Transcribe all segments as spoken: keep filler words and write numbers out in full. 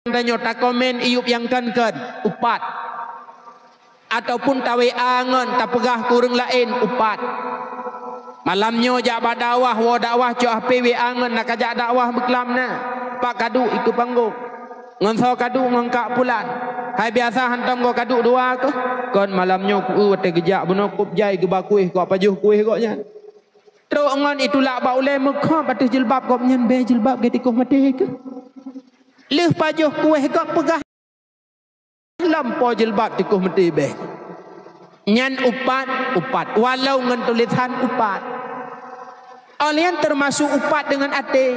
tanyoe takomen iyup nyang kon-kon, upat. Ataupun ta-W A ngon tapeugah keu ureuëng laén, upat. Malam nyoe jak bak dakwah, woe dakwah cok H P W A ngon na ka jak dakwah beuklam na. Pak ka duek ikeue panggong. Ngon soe ka duek, ngon Kak Pulan. Hai biasa hantom goe ka duek dua keuh. Kon malam nyoe ku watée geujak bunoe kop jai geuba kueh, kok pajoh kueh gobnyan. Trok ngon itulak bak ulée meukhop ateueh jilbab gobnyan, bée jilbab geutikôh maté keuh. Lheueh pajoh kueh gob peugah lom po jilbab tikôh maté bée. Nyan upat, upat. Walau ngon tulésan upat. Óh lheueh nyan teumasok upat deungon até.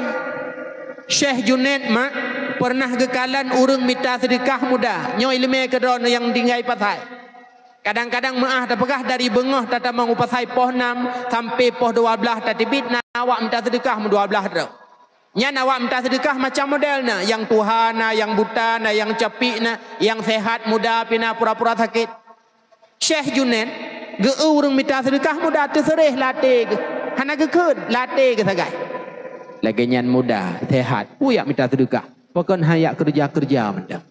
Syekh Junaid mak peureunah geukalon ureuëng mita seudeukah muda. Nyoe iéleumé keudroe nyang tinggai pasai. Kadang-kadang meuáh tapeugah dari beungoh tatamong u pasai poh nam sampai poh dua blaih tateubiet na awak mita seudeukah meudua blaih droe. Nyan awak mita seudeukah macam model na, nyang tuha na, nyang buta na, nyang capiek na, nyang seuhat muda pih na pura-pura sakét. Syekh Junaid geu-eu ureuëng mita seudeukah muda teuseureh lam até geuh. Hana geukheun, lam até geuh sagai. Lagée nyan muda, seuhat, peue jak mita seudeukah. Pakon han jak keureuja-keureuja mantong.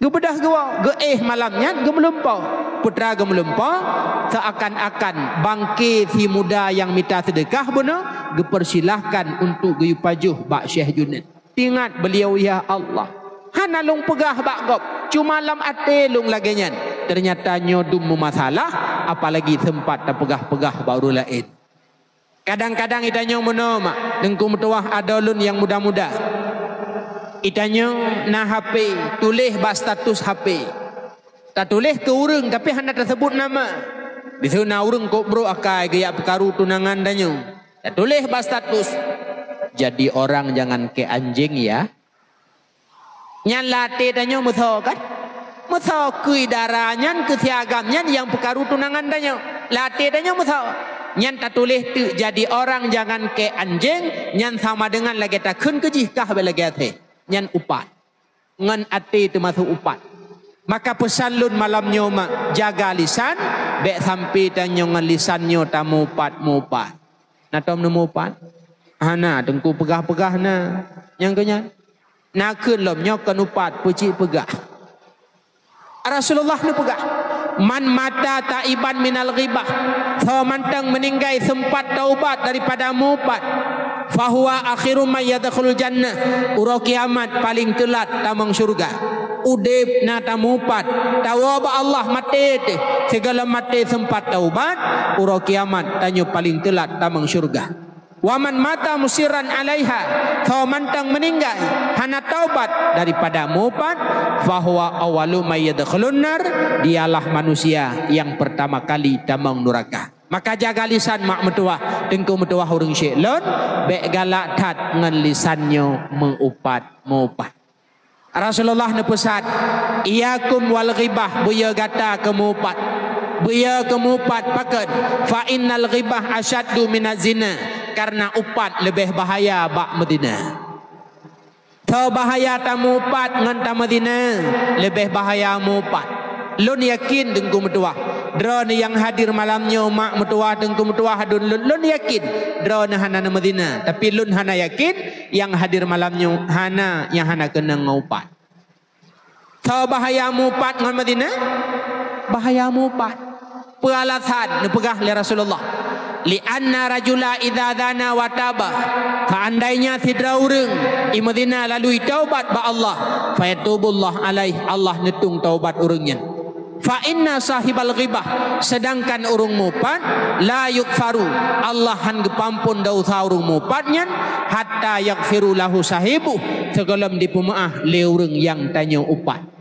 Geubeudôh geuwoe, geuéh malam nyan geumeulumpoe. Peue teuma geumeulumpoe, seuakan-akan bangke si muda nyang mita seudeukah bunoe geupeusilahkan untuk geuyue pajoh bak Syekh Junaid. Teuingat beuliau, "Ya Allah, hana lôn peugah bak gob, cuma lam até lôn lagée nyan." Teunyata nyoe dum meumasalah, apalagi seumpat tapeugah-peugah bak ureuëng laén. Kadang-kadang geutanyoe meunoe mak, Teungku meutuwah, adoe lôn nyang muda-muda. Geutanyoe na H P, tuléh bak status H P. Tatuléh keu ureuëng, tapi hana taseubut nama. Disinan na ureuëng kok brok akai geujak peukaru tunangan tanyoe. Tatuléh bak status, "Jadi orang jangan kayak anjing ya." Nyan lam até tanyoe meusoe kan? Meusoe keu dara nyan, keu si agam nyan nyang peukaru tunangan tanyoe. Lam até tanyoe meusoe. Nyan tatuléh teuk, "Jadi orang jangan kayak anjing," nyan sama deungon lagée takheun keu jih kah bék lagée até. Nyan upat. Ngon até teumasok upat. Maka peusan lôn malam nyoe mak, jaga lisan, bék sampai tanyoe ngon lisan nyoe tameuupat-meuupat. Na tom neumeuupat? Hana, Teungku, peugah-peugah na. Nyang keu nyan. Na kheun lom nyoe kon upat, peucit peugah. Rasulullah neupeugah, "Man mata taiban minal ghibah," soe mantong meuninggai seumpat taubat daripada meuupat, "fahuwa akhiru man yadkhulul jannah," uroe kiamat paleng teulat tamong syeuruga. Udeb na tameuupat, tawoe bak Allah maté teuh, sigohlom maté seumpat taubat, uroe kiamat tanyoe paleng teulat tamong syeuruga. "Wa man mata musirran 'alaiha," soe mantong meuninggai hana taubat daripada meuupat, "fahuwa awwalu may yadkhulun nar," dialah manusia nyang peurtama kali tamong nuraka. Maka jaga lisan mak meutuwah, Teungku meutuwah ureuëng syik lôn, bék galak that ngon lisan nyoe meuupat-meuupat. Rasulullah neupeusan, "Iyyakum wal ghibah," beuyo gata keu meuupat. Beuyo keu meuupat pakon? "Fa innal ghibah asyaddu minaz zina," karena upat leubeh bahaya bak meuzina. Soe bahaya tameuupat ngon tameuzina, leubeh bahaya meuupat. Lôn yakin Teungku meutuwah, droeneuh nyang hadir malam nyoe mak meutuwah, Teungku meutuwah, aduen lôn, lôn yakin droeneuh hana neumeuzina, tapi lôn hana yakin nyang hadir malam nyoe hana nyang hana keunong ngon upat. Soe bahaya meuupat ngon meuzina? Bahaya meuupat. Peue alasan neupeugah lé Rasulullah? "Li anna rajula idza zana wa taba," seandainya sidroe ureuëng imeuzina lalu itaubat bak Allah, "fayatubullah alaih," Allah neutueng taubat ureuëng nyan. "Fa inna sahibal ghibah," sedangkan ureuëng meuupat, "la yughfaru," Allah han geupeuampon desya ureuëng meuupat nyan, "hatta yaghfiru lahu sahibuh," sigohlom jipeumeuáh lé ureuëng nyang tanyoe upat.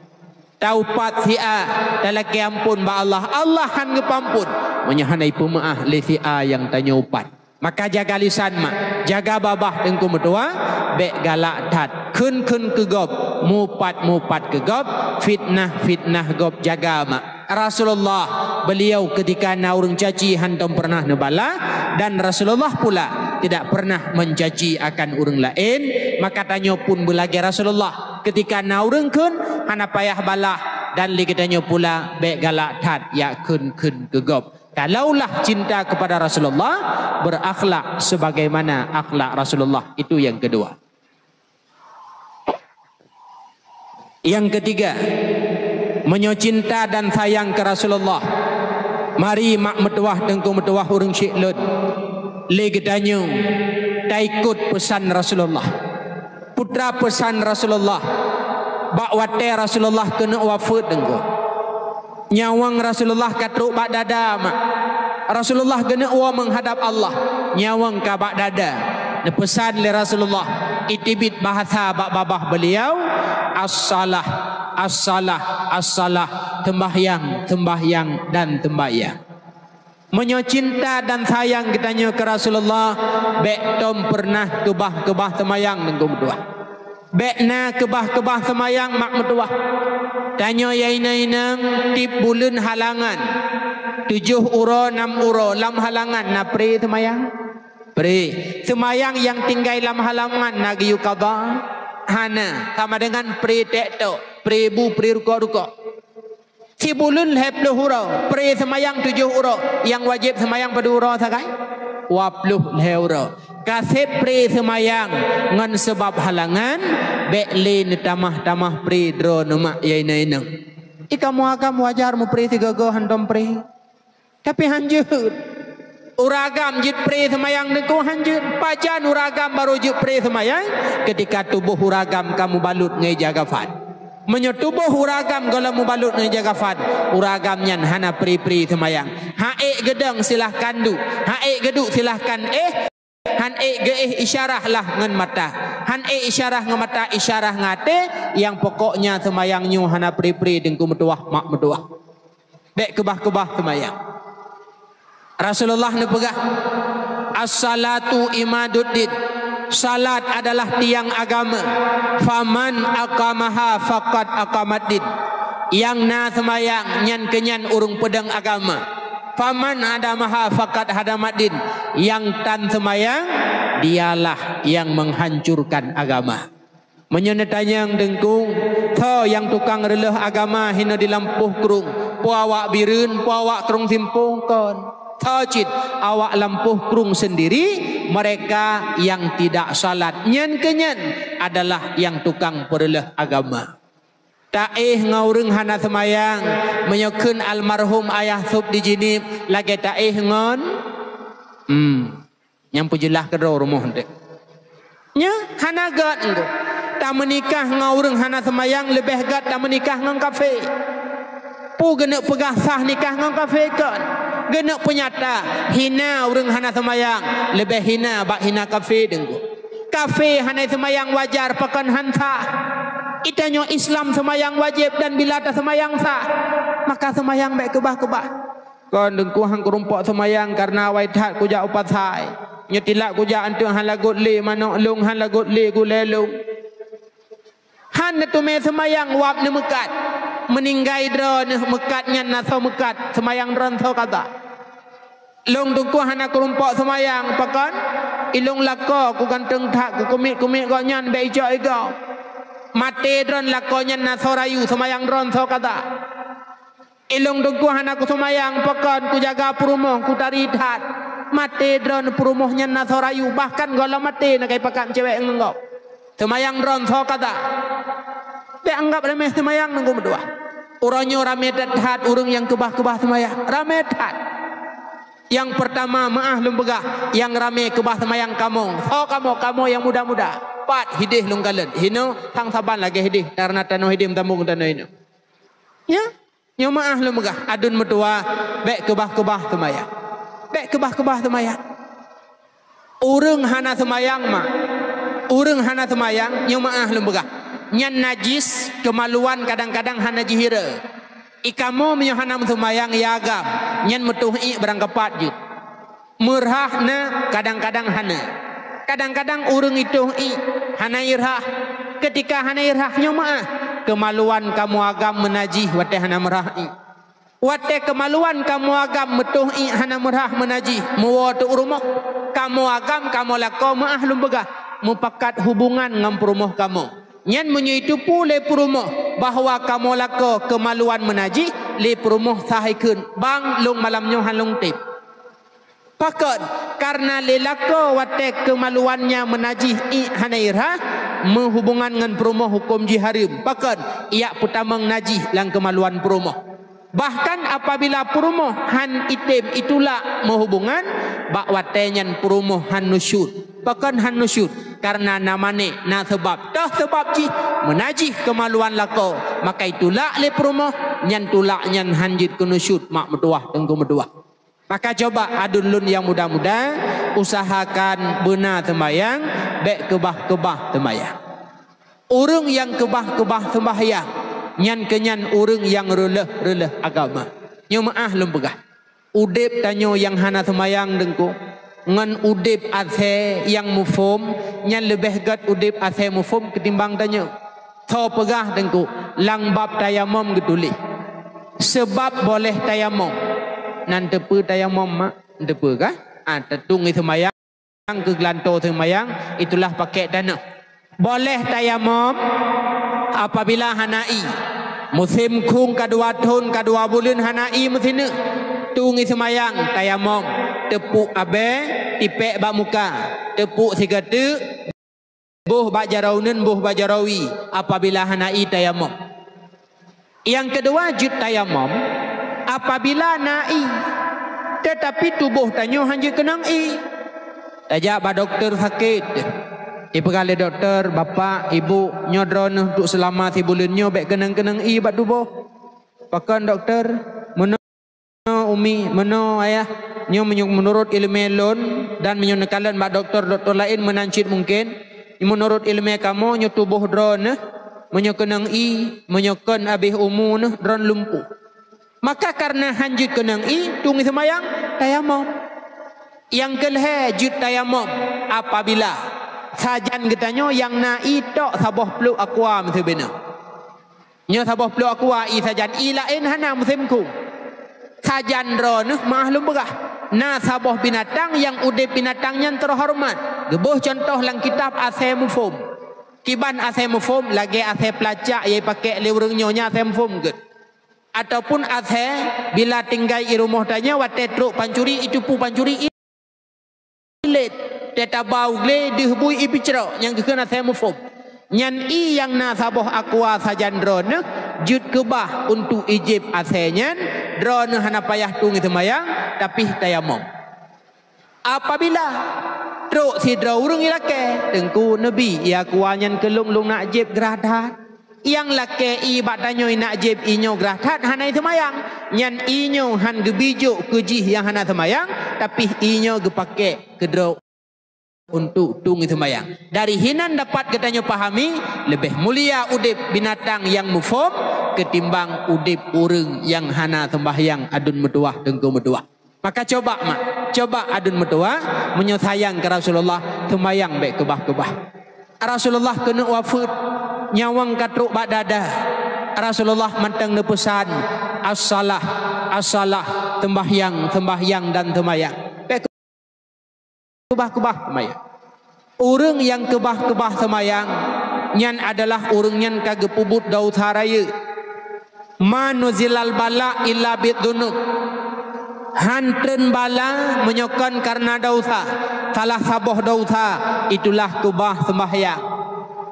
Taupat si A, talakée ampon bak Allah, Allah han geupeuampon meunyoe hana jipeumeuáh lé si A nyang tanyoe upat. Maka jaga lisan mak, jaga babah Teungku meutuwah, bék galak that, kheun-kheun keu gob, meuupat-meuupat keu gob, fitnah-fitnah gob jaga mak. Rasulullah, beliau ketika na ureuëng caci hantom pernah neubalah, dan Rasulullah pula tidak pernah mencaci akan ureuëng laén, maka tanyoe pun beulagée Rasulullah. Ketika na ureuëng kheun, hana payah balah, dan lé geutanyoe pula bék galak that jak kheun-kheun keu gob. Kalaulah cinta kepada Rasulullah, berakhlak sebagaimana akhlak Rasulullah. Itu yang kedua. Nyang ketiga, meunyoe cinta dan sayang keu Rasulullah, mari mak meutuwah teungku meutuwah ureuëng syiek lôn, lé geutanyoe taikot peusan Rasulullah. Putra peusan Rasulullah, bak watée Rasulullah keuneuk wafeuet teungku. Nyawöng Rasulullah ka trok bak dada, mak. Rasulullah geuneuk woe meuhadab Allah, nyawöng ka bak dada. Neupeusan lé Rasulullah, itibit bahasa bak babah beliau, "As-salah, as-salah, as-salah, seumbahyang, seumbahyang, dan seumbahyang." Meunyoe cinta dan sayang geutanyoe keu Rasulullah, bék tom peureunah keubah-keubah seumayang teungku meutuwah. Bék na keubah-keubah seumayang mak meutuwah. Tanyoe ya inong-inong tieb buleuen halangan, tujoh uroe, nam uroe lam halangan na pre seumayang? Pre. Seumayang nyang tinggai lam halangan na geuyue qadha? Hana, sama dengan pre ték tok, pre bu, pre rukok-rukok. Sibuleuen lhée ploh uroe, pre seumayang tujoh uroe, nyang wajéb seumayang padum uroe sagai? Dua ploh lhée uroe. Ka sép pre seumayang ngon sabab halangan, bék lé neutamah-tamah pre droeneuh mak ya inong-inong. Di kamoe agam wajar meupre sigoe-goe hantom pre. Tapi hanjeuet. Ureuëng agam jeuet pre seumayang teungku hanjeuet. Pajan ureuëng agam barô jeuet pre seumayang? Keutika tuboh ureuëng agam ka mubalot ngon ija kafan. Meunyoe tuboh ureuëng agam gohlom mubalot ngon ija kafan, ureuëng agam nyan hana pre-pre seumayang. Han ék geudong silahkan duek, han ék geuduek silahkan éh, han ék geuéh isyarah lah ngon mata, han ék isyarah ngon mata, isyarah ngon até, nyang pokoknya seumayang nyoe hana pre-pre teungku meutuwah mak meutuwah. Bék keubah-keubah seumayang. Rasulullah neupeugah, "As-salatu imaduddin." Salat adalah tiang agama. "Faman aqamaha faqad aqamaddin." Nyang na seumayang, nyan keunyan ureuëng peudong agama. "Faman hadamaha faqad hadamaddin." Nyang tan seumayang, dialah nyang menghancurkan agama. Meunyoe neutanyong teungku, soe nyang tukang reuloh agama hinoe di lampôh krueng, peue awak Bireuen, peue awak Krueng Simpong, kon. Soe cit awak lampôh krueng seundiri, mereka nyang tidak salat. Nyan keunyan adalah nyang tukang peureuloh agama. Taéh ngon ureuëng hana seumayang, meunyoe kheun almarhum Ayah Sop di Jeunieb, lagée taéh ngon, hmm. Nyang peujeulaih keudroe rumoh deh. Nyan hana gét engkau. Tameunikah ngon ureuëng hana seumayang leubeh gét tameunikah ngon kafé. Peue geuneuk peugah sah nikah ngon kafé kon? Geuneuk peunyata hina ureuëng hana seumayang leubeh hina bak hina kafé teungku. Kafé hana seumayang wajar pakon han sah. Geutanyoe Islam seumayang wajéb dan bila taseumayang sah, maka seumayang bék keubah-keubah. Kon teungku han kurumpok seumayang kareuna awai that kujak u pasai. Nyoe tilak kujak anteuk han lagot lé manok lôn, han lagot lé gulée lôn. Han neuteumé seumayang wab neumeukat. Meuninggai droeneuh meukat nyan na soe meukat, seumayang droen soe kata. Lôn teungku hana kurumpok seumayang pakon? Ilôn lakoe kuganteung that, kukumiet-kumiet gobnyan bék icok igoe. Maté droen lakoe nyan na soe rayu, seumayang droen soe kata. Ilôn teungku hana kuseumayang pakon, kujaga peurumoh, kutari that. Maté droen peurumoh nyan na soe rayu, bahkan gohlom maté na kai pakat cewek ngon gob. Seumayang droen soe kata. Bék anggab ramé seumayang teungku meutuwah. Uroe nyoe ramé that-that ureuëng nyang keubah-keubah seumayang. Ramé that. Nyang peurtama meuáh lôn peugah, nyang ramé keubah seumayang kamoe. Soe kamoe? Kamoe nyang muda-muda. Pat hideh lôn kalon. Hinoe sang saban lagée hideh, kareuna tanoh hideh meutambong tanoh hinoe. Nyan? Nyoe meuáh lôn peugah, aduen meutuwah, bék keubah-keubah seumayang. Bék keubah-keubah seumayang. Ureuëng hana seumayang mak. Ureuëng hana seumayang, nyoe meuáh lôn peugah. Nyan najis, keumaluan kadang-kadang hana jihira. Ikamoe meunyoe hana meuseumayang ya agam, nyan meutoh iék barang kapat jeuet. Meurhah na, kadang-kadang hana. Kadang-kadang ureuëng itoh iék, hana irhah. Keutika hana irhah nyoe meuáh, keumaluan kamoe agam meunajih watée hana meurhah iék. Watée keumaluan kamoe agam meutoh iék hana meurhah meunajih, meuwoe teuk u rumoh. Kamoe agam kamoe lakoe meuáh lôn peugah, meupakat hubongan ngon peurumoh kamoe. Nyan meunyoe iteupeue lé peurumoh bahwa kamoe lakoe keumaluan meunajih, lé peurumoh sah ikheun, "Bang, lôn malam nyoe han lôn teb." Pakon? Kareuna lé lakoe watée keumaluan nyan meunajih iék hana irhah, meuhubungan ngon peurumoh huköm jih hareuem, pakon, ijak peutamong najih lam keumaluan peurumoh. Bahkan apabila peurumoh han item itulak meuhubungan, bak watée nyan peurumoh han nusyut. Pakon han nusyut? Kareuna na manéh, na seubab. Toh seubab jih meunajih keumaluan lakoe, maka itulak lé peurumoh, nyan tulak nyan han jeuet keu nusyut mak meutuwah teungku meutuwah. Maka coba aduen lôn nyang muda-muda, usahakan beuna seumayang, bék keubah-keubah seumayang. Ureuëng nyang keubah-keubah seumayang, nyan keunyan ureuëng nyang reuloh-reuloh agama. Nyoe meuáh lôn peugah, udeb tanyoe nyang hana seumayang teungku, ngon udeb asée nyang muphom, nyan leubeh gét udeb asée muphom keutimbang tanyoe. Tho peugah teungku, lam bab tayamom geutuléh, seubab boleh tayamom. Nan teupeue tayamom mak? Teupeue kah? Ah, teungoh seumayang, keu geulantoe seumayang, itulah pakék tanoh. Boleh tayamom apabila hana ié. Musém khueng ka dua thon, ka dua buleuen hana ié meusineuk. Teungoh seumayang tayamom, teupuk abée, tipék bak muka, teupuk sigoe teuk, boh bak jaroe uneuen, boh bak jaroe wie, apabila hana ié tayamom. Nyang keudua jeuet tayamom apabila na ié, teutapi tuboh tanyoe han jeuet keunong ié. Tajak bak dokto sakét, jipeugah lé dokto, "Bapak, ibu, nyoe droeneuh untuk seulama sibuleuen nyoe bék keunong-keunong ié bak tuboh." "Pakon dokto?" "Meunoe umi, meunoe ayah, nyoe meunyoe meunurot iéleumé lôn dan meunyoe neukalon bak dokto-dokto laén meunan cit mungken, meunurot iéleumé kamoe nyoe tuboh droeneuh, meunyoe keunong ié, meunyoe kon abéh umu neuh droen lumpuh." Maka kareuna han jeuet keunong ié, teungoh seumayang tayamom. Nyang keulhée jeuet tayamom apabila sajan geutanyoe nyang na ié tok saboh pluek aqua meusibeuna. Nyoe saboh pluek aqua ié sajan, ié laén hana meusimeukhueng. Sajan droeneuh meuáh lôn peugah, na saboh binatang nyang udeb binatang nyan teuhoreumat. Geuboh cuntoh lam kitab asée muphom. Kiban asée muphom lagée asée peulacak nyang jipakék lé ureuëng nyoe, nyan asée muphom gét. Ataupun asée bila tinggai i rumoh tanyoe watée trok pancuri, itupeue pancuri ié. Ilet, teutabau glé deuh bui ié peucrok nyang geukheun asée muphom. Nyan ié nyang na saboh aqua sajan droeneuh jeuet keubah untuk ijieb asée nyan, droeneuh hana payah teungoh seumayang, tapi tayamom. Apabila trok sidroe ureuëng ilakée, "Teungku, neubi ié aqua nyan keu lôn, lôn nak jieb grah that." Nyang lakée ié bak tanyoe inak jieb ié nyoe grah that hana seumayang. Nyan ié nyoe han geubijok keu jih nyang hana seumayang, tapi ié nyoe geupakék keudroe untuk teungoh seumayang. Dari hinan dapat geutanyoe pahami, leubeh mulia udeb binatang nyang muphom keutimbang udeb ureuëng nyang hana seumayang, aduen meutuwah, teungku meutuwah. Maka coba mak, coba aduen meutuwah, meunyoe sayang keu Rasulullah, seumayang bék keubah-keubah. Rasulullah keuneuk wafeuet, nyawöng ka trok bak dada. Rasulullah mantong neupeusan, "As-salah, as-salah, seumbahyang, seumbahyang dan seumayang." Bék keubah-keubah seumayang. Ureuëng nyang keubah-keubah seumayang, nyan adalah ureuëng nyan ka geupeubuet desya rayeuk. "Ma nuzilal bala illa bidzunub." Han treun bala meunyoe kon kareuna desya, salah saboh desya, itulah keubah seumbahyang.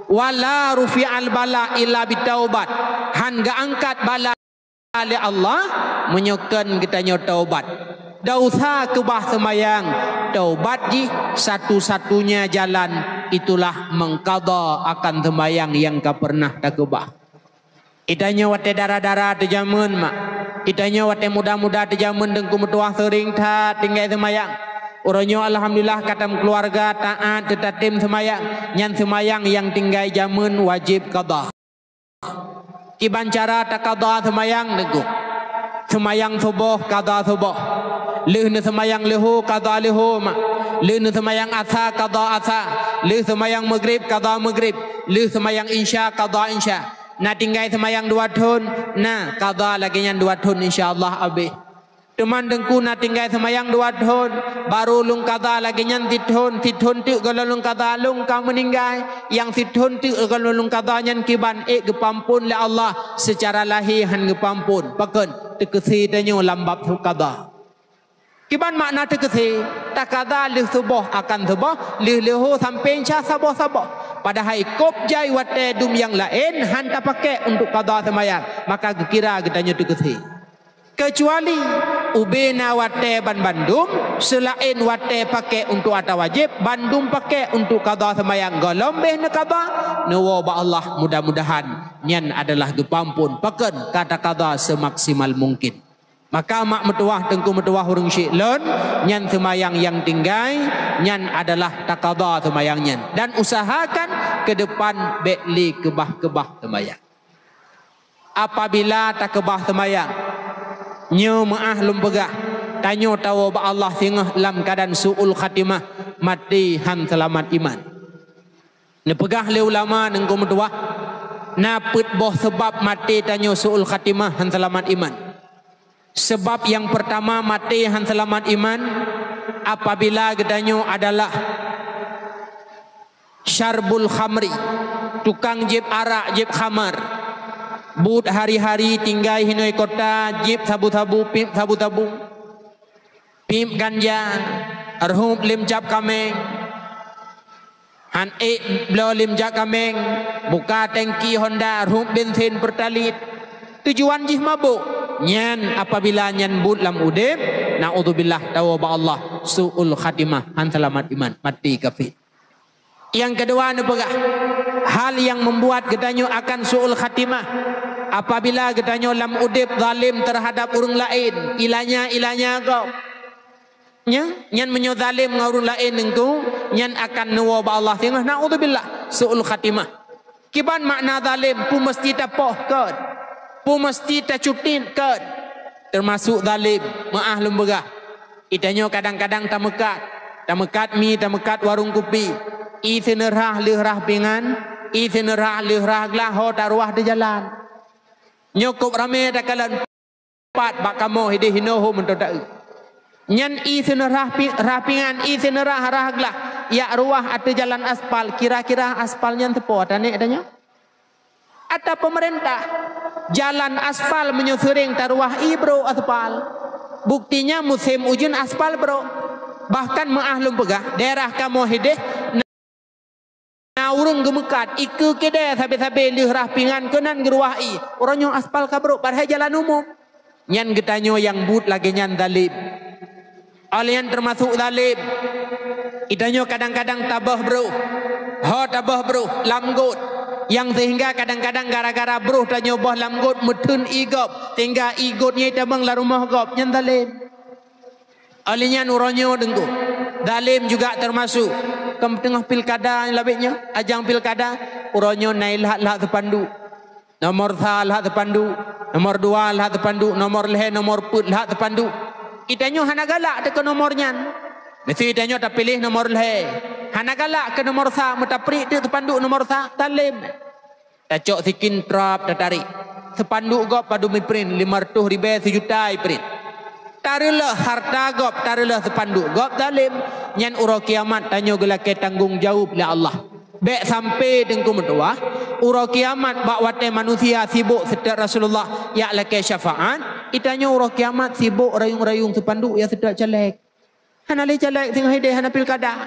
"Wa la rufi'al bala illa bitaubat." Han geuangkat bala lé Allah meunyoe kon geutanyoe taubat. Desya keubah seumayang, taubat jih satu-satunya jalan, itulah meuqadha akan seumayang nyang ka peureunah takeubah. Geutanyoe watée dara-dara teujameun mak, geutanyoe watée muda-muda teujameun teungku meutuwah seuring that tinggai seumayang. Uroe nyoe alhamdulillah ka tam keuluwarga taát teutatem seumayang, nyan seumayang nyang tinggai jameun wajéb qadha. Kiban cara taqadha seumayang teungku. Seumayang suboh qadha suboh. Lheueh neuseumayang leuhô qadha leuhô mak. Lheueh neuseumayang asa qadha asa. Lheueh seumayang meugrib qadha meugrib. Lheueh seumayang insya qadha insya. Na tinggai seumayang dua thon, na qadha lagée nyan dua thon insya Allah abéh. Teuma teungku na tinggai seumayang dua thon, barô lôn qadha lagée nyan sithon, sithon teuk gohlom lôn qadha lôn ka meuninggai, nyang sithon teuk gohlom lôn qadha nyan kiban ék geupeuamphon lé Allah, seucara lahé han geupeuamphon. Pakon? Teukeusé tanyoe lam bab qadha. Kiban makna teukeusé, taqadha lheueh suboh akan suboh, lheueh leuhô sampoe insya saboh-saboh. Padahai kôb jai watée dum nyang laén han tapakék untuk qadha seumayang, maka geukira geutanyoe teukeusé. Keucuali ubé na watée banbandum, seulaén watée pakék untuk ata wajéb, bandum pakék untuk qadha seumayang, gohlom béh neuqadha, neuwoe bak Allah, mudah-mudahan nyan adalah geupeuamphon. Pakon ka taqadha seumaksimal mungkin. Maka mak meutuwah, teungku meutuwah, ureuëng syik lôn, nyan seumayang nyang tinggai, nyan adalah taqadha seumayang nyan. Dan usahakan keu depan bék lé keubah-keubah seumayang. Apabila takeubah seumayang, nyoe meuáh lôn peugah, tanyoe tawoe bak Allah singoh lam keuadaan su'ul khatimah, maté han seulamat iman. Neupeugah lé ulama, teungku meutuwah, na peuet boh sabab maté tanyoe su'ul khatimah, han seulamat iman. Sabab nyang peurtama maté han seulamat iman, apabila geutanyoe adalah syarbul khamri, tukang jieb arak, jieb khamar. Buet hari-hari tinggai hinoe kota, jieb sabu-sabu, piep sabu-sabu, piep ganja, rhueb lém cap kaméng. Han ék bloe lém cap kaméng, buka tangki Honda, rhueb bensin Pertalite. Tujuan jih mabök. Nyan apabila nyan buet lam udeb, naudzubillah, tawoe bak Allah, su'ul khatimah, han seulamat iman, maté kafé. Nyang keudua neupeugah, hal nyang membuat geutanyoe akan su'ul khatimah, apabila geutanyoe lam udeb zalem teuhadab ureuëng laén, ilanya-ilanya gob. Nya, nyan meunyoe zalem ngon ureuëng laén, teungku, nyan akan neuwoe bak Allah singoh, naudzubillah, su'ul khatimah. Kiban makna zalem? Peue meuseuti tapoh kön? Peue meuseuti tacutit kön? Teumasok zalem, meuáh lôn peugah. Geutanyoe kadang-kadang tameukat, tameukat mi, tameukat warong kupi. Ie seuneurhah lheueh rhah pingan, ie seuneurhah lheueh rhah glah, ho taruwah di jalan. Nyoe kôb ramé takalon. Pat bak kamoe hideh hinoe ho meuntô taeu. Nyan ie seuneurhah pi-, rhah pingan, ie seuneurhah rhah glah, jak ruwah ateueh jalan aspal, kira-kira aspal nyan teupo ata nek tanyoe? Ata peumeurintah. Jalan aspal meunyoe seuréng taruwah ie brôk aspal. Buktinya musém ujeuen aspal brôk. Bahkan meuáh lôn peugah, daerah kamoe hideh na ureuëng geumeukat, ikeue keudè sabe-sabe lheueh rhah pingan keunan geuruwah ie. Uroe nyoe aspal ka brôk, padahai jalan umum. Nyan geutanyoe nyang buet lagée nyan zalem. Óh lheueh nyan teumasok zalem. Geutanyoe kadang-kadang taböh broh. Ho taböh broh lam gôt. Nyang seuhingga kadang-kadang gara-gara broh tanyoe böh lam gôt meutheun ie gob, seuhingga ie gôt nyan itamong lam rumoh gob. Nyan zalem. Óh lheueh nyan uroe nyoe, teungku, zalem juga teumasok. Kon teungoh pilkada labét nyoe, ajang pilkada, uroe nyoe na ie lhak-lhak seupanduk. Nomor sa lhak seupanduk, nomor dua lhak seupanduk, nomor lhée, nomor peuet lhak seupanduk. Geutanyoe hana galak teuh keu nomor nyan. Meuseuti geutanyoe tapiléh nomor lhée. Hana galak keu nomor sa, meutapriek teuk seupanduk nomor sa, zalem. Tacok sikin trap tatarek. Seupanduk gob padub iprint, limong reutôh ribée, seujuta iprint. Tareuleueh harta gob, tareuleueh seupanduk gob, zalem. Nyan uroe kiamat tanyoe geulakée tanggong jaweueb lé Allah. Bék sampai, teungku meutuwah, uroe kiamat bak watée manusia sibok seutôt Rasulullah jak lakée syafaat, geutanyoe uroe kiamat sibok rayong-rayong seupanduk jak seutôt caleg. Hana lé caleg singoh hideh, hana pilkada.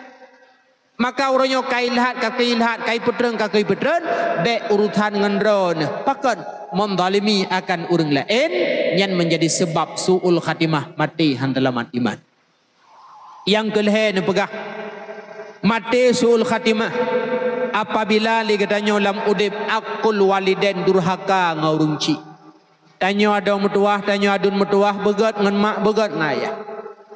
Maka uroe nyoe ka ilhat, ka keu ilhat, ka ipeutrön, ka keu ipeutrön, bék urusan ngon droeneuh. Pakon? Menzalimi akan ureuëng laén, nyan menjadi sebab su'ul khatimah, maté han teulamat iman. Nyang keu lhée neupeugah, maté su'ul khatimah apabila lé geutanyoe lam udeb aqul walidain, durhaka ngon ureuëng chik. Tanyoe adoe meutuwah, tanyoe aduen meutuwah, beugét ngon mak, beugét ngon ayah.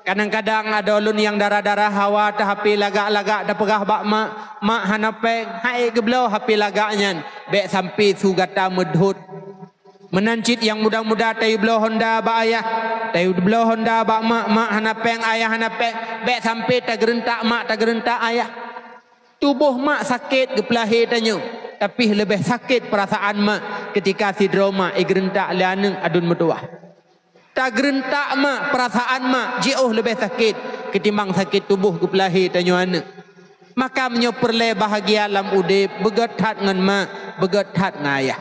Kadang-kadang adoe lôn nyang dara-dara hawa teuh hapé lagak-lagak tapeugah bak mak, "Mak, hana péng." Hai geubloe hapé lagak nyan, bék sampai su gata meudhôt. Meunan cit nyang muda-muda tayue bloe honda bak ayah, tayue bloe honda bak mak, mak hana péng, ayah hana péng, bék sampai tageureuntak mak, tageureuntak ayah. Tuboh mak sakét geupeulahé tanyoe, tapi leubeh sakét peurasaan mak keutika sidroe mak igeureuntak lé aneuëk aduen meutuwah. Tageureuntak mak, peurasaan mak jiôh leubeh sakét keutimbang sakét tuboh geupeulahé tanyoe aneuëk. Maka meunyoe peureulée bahagia lam udeb, beugét that ngon mak, beugét that ngon ayah.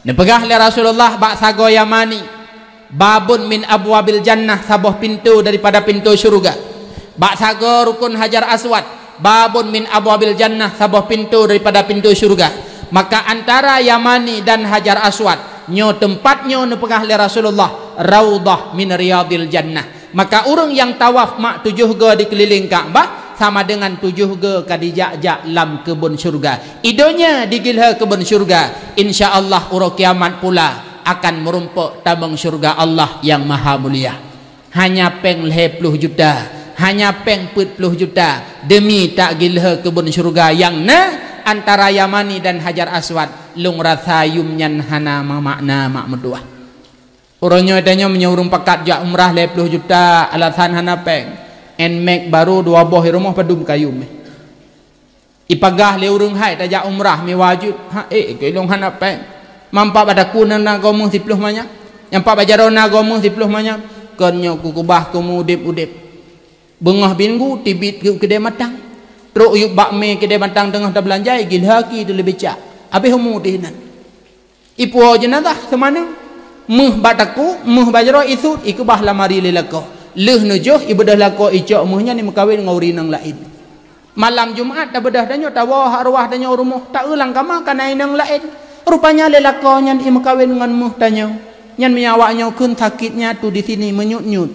Neupeugah lé Rasulullah bak sagoe Yamani, "Babun min abwabil jannah, saboh pintoe daripada pintoe syeuruga." Bak sagoe Rukun Hajar Aswad, "Babun min abwabil jannah, saboh pintoe daripada pintoe syeuruga." Maka antara Yamani dan Hajar Aswad, nyoe teumpat nyoe neupeugah lé Rasulullah, "Raudhah min riyadil jannah." Maka ureuëng nyang tawaf mak tujoh goe dikeulileng Ka'bah, sama deungon tujoh goe ka jijak-jak lam keubon syeuruga. I donya digiloe keubon syeuruga, insya Allah uroe kiamat pula akan meurumpok tabong syeuruga Allah nyang maha mulia. Hanya péng lhée ploh juta, hanya péng peuet ploh juta, deumi tagiloe keubon syeuruga nyang na antara Yamani dan Hajar Aswad, lôn rasa yum nyan hana meumakna mak meutuwah. Uroe nyoe tanyoe meunyoe ureuëng pakat jak umrah lhée ploh juta, alasan hana péng. Nmax barô dua boh i rumoh padum kayum. Ipeugah lé ureuëng hai tajak umrah mi wajéb. Ha, eh, keu lôn hana péng. Mampak bak takue na goe meuh siploh manyam. Nyampak bak jaroe na goe meuh siploh manyam. Kon nyoe kukeubah keu meu udeb-udeb. Beungoh minggu teubiet keu keudée matang. Trok yub bak mé keudée matang teungoh tabeulanjai, giloe ki teuleubeh cak. Habéh umu teuh inan. Ipuwoe jeunazah seumaneueng, meuh bak takue, meuh bak jaroe, isut ikeubah lam ari lé lakoe. Lheueh neujoh ibeudôh lakoe icok meuh nyan imeukawen ngon ureuëng inong laén. Malam Jumat tabeudôh tanyoe tawoe hak ruwah tanyoe rumoh, taeu lam kama ka na inong laén. Rupanya lé lakoe nyan imeukawen ngon meuh tanyoe. Nyan meunyoe awaknyoe kheun sakét nyatu di sini meunyut-nyut.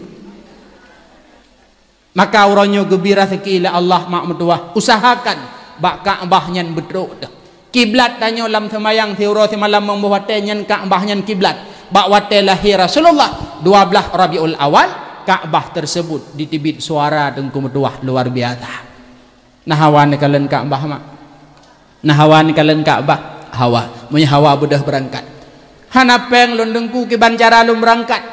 Maka uroe nyoe geubri raseuki lé Allah mak meutuwah, usahakan bak Ka'bah nyan beutrok teuh. Kiblat tanyoe lam seumayang siuroe simalam meuboh watée nyan Ka'bah nyan kiblat. Bak watée lahé Rasulullah, dua blaih Rabiul Awal, Ka'bah tersebut diteubiet suara Teungku meutuwah luar biasa. Na hawa neukalon Ka'bah mak? Na hawa neukalon Ka'bah? Hawa. Meunyoe hawa beudôh beurangkat. Hana péng lôn Teungku kiban cara lôn beurangkat.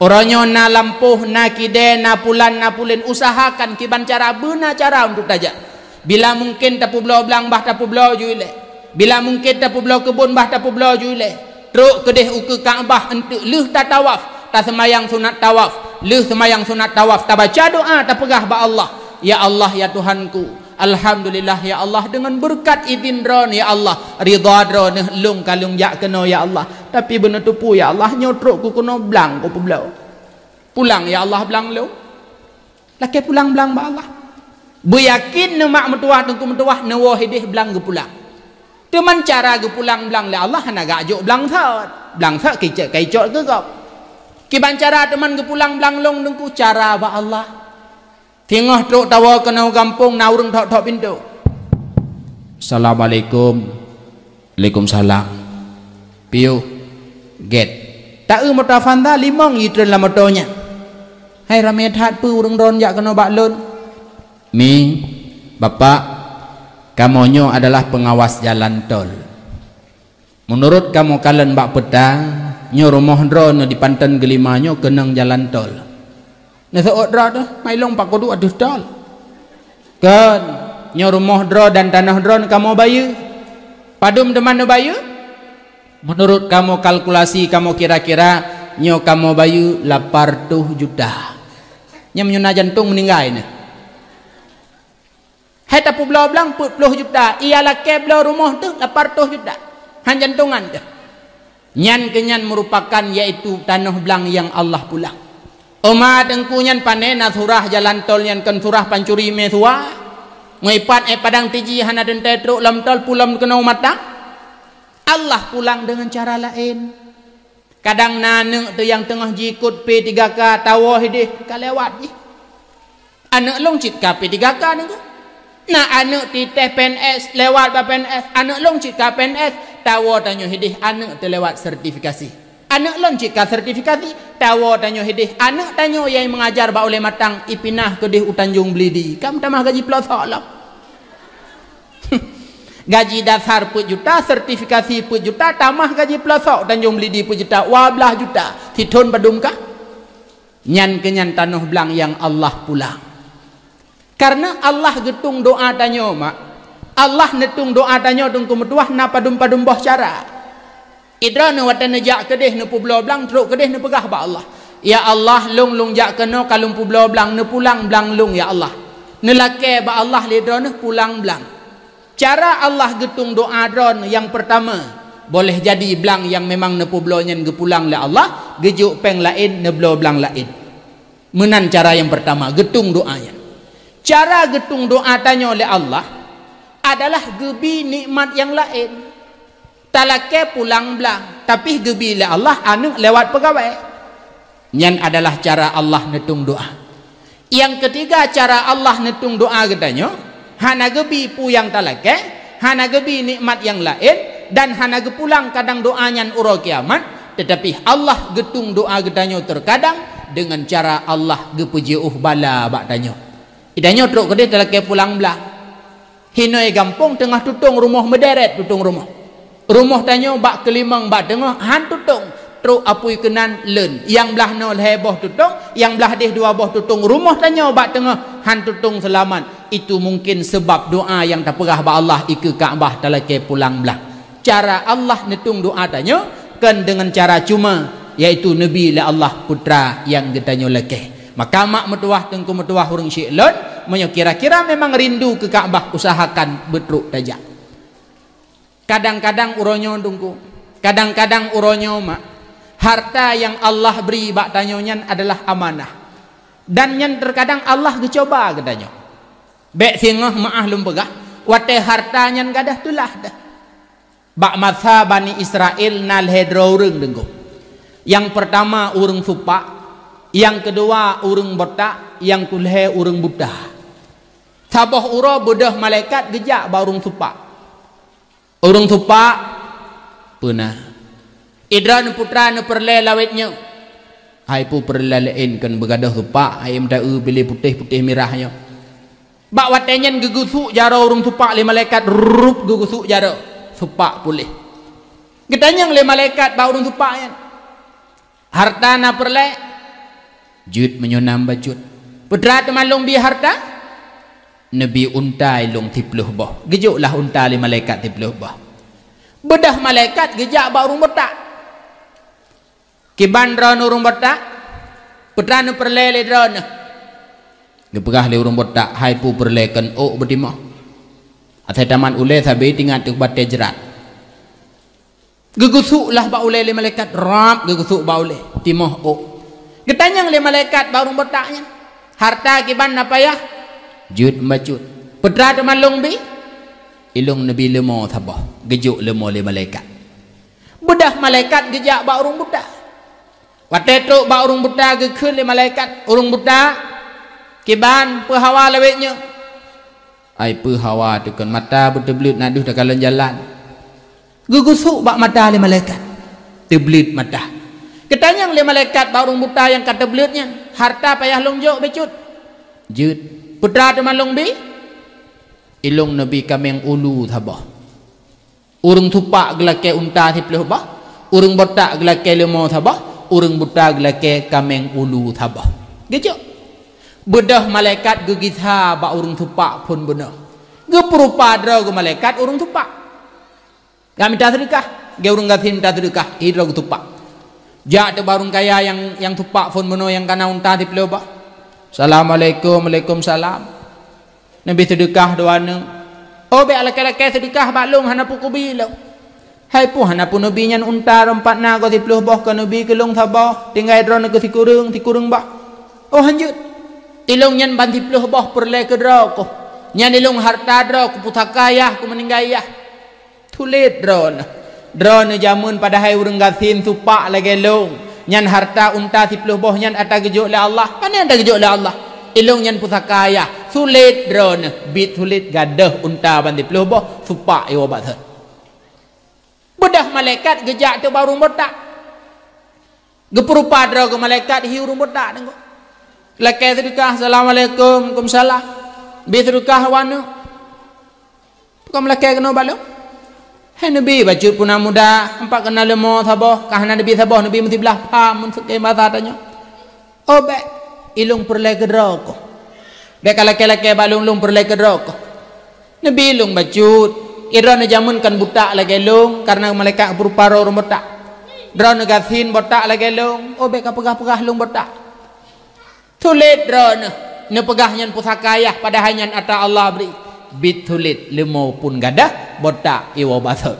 Uroe nyoe na lampôh, na kidée, na pulan, na pulen, usahakan kiban cara beuna cara untuk tajak. Bila mungken tapeubloe blang bah tapeubloe ju ilée. Bila mungken tapeubloe keubon bah tapeubloe ju ilée. Trok keudeh ukeue Ka'bah eunteuk lheueh tatawaf, taseumayang sunat tawaf, lheueh seumayang sunat tawaf tabaca doa tapeugah bak Allah, "Ya Allah, ya Tuhanku, alhamdulillah ya Allah, deungon beureukat idhin Droeneuh ya Allah, ridha Droeneuh lôn ka lôn jak keunoe ya Allah, tapi beuneuteupeu ya Allah nyoe trok kukeunoe blang kupeubloe. Pulang ya Allah blang lôn." Lakée pulang blang bak Allah. Beuyakin neuh mak meutuwah Teungku meutuwah neuwoe hideh blang geupulang. Teuma cara geupulang blang lé Allah hana geujok blang sot. Blang sot kicok ka icok keu gob. Kiban cara teuma geupulang blang lôn Teungku, cara bak Allah. Singoh trok tawoe keunoe gampông na ureuëng thok-thok pintoe. "Assalamualaikum." "Waalaikumsalam." "Piôh?" "Gét." Taeu moto Avanza limong jitreun lam moto nyan. "Hai ramé that peue ureuëng droen jak keunoe bak lôn?" "Mi, Bapak, kamoe nyoe adalah pengawas jalan tol. Meunurot kamoe kalon bak peta, nyoe rumoh droeneuh di Panton Geulima nyoe keunong jalan tol." Neuseuôt droe teuh, "Mailong pakodu ateueh tol?" "Kon, nyoe rumoh droe dan tanoh droe kamoe bayeue." "Padum teuma neubayeue?" "Meunurot kamoe kalkulasi kamoe kira-kira, nyoe kamoe bayeue lapan reutôh juta." Nyan meunyoe na jantong meuninggai nyan. Hai tapeubloe blang peuet ploh juta, iya lakée bloe rumoh teuh lapan reutôh juta. Han jantongan teuh. Nyan keunyan meurupakan yaitu tanoh blang nyang Allah pulang. Oma Teungku nyan pané na surah jalan tol nyan kon surah pancuri meusuwa. Ngon ipat éh padang tiji hana teuntée trok lom tol pulom keunoe mata. Allah pulang deungon cara laén. Kadang na aneuëk teuh nyang teungoh jiikot P tiga K tawoe hideh ka lewat jih. Aneuëk lôn cit ka P tiga K Teungku. Na aneuëk teuh itéh P N S lewat bak P N S, aneuëk lôn cit ka P N S, tawoe tanyoe hideh aneuëk teuh lewat sertifikasi. Aneuëk lôn cit ka sertifikasi, tawoe tanyoe hideh aneuëk tanyoe nyang meungajar bak ulée matang ipinah keudeh u Tanjong Belidi. Ka meutamah gaji peulosok lom. Gaji dasar peuet juta, sertifikasi peuet juta, tamah gaji peulosok Tanjong Belidi peuet juta, dua blaih juta. Sithon padum kah? Nyan keunyan tanoh blang nyang Allah pulang. Kareuna Allah geutueng doa tanyoe mak. Allah neutueng doa tanyoe Teungku meutuwah na padum-padum boh cara. Idroeneuh watée neujak keudeh neupeubloe blang trok keudeh neupeugah bak Allah, "Ya Allah, lôn lôn jak keunoe ka lôn peubloe blang, neupulang blang lôn ya Allah." Neulakée bak Allah lé droeneuh pulang blang. Cara Allah geutueng doa droeneuh nyang peurtama, Boleh jadi blang nyang memang neupeubloe nyan geupulang lé Allah, geujok péng laén, neubloe blang laén. Meunan cara nyang peurtama, geutung doa nyan. Cara geutung doa tanyoe lé Allah adalah geubi nikmat nyang laén. Talakée pulang blang, tapi geubi lé Allah aneuëk lewat peugawée. Nyan adalah cara Allah neutung doa. Nyang keutiga cara Allah neutung doa geutanyoe, hana geubi peue nyang talakée, hana geubi nikmat nyang laén, dan hana geupulang kadang doa nyan uroe kiamat, teutapi Allah geutung doa geutanyoe teukadang deungon cara Allah geupeujiôh bala bak tanyoe. Geutanyoe trok keudeh talakée pulang blang. Hinoe gampông teungoh tutong rumoh meuderet tutong rumoh. Rumoh tanyoe bak keulimong bak teungoh han tutong, trok apui keunan leuen. Nyang blah noe lhée boh tutong, nyang blah deh dua boh tutong. Rumoh tanyoe bak teungoh han tutong seulamat. Itu mungkin seubab doa nyang tapeugah bak Allah ikeue Ka'bah talakée pulang blang. Cara Allah neutung doa tanyoe kon deungon cara cuma, yaitu neubi lé Allah putra nyang geutanyoe lakée. Maka mak meutuwah teungku meutuwah ureuëng syik lôn, meunyoe kira-kira memang rindu keu Ka'bah, usahakan beutrok tajak. Kadang-kadang uroe nyoe teungku, kadang-kadang uroe nyoe mak, harta nyang Allah bri bak tanyoe nyan adalah amanah. Dan nyan teukadang Allah geucoba geutanyoe. Bék singoh meuáh lôn peugah, watée harta nyan gadôh teulah dah. Bak masa Bani Israel na lhée droe ureuëng teungku. Nyang peurtama ureuëng supak, nyang keudua ureuëng botak, nyang keulhée ureuëng buta. Saboh uroe beudôh malaikat geujak bak ureuëng supak. Ureuëng supak, "Peue na?" "Idroeneuh putra neupeureulée lawét nyoe." "Hai peue peureulée laén kon beugadôh supak, hai meuta-eu piléh putéh-putéh mirah nyoe." Bak watée nyan geugeusuk jaroe ureuëng supak lé malaikat, rup geugeusuk jaroe supak puléh. Geutanyong lé malaikat bak ureuëng supak nyan, "Harta na peureulée?" "Jeuet meunyoe na bacut." "Peue teuma lôn bi harta?" "Neubi unta ilôn siplôh boh." Geujok lah unta lé malaikat siplôh boh. Beudôh malaikat geujak bak ureuëng botak. "Kiban droeneuh ureuëng botak, peue teuma neupeureulée lé droeneuh?" Geupeugah lé ureuëng botak, "Hai peue peureulée kon ôk beutimoh. Asai tamat ulée sabe tingat teuk batée jrat." Geugeusuk lah bak ulée lé malaikat, rab geugeusuk bak ulée, timoh ôk. Geutanyong lé malaikat bak ureuëng botak nyan, "Harta kiban na payah?" "Jeuet bacut." "Peue teuma lôn bi?" "Ilôn neubi leumo saboh." Geujok leumo lé malaikat. Beudôh malaikat geujak bak ureuëng buta. Watée trok bak ureuëng buta geukheun lé malaikat, "Ureuëng buta, kiban peue hawa lawét nyoe?" "Hai peue hawa teukon, mata beuteubleuet na deuh takalon jalan." Geugeusuk bak mata lé malaikat, teubleuet mata. Geutanyong lé malaikat bak ureuëng buta nyang ka teubleuet nyan, "Harta payah lôn jok bacut?" "Jeuet." "Peue teuma lôn bi?" "Ilôn neubi kaméng ulu saboh." Ureuëng supak geulakée unta siplôh boh, ureuëng botak geulakée leumo saboh, ureuëng buta geulakée kaméng ulu saboh. Geujok. Beudôh malaikat geugisa bak ureuëng supak phon bunoe. Geupeurupa droe geuh malaikat ureuëng supak. Ka mita seudeukah, geu ureuëng gasien mita seudeukah, hi droe geuh supak. Jak teuk bak ureuëng kaya nyang, nyang supak phon bunoe nyang ka na unta siplôh boh. "Assalamualaikum." "Waalaikumsalam." "Neubi seudeukah dua neuk." "Oh, bék lakée-lakée seudeukah bak lôn, hana peue kubi lôn." "Hai peue hana peue neubi nyan, unta rompat na goe siplôh boh ka neubi keu lôn saboh, tinggai droeneuh keu sikureueng, sikureueng boh." "Oh, hanjeuet. Ilôn nyan ban siplôh boh peureulée keu droe koh. Nyan ilôn harta droe, keu pusaka yah, keu meuninggai yah." Sulet droeneuh. Droeneuh jameun padahai ureuëng gasien supak lagée lôn. Nyan harta unta siplôh boh nyan ata geujok lé Allah. Pane ata geujok lé Allah? Ilôn nyan pusaka yah. Sulet droeneuh. Biet sulet gadôh unta ban siplôh boh, supak iwoe bak sot. Beudôh malaikat geujak teuk bak ureuëng botak. Geupeurupa droe geuh malaikat hi ureuëng botak teungku. Lakée seudeukah, "Assalamualaikum." "Waalaikumsalam." "Bi seudeukah waneuk." "Peue ka meulakée keunoe bak lôn?" "Hai neubi bacut puna muda, ampat keu na leumo saboh, ka hana neubi saboh, neubi meusiblah pham, meuseuké basa tanyoe." "Oh bék, ilôn peureulée keu droe koh. Bék ka lakée-lakée bak lôn, lôn peureulée keu droe koh." "Neubi lôn bacut, droeneuh jameun kon butak lagée lôn, kareuna malaikat geupeurupa droe ureuëng botak. Droeneuh gasien botak lagée lôn, oh bék ka peugah-peugah lôn botak." Sulet droeneuh, neupeugah nyan pusaka yah padahai nyan ata Allah bri. Biet sulet, leumo pun gadôh, botak iwoe bak sot.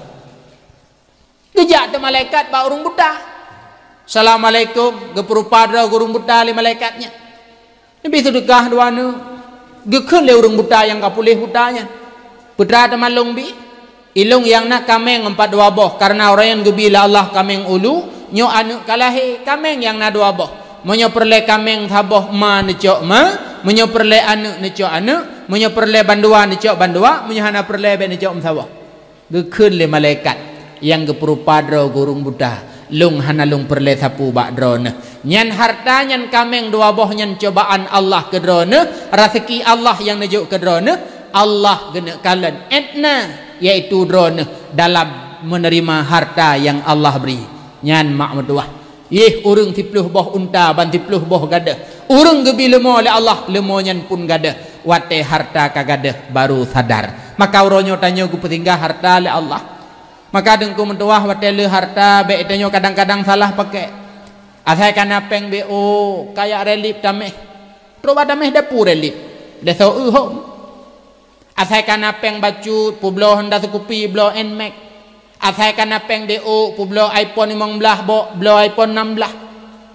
Geujak teuk malaikat bak ureuëng buta. "Assalamualaikum," geupeurupa droe keu ureuëng buta lé malaikat nyan. Neubi seudeukah dua neuk. Geukheun lé ureuëng buta nyang ka puléh buta nyan, "Peue teuma lôn bi? Ilôn nyang na kaméng empat dua boh, kareuna uroe nyan geubi lé Allah kaméng ulu, nyoe aneuk ka lahé, kaméng nyang na dua boh. Meunyoe peureulée kaméng saboh ma neucok ma, meunyoe peureulée aneuk neucok aneuk, meunyoe peureulée bandua neucok bandua, meunyoe hana peureulée bék neucok meusaboh." Geukheun lé malaikat nyang geupeurupa droe keu ureuëng buta, "Lôn hana lôn peureulée sapeue bak droeneuh. Nyan harta nyan kaméng dua boh nyan cobaan Allah keu droeneuh, raseuki Allah nyang neujok keu droeneuh, Allah geuneuk kalon étna, yaitu droeneuh dalam meuneurima harta nyang Allah bri." Nyan mak meutuwah. Yeh, ureuëng siploh boh unta ban siploh boh gadôh. Ureuëng geubi leumo lé Allah, leumo nyan pun gadôh. Watée harta ka gadôh baru sadar. Maka uroe nyoe tanyoe geupeusinggah harta lé Allah. Maka teungku meutuwah, watée le harta bék tanyoe kadang-kadang salah pakai. Asai ka na péng B O, kajak relief taméh. Trok bak taméh dapu relief. Desa eu hom. Asai ka na péng bacut, peubloe honda seukupi, bloe Nmax. Asai ka na péng B O, peubloe iPhone limong blaih, bok bloe iPhone enam blaih.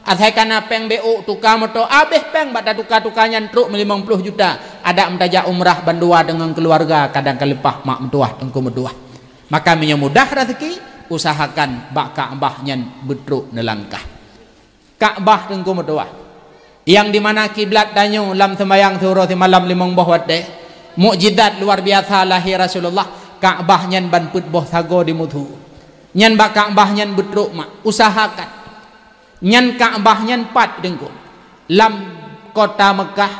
Asai ka na péng B O, tuka moto, abéh péng bak tatuka-tuka nyan trok meulimong ploh juta. Adak meutajak umrah bandua deungon keuluwarga, kadang ka leupah mak meutuwah, teungku meutuwah. Maka meunyoe mudah raseuki, usahakan bak Ka'bah nyan beutrok neulangkah. Ka'bah teungku meutuwah, nyang dimana kiblat tanyoe lam seumayang siuroe simalam limong boh watée, mukjizat luar biasa lahé Rasulullah, Ka'bah nyan ban peuet boh sagoe dimeusu. Nyan bak Ka'bah nyan beutrok mak, usahakan. Nyan Ka'bah nyan pat teungku, lam kota Meukah,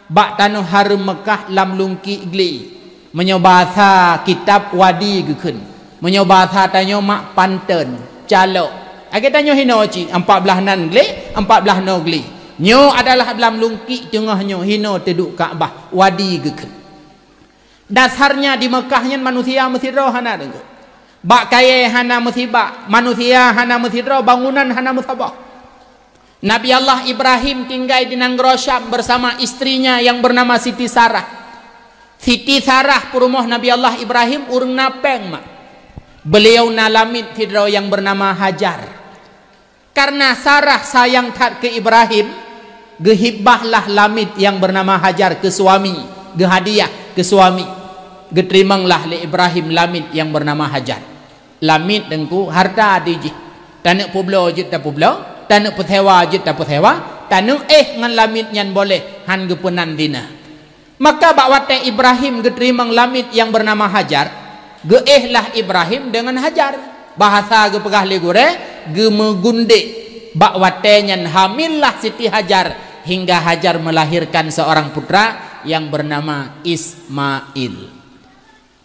bak tanoh hareuem Meukah lam lungkiek glé. Meunyoe bahasa kitab Wadi geukheun, meunyoe bahasa tanyoe mak panteun, calok. Lagée tanyoe hinoe cit, empat blaih nan glé, empat blaih noe glé. Nyoe adalah lam lungkiek teungoh nyoe hinoe teuduek Ka'bah, Wadi geukheun. Dasarnya di Meukah nyan manusia meusidroe hana teungku. Bak kayée hana meusibak, manusia hana meusidroe, bangunan hana meusaboh. Nabi Allah Ibrahim tinggai di nanggroe Syam bersama istrinya yang bernama Siti Sarah. Siti Sarah peurumoh Nabi Allah Ibrahim ureuëng na péng mak. Beliau na lamiet sidroe yang bernama Hajar. Karena Sarah sayang that keu Ibrahim, geuhibahlah lamiet yang bernama Hajar keu suami, geuhadiah keu suami. Geuteurimonglah lé Ibrahim lamiet yang bernama Hajar. Lamiet teungku harta di jih. Taneuk peubloe jeuet tapeubloe, taneuk peusewa jeuet tapeusewa, taneuk éh ngon lamiet nyan boleh, han geupeunan zina. Maka bak watée Ibrahim geuteurimong lamiet nyang beunama Hajar, geuéh lah Ibrahim deungon Hajar. Bahasa geupeugah lé gurée, geumeugundek. Bak watée nyan hamillah Siti Hajar, hingga Hajar melahirkan seorang putra yang bernama Ismail.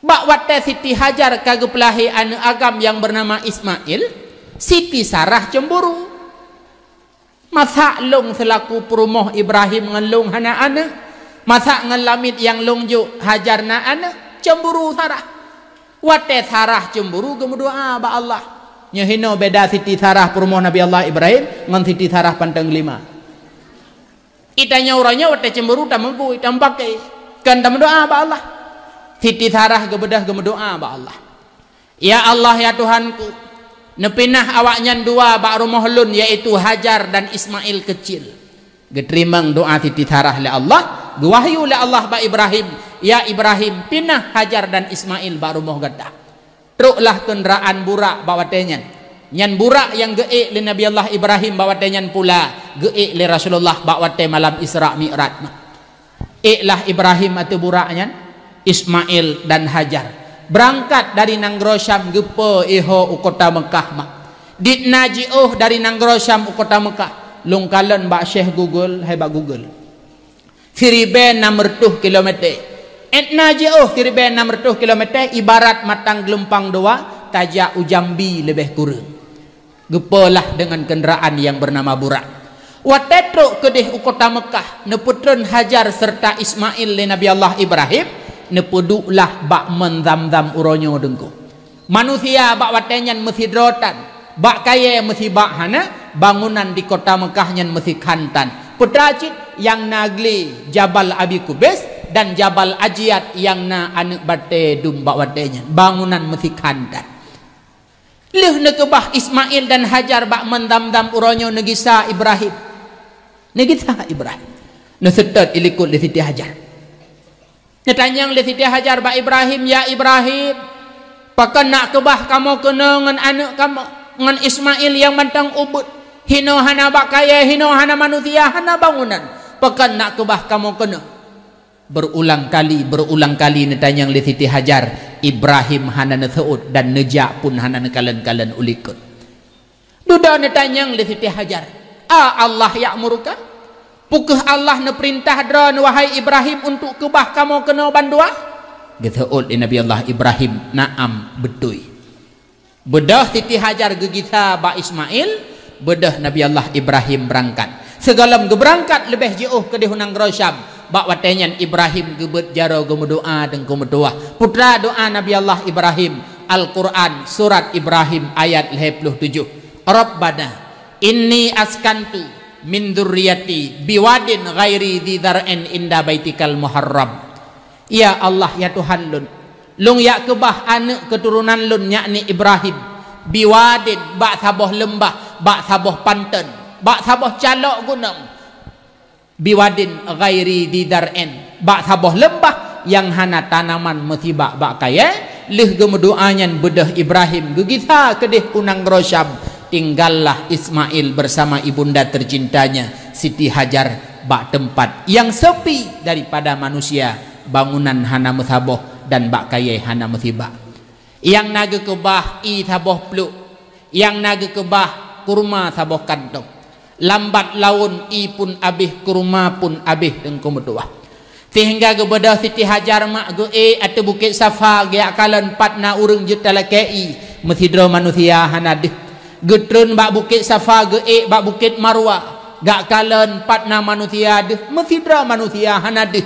Bak watée Siti Hajar ka geupeulahé aneuëk agam nyang beunama Ismail, Siti Sarah cemburu. "Masa lôn seulaku peurumoh Ibrahim ngon lôn hana aneuëk? Masa ngon lamiet nyang lôn jok Hajar na aneuëk?" Cemburu Sarah. Watée Sarah cemburu, geumeudoá bak Allah. Nyoe hinoe beda Siti Sarah peurumoh Nabi Allah Ibrahim ngon Siti Sarah panteun lima. Geutanyoe uroe nyoe watée cemburu tameugui, tameupaké. Kon tameudoá bak Allah. Siti Sarah geubeudôh geumeudoá bak Allah. "Ya Allah, ya Tuhanku, neupinah awaknyan dua bak rumoh lôn, yaitu Hajar dan Ismail keucil." Geuteurimong doá Siti Sarah lé Allah, geuwahyu lé Allah bak Ibrahim, "Ya Ibrahim, pinah Hajar dan Ismail bak rumoh gata." Troklah keundraan Burak bak watée nyan. Nyan Burak nyang geuék lé Nabi Allah Ibrahim bak watée nyan pula geuék lé Rasulullah bak watée malam Isra Mi'raj. Ék lah Ibrahim ateueh Burak nyan, Ismail dan Hajar. Beurangkat dari nanggroe Syam geupeu iho u kota Meukah mak. Dit na jiôh dari nanggroe Syam u kota Meukah, lôn kalon bak Syekh Google, hai bak Google. Siribée nam reutôh kilometer. Ék na jiôh siribée nam reutôh kilometer, ibarat matang geulumpang dua, tajak u Jambi leubeh kureueng. Geupeu lah deungon keundraan nyang beunama Burak. Watée trok keudeh u kota Meukah, neupeutreun Hajar seureuta Ismail lé Nabi Allah Ibrahim, neupeuduek lah bak mon Zamzam uroe nyoe teungku. Manusia bak watée nyan meusidroe tan, bak kayée meusibak hana, bangunan di kota Meukah nyan meusikhan tan. Peue teuma cit nyang na glé Jabal Abi Kubais dan Jabal Ajiat nyang na aneuëk batée dum bak watée nyan, bangunan meusikhan tan. Lheueh neukeubah Ismail dan Hajar bak meunan Zamzam, uroe nyoe neugisa Ibrahim. Neugisa Ibrahim. Neuseutôt ilikot lé Siti Hajar. Neutanyong lé Siti Hajar bak Ibrahim, "Ya Ibrahim, pakon nak keubah kamoe keunoe ngon aneuk kamoe, ngon Ismail nyang mantong ubeut? Hinoe hana bak kayée, hinoe hana manusia, hana bangunan. Pakon nak keubah kamoe keunoe?" Berulang kali, berulang kali neutanyong lé Siti Hajar, Ibrahim hana neuseuôt dan neujak pun hana neukalon-kalon u likot. Dudoe neutanyong lé Siti Hajar, "A Allah ya'muruka? Peu kheueh Allah neupeurintah droeneuh, wahai Ibrahim, untuk keubah kamoe keunoe bandua?" Geuseuôt lé Nabi Allah Ibrahim, "Na'am, beutôi." Beudôh Siti Hajar geugisa bak Ismail, beudôh Nabi Allah Ibrahim beurangkat. Sigohlom geubeurangkat leubeh jiôh keudeh u nanggroe Syam. Bak watée nyan Ibrahim geubeuet jaroe geumeudoá Teungku meutuwah. Peue teuma doá Nabi Allah Ibrahim? Al-Quran, surat Ibrahim ayat lhée ploh tujoh. "Rabbana inni askantu min dzurriyyati biwadin ghairi dzi dzar'in inda baitikal muharram." Ya Allah, ya Tuhan lôn, lôn jak keubah aneuk keuturonan lôn, yakni Ibrahim, biwadin, bak saboh leumbah, bak saboh panton, bak saboh calok gunong, biwadin ghairi dzi dzar'in, bak saboh leumbah nyang hana tanaman meusibak bak kayée. Lheueh geumeudoá nyan beudôh Ibrahim geugisa keudeh u nanggroe Syam, tinggallah Ismail bersama ibunda tercintanya Siti Hajar bak teumpat nyang seupi daripada manusia, bangunan hana meusaboh dan bak kayée hana meusibak. Nyang na geukeubah ié saboh pluek, nyang na geukeubah kurma saboh kantong. Lambat laén ié pun abéh, kurma pun abéh Teungku meutuwah. Seuhingga geubeudôh Siti Hajar mak geuék ateueh Bukét Safa geujak kalon pat na ureuëng jeuet talakée ié, meusidroe manusia hana deuh. Geutreun bak Bukét Safa geuék bak Bukét Marwa, geujak kalon pat na manusia deuh, meusidroe manusia hana deuh.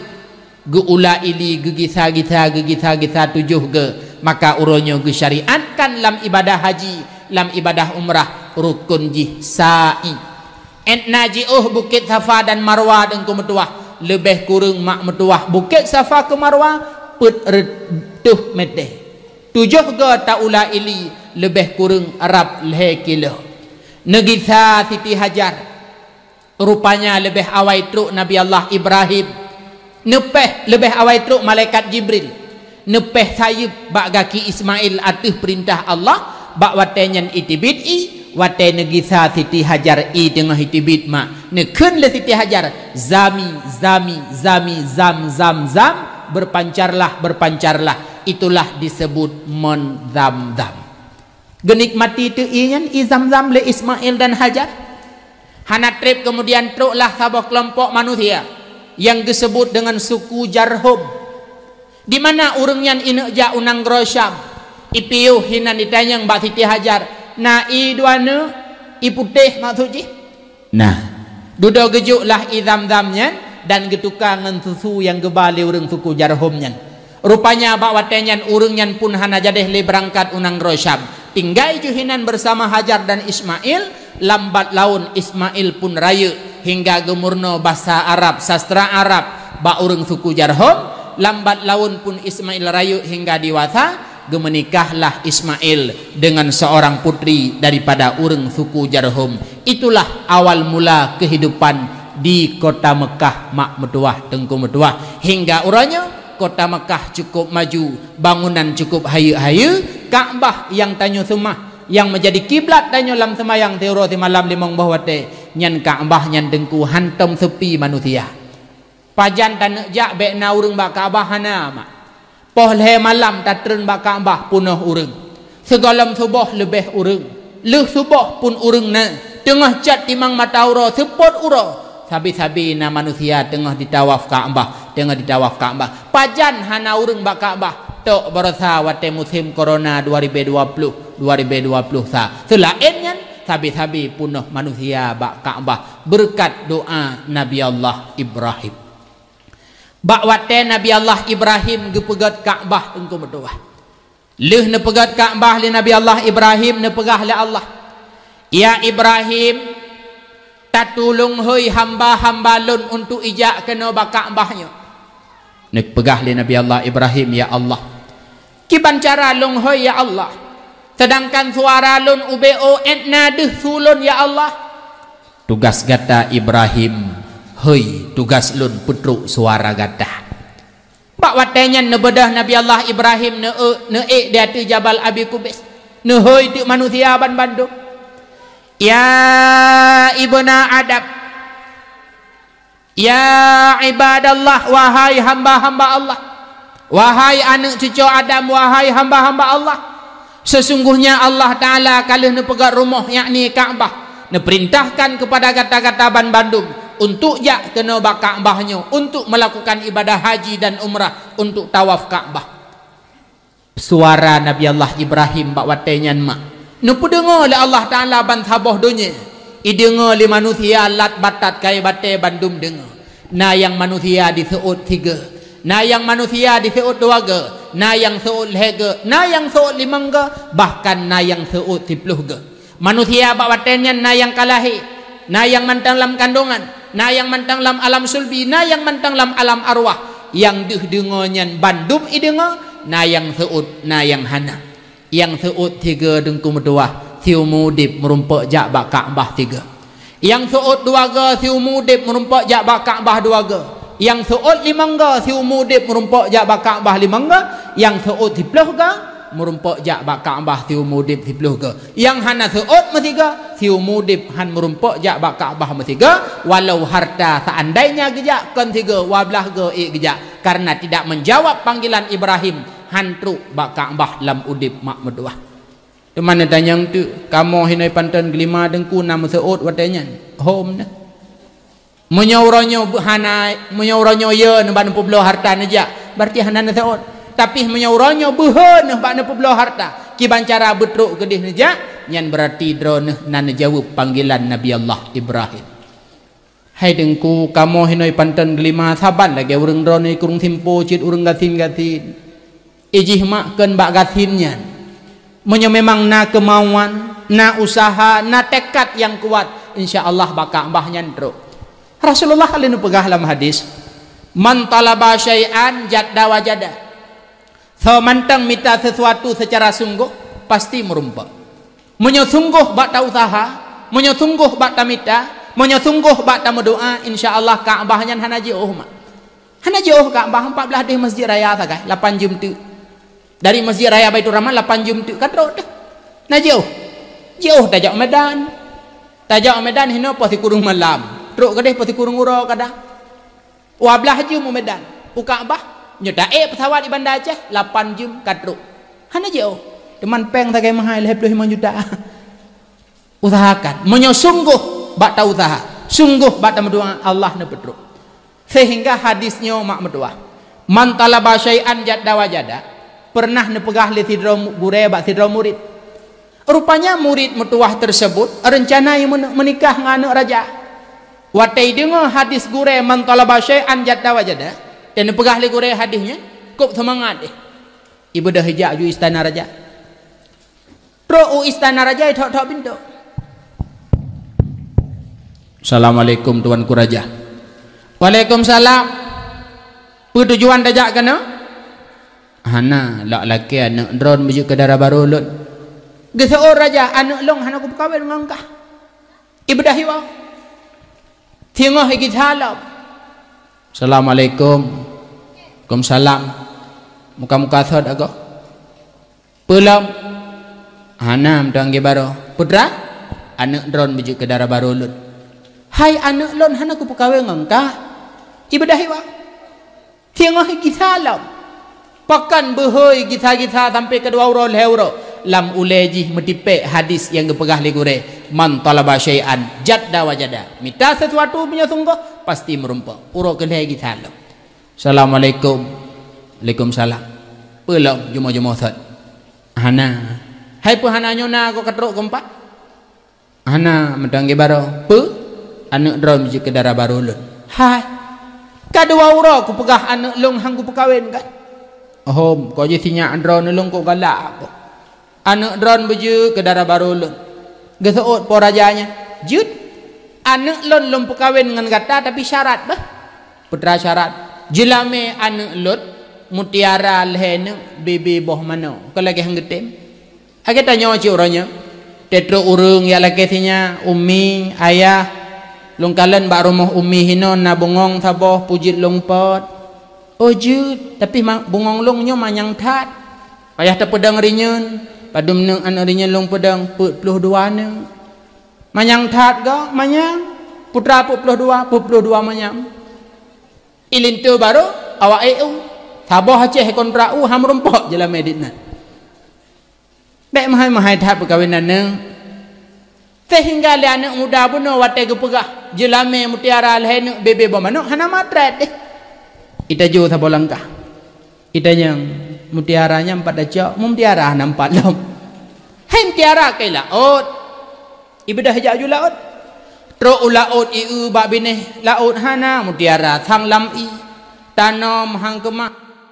Geuula ili geugisa-gisa, geugisa-gisa tujoh geu, maka uroe nyoe geusyariatkan lam ibadah haji, lam ibadah umrah rukon jih sa'i. Ét na jiôh Bukét Safa dan Marwa Teungku meutuwah, leubeh kureueng mak meutuwah Bukét Safa keu Marwa peuet reutôh mete. Tujoh geu taula ili leubeh kureueng rab lhée kilo. Neugisa Siti Hajar. Rupanya leubeh awai trok Nabi Allah Ibrahim. Neupéh leubeh awai trok malaikat Jibril. Neupéh sayeuep bak gaki Ismail ateueh peurintah Allah, bak watée nyan iteubiet ié, watée neugisa Siti Hajar ié teungoh iteubiet mak. Neukheun lé Siti Hajar, "Zami, zami, zami, zam, zam, zam, berpancarlah, berpancarlah." Itulah disebut mon Zamzam. Geunikmati teuk ié nyan, ié Zamzam lé Ismail dan Hajar. Hana treb keumudian troklah saboh keulompok manusia nyang geuseubut deungon suku Jarhum. Di mana ureuëng nyan ineuk jak u nanggroe Syam? Ipiôh hinan itanyong bak Siti Hajar, "Na ié dua neuk, ié putéh maksud jih?" Nah, dudoe geujok lah ié Zamzam nyan dan geutuka ngon susu nyang geuba lé ureuëng suku Jarhum nyan. Rupanya bak watée nyan ureuëng nyan pun hana jadeh lé beurangkat u nanggroe Syam. Tinggai ju hinan bersama Hajar dan Ismail, lambat laun Ismail pun rayeuk hingga geumeurunoe basa Arab, sastra Arab bak ureuëng suku Jarhum, lambat laun pun Ismail rayeuk hingga dewasa, geumeunikahlah Ismail dengan seorang putri daripada ureuëng suku Jarhum. Itulah awal mula kehidupan di kota Mekah mak meutuwah Teungku meutuwah. Hingga uroe nyoe, kota Mekah cukup maju, bangunan cukup hayeuk-hayeuk, Ka'bah nyang tanyoe seumah, nyang meujadi kiblat tanyoe lam seumayang siuroe simalam limong boh watée, nyan Ka'bah nyan Teungku hantom seupi manusia. Pajan taneuk jak bék na ureuëng bak Ka'bah, hana mak. Poh lhée malam tatreun bak Ka'bah peunoh ureuëng. Sigohlom suboh leubeh ureuëng. Lheueh suboh pun ureuëng na. Teungoh cot timang mata uroe seupôt uroe, sabe-sabe na manusia teungoh jitawaf Ka'bah, teungoh jitawaf Ka'bah. Pajan hana ureuëng bak Ka'bah? Tok baroesa watée musém corona dua ribu dua puluh, dua ribu dua puluh sa. Seulaén nyan, sabe-sabe peunoh manusia bak Ka'bah beureukat doá Nabi Allah Ibrahim. Bak watée Nabi Allah Ibrahim geupeugét Ka'bah Teungku meutuwah. Lheueh neupeugét Ka'bah lé Nabi Allah Ibrahim, neupeugah lé Allah, "Ya Ibrahim, tatulông hôi hamba-hamba lôn untuk ijak keunoe bak Ka'bah nyoe." Neupeugah lé Nabi Allah Ibrahim, "Ya Allah, kiban cara lông hôi ya Allah, Seudangkan suara lôn ubé ôt na deuh su lôn, ya Allah. Tugaih gata Ibrahim, hôi, tugaih lôn peutrok suara gata. Bak watée nyan neubeudôh Nabi Allah Ibrahim neu-, neuék di ateueh Jabal Abi Kubais. Neuhôi teuk manusia banmandum. Ya ibna Adam, ya ibadallah, wahai hamba-hamba Allah, wahai aneuëk cucoe Adam, wahai hamba-hamba Allah, sesungguhnya Allah Taala ka lheueh neupeugét rumoh, yakni Ka'bah, neupeurintahkan keupada gata-gata banmandum untuk jak keunoe bak Ka'bah nyoe untuk meulakukan ibadah haji dan umrah, untuk tawaf Ka'bah. Suara Nabi Allah Ibrahim bak watée nyan mak neupeudeungoe lé Allah Taala ban saboh donya, ideungoe lé manusia lat batat kayée batée bandum deungoe. Na nyang manusia diseuôt sigoe, na nyang manusia diseuôt dua goe, na nyang seuôt lhée goe, na nyang seuôt limong goe, bahkan na nyang seuôt siploh goe. Manusia bak watée nyan na nyang ka lahé, na nyang mantong lam kandongan, na nyang mantong lam alam sulbi, na nyang mantong lam alam arwah. Nyang deuh deungoe nyan bandum ideungoe, na nyang seuôt, na nyang hana. Nyang seuôt sigoe Teungku meutuwah, siumu udeb meurumpok jak bak Ka'bah sigoe. Nyang seuôt dua goe siumu udeb meurumpok jak bak Ka'bah dua goe. Nyang seuôt limong goe siumu udeb meurumpok jak bak Ka'bah limong goe. Nyang seuôt siploh goe meurumpok jak bak Ka'bah siumu udeb siploh goe. Nyang hana seuôt meusigoe, siumu udeb han meurumpok jak bak Ka'bah meusigoe, walau harta seandainya geujak kon sigoe, dua blaih goe ék geujak, karena tidak menjawab panggilan Ibrahim, han trok bak Ka'bah lam udeb mak meutuwah. Teuma neutanyong teuk, kamoe hinoe panton geulima Teungku na meuseuôt watée nyan? Hom na. Meunyoe uroe nyoe beu-, hana, meunyoe uroe nyoe yo neuh bak neupeubloe harta neujak, berarti hana neuseuôt. Tapi meunyoe uroe nyoe beuhe neuh bak neupeubloe harta, kiban cara beutrok keudeh neujak, nyan berarti droeneuh na neujaweueb panggilan Nabi Allah Ibrahim. Hai Teungku, kamoe hinoe panton geulima, saban lagée ureuëng droeneuh, kureueng simpo cit ureuëng gasien-gasien. Ijih mak kheun bak gasien nyan. Meunyoe memang na keumauan, na useuha, na teukat nyang kuat, insya Allah bak Ka'bah nyan trok. Rasulullah ka lheueh neupeugah lam hadis, "Man talaba syai'an jadda wajada." Soe mantong mita sesuatu secara sunggoh, pasti meurumpok. Meunyoe sunggoh bak tauseuha, meunyoe sunggoh bak tamita, meunyoe sunggoh bak tameudoá, insya Allah Ka'bah nyan hana jiôh mak. Hana jiôh Ka'bah, empat blaih deh Masjid Raya sagai, lapan jeuem teuk. Dari Masjid Raya Baiturrahman lapan jeuem teuk ka trok teuh. Na jiôh. Jiôh tajak Medan. Tajak Medan hinoe poh sikureueng malam. Trok keudeh poh sikureueng uroe kadang. Dua blaih jeuem u Medan. U Ka'bah, nyoe taék peusawat di Banda Aceh, lapan jeuem ka trok. Hana jiôh. Teuma péng sagai meuhai lhée ploh limong juta. Usahakan. Meunyoe sunggoh bak tauseuha, sunggoh bak tameudoá, Allah neupeutrok. Sehingga hadis nyoe mak meutuwah, "Man talaba syai'an jadda wajada," peureunah neupeugah lé sidroe mu-, gurée bak sidroe murit. Rupanya murit meutuwah teurseubut reuncana i meune-, meunikah ngon aneuëk raja. Watée ideungoe hadis gurée, "Man talaba syai'an jadda wajada," dan neupeugah lé gurée hadis nyan, kôb seumangat deh. Ibeudôh ijak ju istana raja. Trok u istana raja, ithok-thok pintoe. "Assalamualaikum, Tuanku Raja." "Waalaikumsalam. Peue tujuan tajak keunoe?" "Hana, lak lakée aneuëk droen beujeuet keu dara barô lôn." "Geuseuôt raja, aneuëk lôn hana kupeukawen ngon kah." Ibeudôh iwoe. Teungoh igisa lom. "Assalamualaikum." "Waalaikumsalam." Muka-muka sot agoe. "Peue lom?" "Hana, meutuwah geubarô." "Peue treuk?" "Aneuëk droen beujeuet keu dara barô lôn." "Hai aneuëk lôn hana kupeukawen ngon kah." Ibeudôh iwoe. Teungoh gisa lom. Pakon beuhôi gisa-gisa sampoe keudua uroe lhée uroe. Lam ulée jih meutipék hadis nyang geupeugah lé gurée, "Man talaba syai'an jadda wajada." Mita sesuatu meunyoe sunggoh, pasti meurumpok. Uroe keulhée gisa lom. "Assalamualaikum." "Waalaikumsalam." "Peue lom jumoe-jumoe sot?" "Hana." "Hai peue hana, nyoe na goe ka trok keumpat?" "Hana, meutuwah geubarô." "Peue?" "Aneuëk droen beujeuet keu dara barô lôn." "Hai, ka dua uroe kupeugah aneuëk lôn han kupeukawen kan?" "Hom, kok jih sinyak droen lôn kok galak kok." "Aneuëk droen beujeuet keu dara barô lôn." "Geuseuôt po raja nyan?" "Jeuet. Aneuëk lôn lôn peukawen ngon gata, tapi syarat bah." "Peue treuk syarat?" "Jeulamé aneuëk lôn mutiara lhée neuk, bibi boh manoe, kon lagée han geutem." Lagée tanyoe cit uroe nyoe, teutrok ureuëng jak lakée sinyak, "Umi, ayah, lôn kalon bak rumoh umi hinon na bungong saboh peujeuet lôn pot." "Oh jeuet, tapi ma-, bungong lôn nyoe manyang that." Payah tapeudong rinyeun, padum neuk aneuëk rinyeun lôn peudong, peuet ploh dua neuk. Manyang that goe, manyang, putra peuet ploh dua, peuet ploh dua manyang. Ilinto barô awak ék u, saboh Aceh kontrak u, han meurumpok jeulamé dit nan. Bék meuhai-meuhai that peukawen aneuëk. Seuhingga lé aneuëk muda bunoe watée geupeugah, "Jeulamé mutiara lhée neuk bebe boh manok hana matrét deh." Itajo saboh langkah. Itanyong, "Mutiara nyan pat tacok?" "Mutiara hana pat lom." "Hai mutiara keu laôt." Ibeudôh jak aju laôt. Trok u laôt, ieu bak binéh laôt hana mutiara, sang lam ié. Tanom han keumah,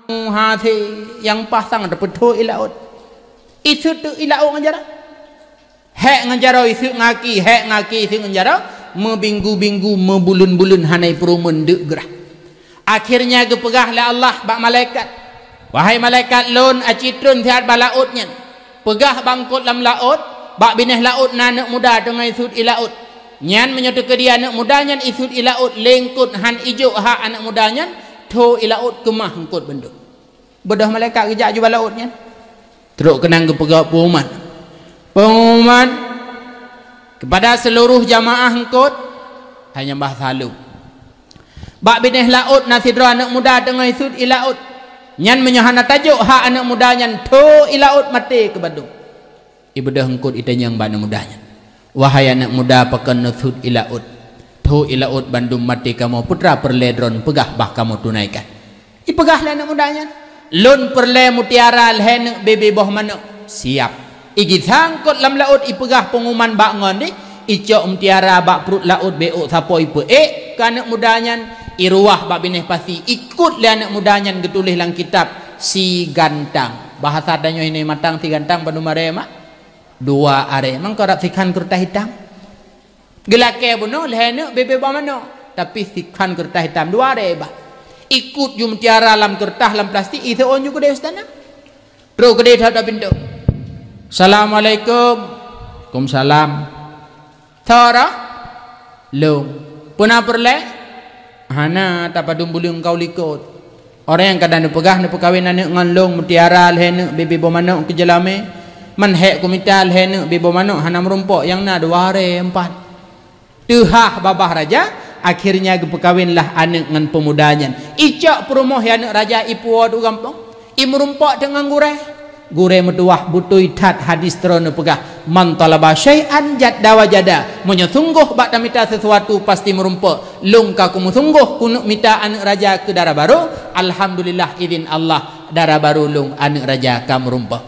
hasé nyang paih sang teupeutho i laôt. Iseuet teuk i laôt ngon jaroe. Hék ngon jaroe iseuet ngaki, hék ngaki iseuet ngon jaroe, meubinggu-binggu, meubuleuen-buleuen hana ipeurumeuen deuk grah. Akhirnya geupeugah lé Allah bak malaikat, "Wahai malaikat, lôn aci treun siat bak laôt nyan. Peugah bak eungkôt lam laôt, bak binéh laôt na aneuëk muda teungoh iseuet i laôt. Nyan meunyoe teukeudi aneuëk muda nyan iseuet i laôt lé eungkôt han ijok hak aneuëk muda nyan, tho i laôt keumah eungkôt bandum." Beudôh malaikat geujak aju bak laôt nyan. Trok keunong geupeugah peungumuman. Peungumuman kepada seluruh jamaah eungkôt, hanya bah salub. Bak binéh laôt na sidroe aneuëk muda teungoh iseuet i laôt. Nyan meunyoe hana tajok hak aneuëk muda nyan, tho i laôt maté keu bandum. Ibeudôh eungkôt itanyong bak aneuëk muda nyan, "Wahai aneuëk muda, pakon neuseuet i laôt? Tho i laôt bandum maté kamoe, peue teuma peureulée droen peugah bah kamoe tunaikan." Ipeugah lé aneuëk muda nyan, "Lôn peureulée mutiara lhée neuk bebe boh manok." Siap. Igisa eungkôt lam laôt, ipeugah peungumuman bak ngon deh, icok mutiara bak pruet laôt bék sapoe ipeuék keu aneuëk muda nyan, iruwah bak binéh pasi, ikot lé aneuëk muda nyan geutuléh lam kitab si gantang. Bahasa tanyoe ini matang si gantang bandum arée mak. Dua arée, mangko rab sikhan keureutah itam. Geulakée bunoe lhée neuk bebe boh manok, tapi sikhan keureutah itam dua arée bah. Ikot ju mutiara lam keureutah lam plastik, iseuôn ju keudeh istana. Trok keudeh that-that pintoe. "Assalamualaikum." "Waalaikumsalam." "Soe roh?" "Lôn." "Peue na peureulée?" "Hana, tapadum buleuen kau likot." "Orang nyang ka neupeugah neupeukawen aneuëk ngon lôn mutiara lhée neuk bebe boh manok keu jeulamé, man hék kumita lhée neuk bebe boh manok hana meurumpok, nyang na dua arée empat." Teuhah babah raja, akhirnya geupeukawenlah aneuëk ngon peumuda nyan. Icok peurumoh aneuëk raja ipuwoe u gampông, imeurumpok teuk ngon gurée. Gurée meutuwah beutôi that hadis droeneueh peugah, "Man talaba syai'an jadda wajada." Meunyoe sunggoh bak tamita sesuatu pasti meurumpok. Lôn ka kumeusunggoh kuneuk mita aneuëk raja keu dara barô, alhamdulillah idhin Allah dara barô lôn aneuëk raja ka meurumpok.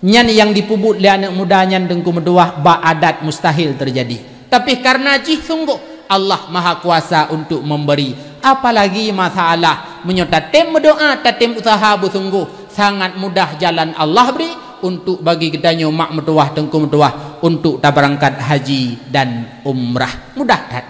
Nyan nyang dipeubuet lé aneuëk muda nyan teungku meutuwah bak adat mustahil teujadi. Tapi kareuna jih sunggoh Allah Mahakuasa untuk memberi. Apalagi masalah, meunyoe tatem meudoá, tatem useuha beusunggoh, sangat mudah jalan Allah bri untuk bagi geutanyoe mak meutuwah teungku meutuwah untuk tabeurangkat haji dan umrah. Mudah that.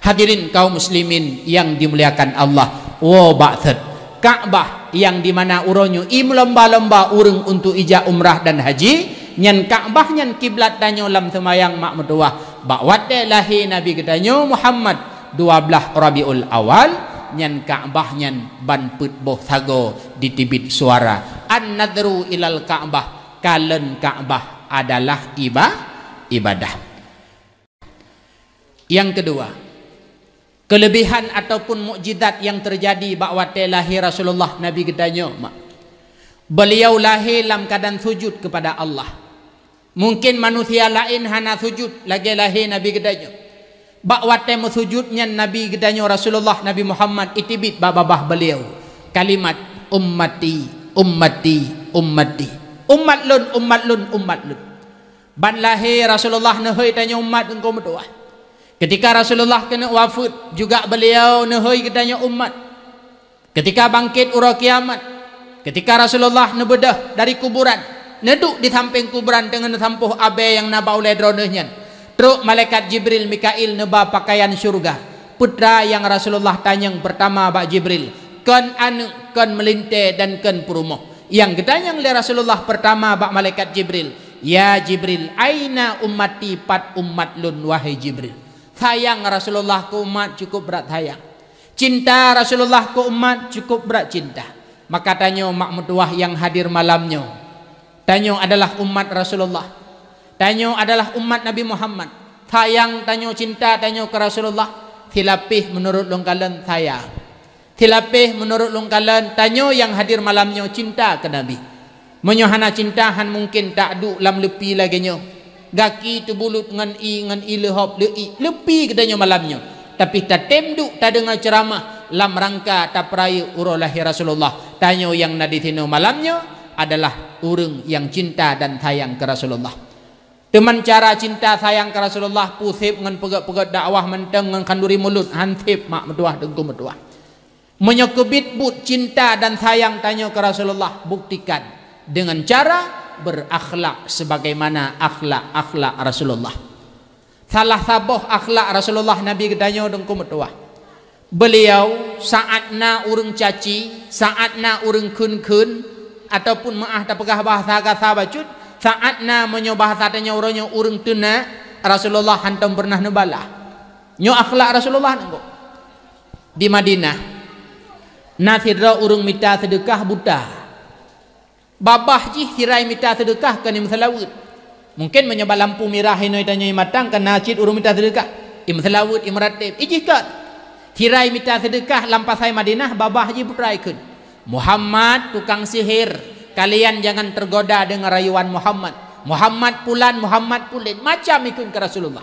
Hadirin kaum muslimin yang dimuliakan Allah, woe bak thot, Ka'bah yang di mana uroe nyoe imeulomba-lomba ureuëng untuk ijak umrah dan haji, nyan Ka'bah nyan kiblat tanyoe lam seumayang mak meutuwah. Bak watée lahé Nabi geutanyoe Muhammad dua blaih Rabiul Awal, nyan Ka'bah nyan ban peuet boh sagoe diteubiet suara, "An-nadhru ilal Ka'bah," kalon Ka'bah adalah iba-, ibadah. Yang kedua, kelebihan ataupun mukjizat yang terjadi bak watée lahé Rasulullah Nabi geutanyoe mak. Beliau lahé lam keadaan sujud kepada Allah. Mungkin manusia laén hana sujud lagée lahé Nabi geutanyoe. Bak watée meusujud nyan Nabi geutanyoe Rasulullah Nabi Muhammad iteubiet bak babah beliau kalimat, "Ummati, ummati, ummati." Umat lôn, umat lôn, umat lôn. Ban lahé Rasulullah neuhôi tanyoe umat teungku meutuwah. Ketika Rasulullah keuneuk wafeuet, juga beliau neuhôi geutanyoe umat. Ketika bangkét uroe kiamat, ketika Rasulullah neubeudôh dari kuburan, neuduek di sampéng kuburan teungoh neusampôh abée nyang na bak ulée droeneueh nyan, trok malaikat Jibril Mikail neuba pakaian syeuruga. Peue teuma nyang Rasulullah tanyong peurtama bak Jibril, kon aneuëk, kon meulintée dan kon peurumoh. Nyang geutanyong lé Rasulullah peurtama bak malaikat Jibril, "Ya Jibril, aina ummati, pat umat lôn, wahai Jibril?" Sayang Rasulullah keu umat cukup brat sayang. Cinta Rasulullah keu umat cukup brat cinta. Maka tanyoe mak meutuwah nyang hadir malam nyoe, tanyoe adalah umat Rasulullah. Tanyoe adalah umat Nabi Muhammad. Sayang tanyoe, cinta tanyoe keu Rasulullah, silapéh meunurot lôn kalon sayang. Silapéh meunurot lôn kalon, tanyoe nyang hadir malam nyoe cinta keu Nabi. Meunyoe hana cinta, han mungken taduek lam leupi lagée nyoe. Gaki teubulut ngon ie, ngon ie leuhob leuiek, leupi geutanyoe malam nyoe. Tapi tatem duek tadeungoe ceuramah lam rangka tapeurayeuk uroe lahé Rasulullah. Tanyoe nyang na disinoe malam nyoe adalah ureuëng nyang cinta dan sayang keu Rasulullah. Teuma cara cinta sayang keu Rasulullah, peuseb ngon peugét-peugét dakwah mantong ngon khanduri mulut, han seb mak meutuwah, teungku meutuwah. Meunyoe keubiet buet cinta dan sayang tanyoe keu Rasulullah, buktikan dengan cara berakhlak sebagaimana akhlak-akhlak Rasulullah. Salah saboh akhlak Rasulullah Nabi geutanyoe, teungku meutuwah. Beliau saát na ureuëng caci, saát na ureuëng kheun-kheun, ataupun meuáh tapeugah bahasa gasa bacut, saát na, meunyoe bahasa tanyoe uroe nyoe, ureuëng teunak, Rasulullah hantom peureunah neubalah. Nyoe akhlak Rasulullah nangko. Di Madinah, na sidroe ureuëng mita seudeukah buta. Babah jih sirai mita seudeukah kon imeuseulaweuet. Mungken meunyoe bak lampu mirah inoe tanyoe imatang, kon na cit ureuëng mita seudeukah, imeuseulaweuet, imeurateb, ijih kon. Sirai mita seudeukah lam pasai Madinah, babah jih buta ikheun, "Muhammad tukang sihir, kalian jangan tergoda dengan rayuan Muhammad. Muhammad pulan, Muhammad pulen," macam ikheun keu Rasulullah.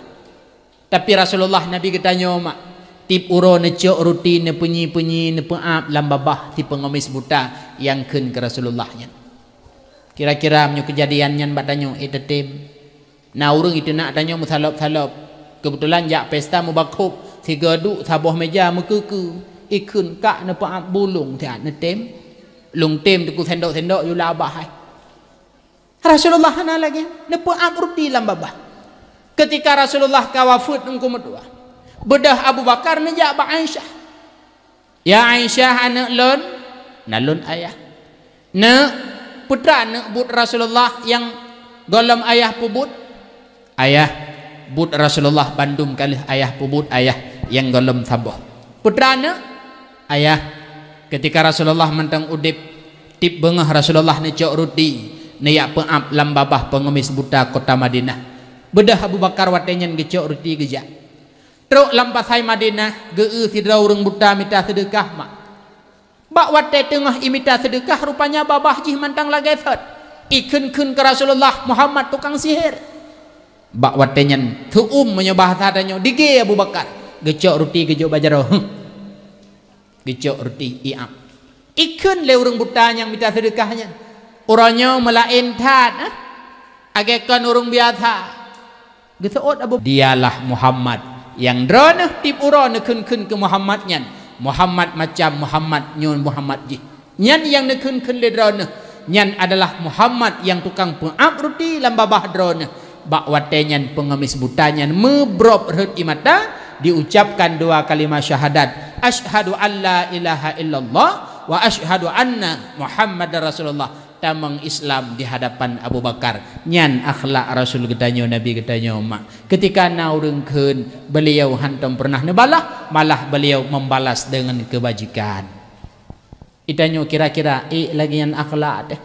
Tapi Rasulullah Nabi geutanyoe mak, tieb uroe neucok ruti, neupeunyi-peunyi, neupeuab lam babah si peungemis buta nyang kheun keu Rasulullah nyan. Kira-kira meunyoe keujadian nyan bak tanyoe, eh, teutem. Na ureuëng iteunak tanyoe meusalop-salop. Keubeutulan jak pesta mubakhob, sigoe duek saboh meja meukeue-keue, ikheun, "Kak, neupeuab bulong siat neutem." Lôn tem teungku sendok-sendok yula babah hai. Rasulullah hana lagée, neupeuab ruti lam babah. Keutika Rasulullah ka wafeuet, teungku meutuwah, beudôh Abu Bakar neujak bak Aisyah. "Ya Aisyah, aneuëk lôn, na lôn ayah. Neuk, peue teuma neuk buet Rasulullah nyang gohlom ayah peubuet?" "Ayah, buet Rasulullah bandum ka lheueh ayah peubuet, ayah, nyang gohlom saboh." "Peue teuma neuk?" "Ayah, keutika Rasulullah mantong udeb, tieb beungoh Rasulullah neucok ruti, neujak peuab lam babah peungemis buta kota Madinah. Beudôh Abu Bakar watée nyan geucok ruti geujak. Trok lam pasai Madinah, geu-eu sidroe ureuëng buta mita seudeukah mak. Bak watée teungoh imita seudeukah, rupanya babah jih mantong lagée sot, ikheun-kheun keu Rasulullah, 'Muhammad tukang sihir.' Bak watée nyan, teu'um meunyoe bahasa tanyoe, digée Abu Bakar, geucok ruti geujok bak jaroe, huh, geucok ruti iab. Ikheun lé ureuëng buta nyang mita seudeukah nyan, "Uroe nyoe meulaén that, eh? Lagée kon ureuëng biasa." Geuseuôt Abu, "Dialah Muhammad nyang droeneuh tieb uroe neukheun-kheun keu Muhammad nyan. Muhammad macam Muhammad nyoe Muhammad jih. Nyan nyang neukheun-kheun lé droeneuh, nyan adalah Muhammad nyang tukang peuab ruti lam babah droeneuh." Bak watée nyan peungemis buta nyan meubrôb rhot ie mata, diucapkan dua kalimah syahadat, "Asyhadu an la ilaha illallah wa asyhadu anna Muhammadar Rasulullah." Tamong Islam di hadapan Abu Bakar. Nyan akhlak Rasul geutanyoe, Nabi geutanyoe mak. Keutika na ureuëng kheun, beliau hantom peureunah neubalah, malah beliau membalas dengan kebajikan. Itanyoe kira-kira ék lagée nyan akhlak teuh?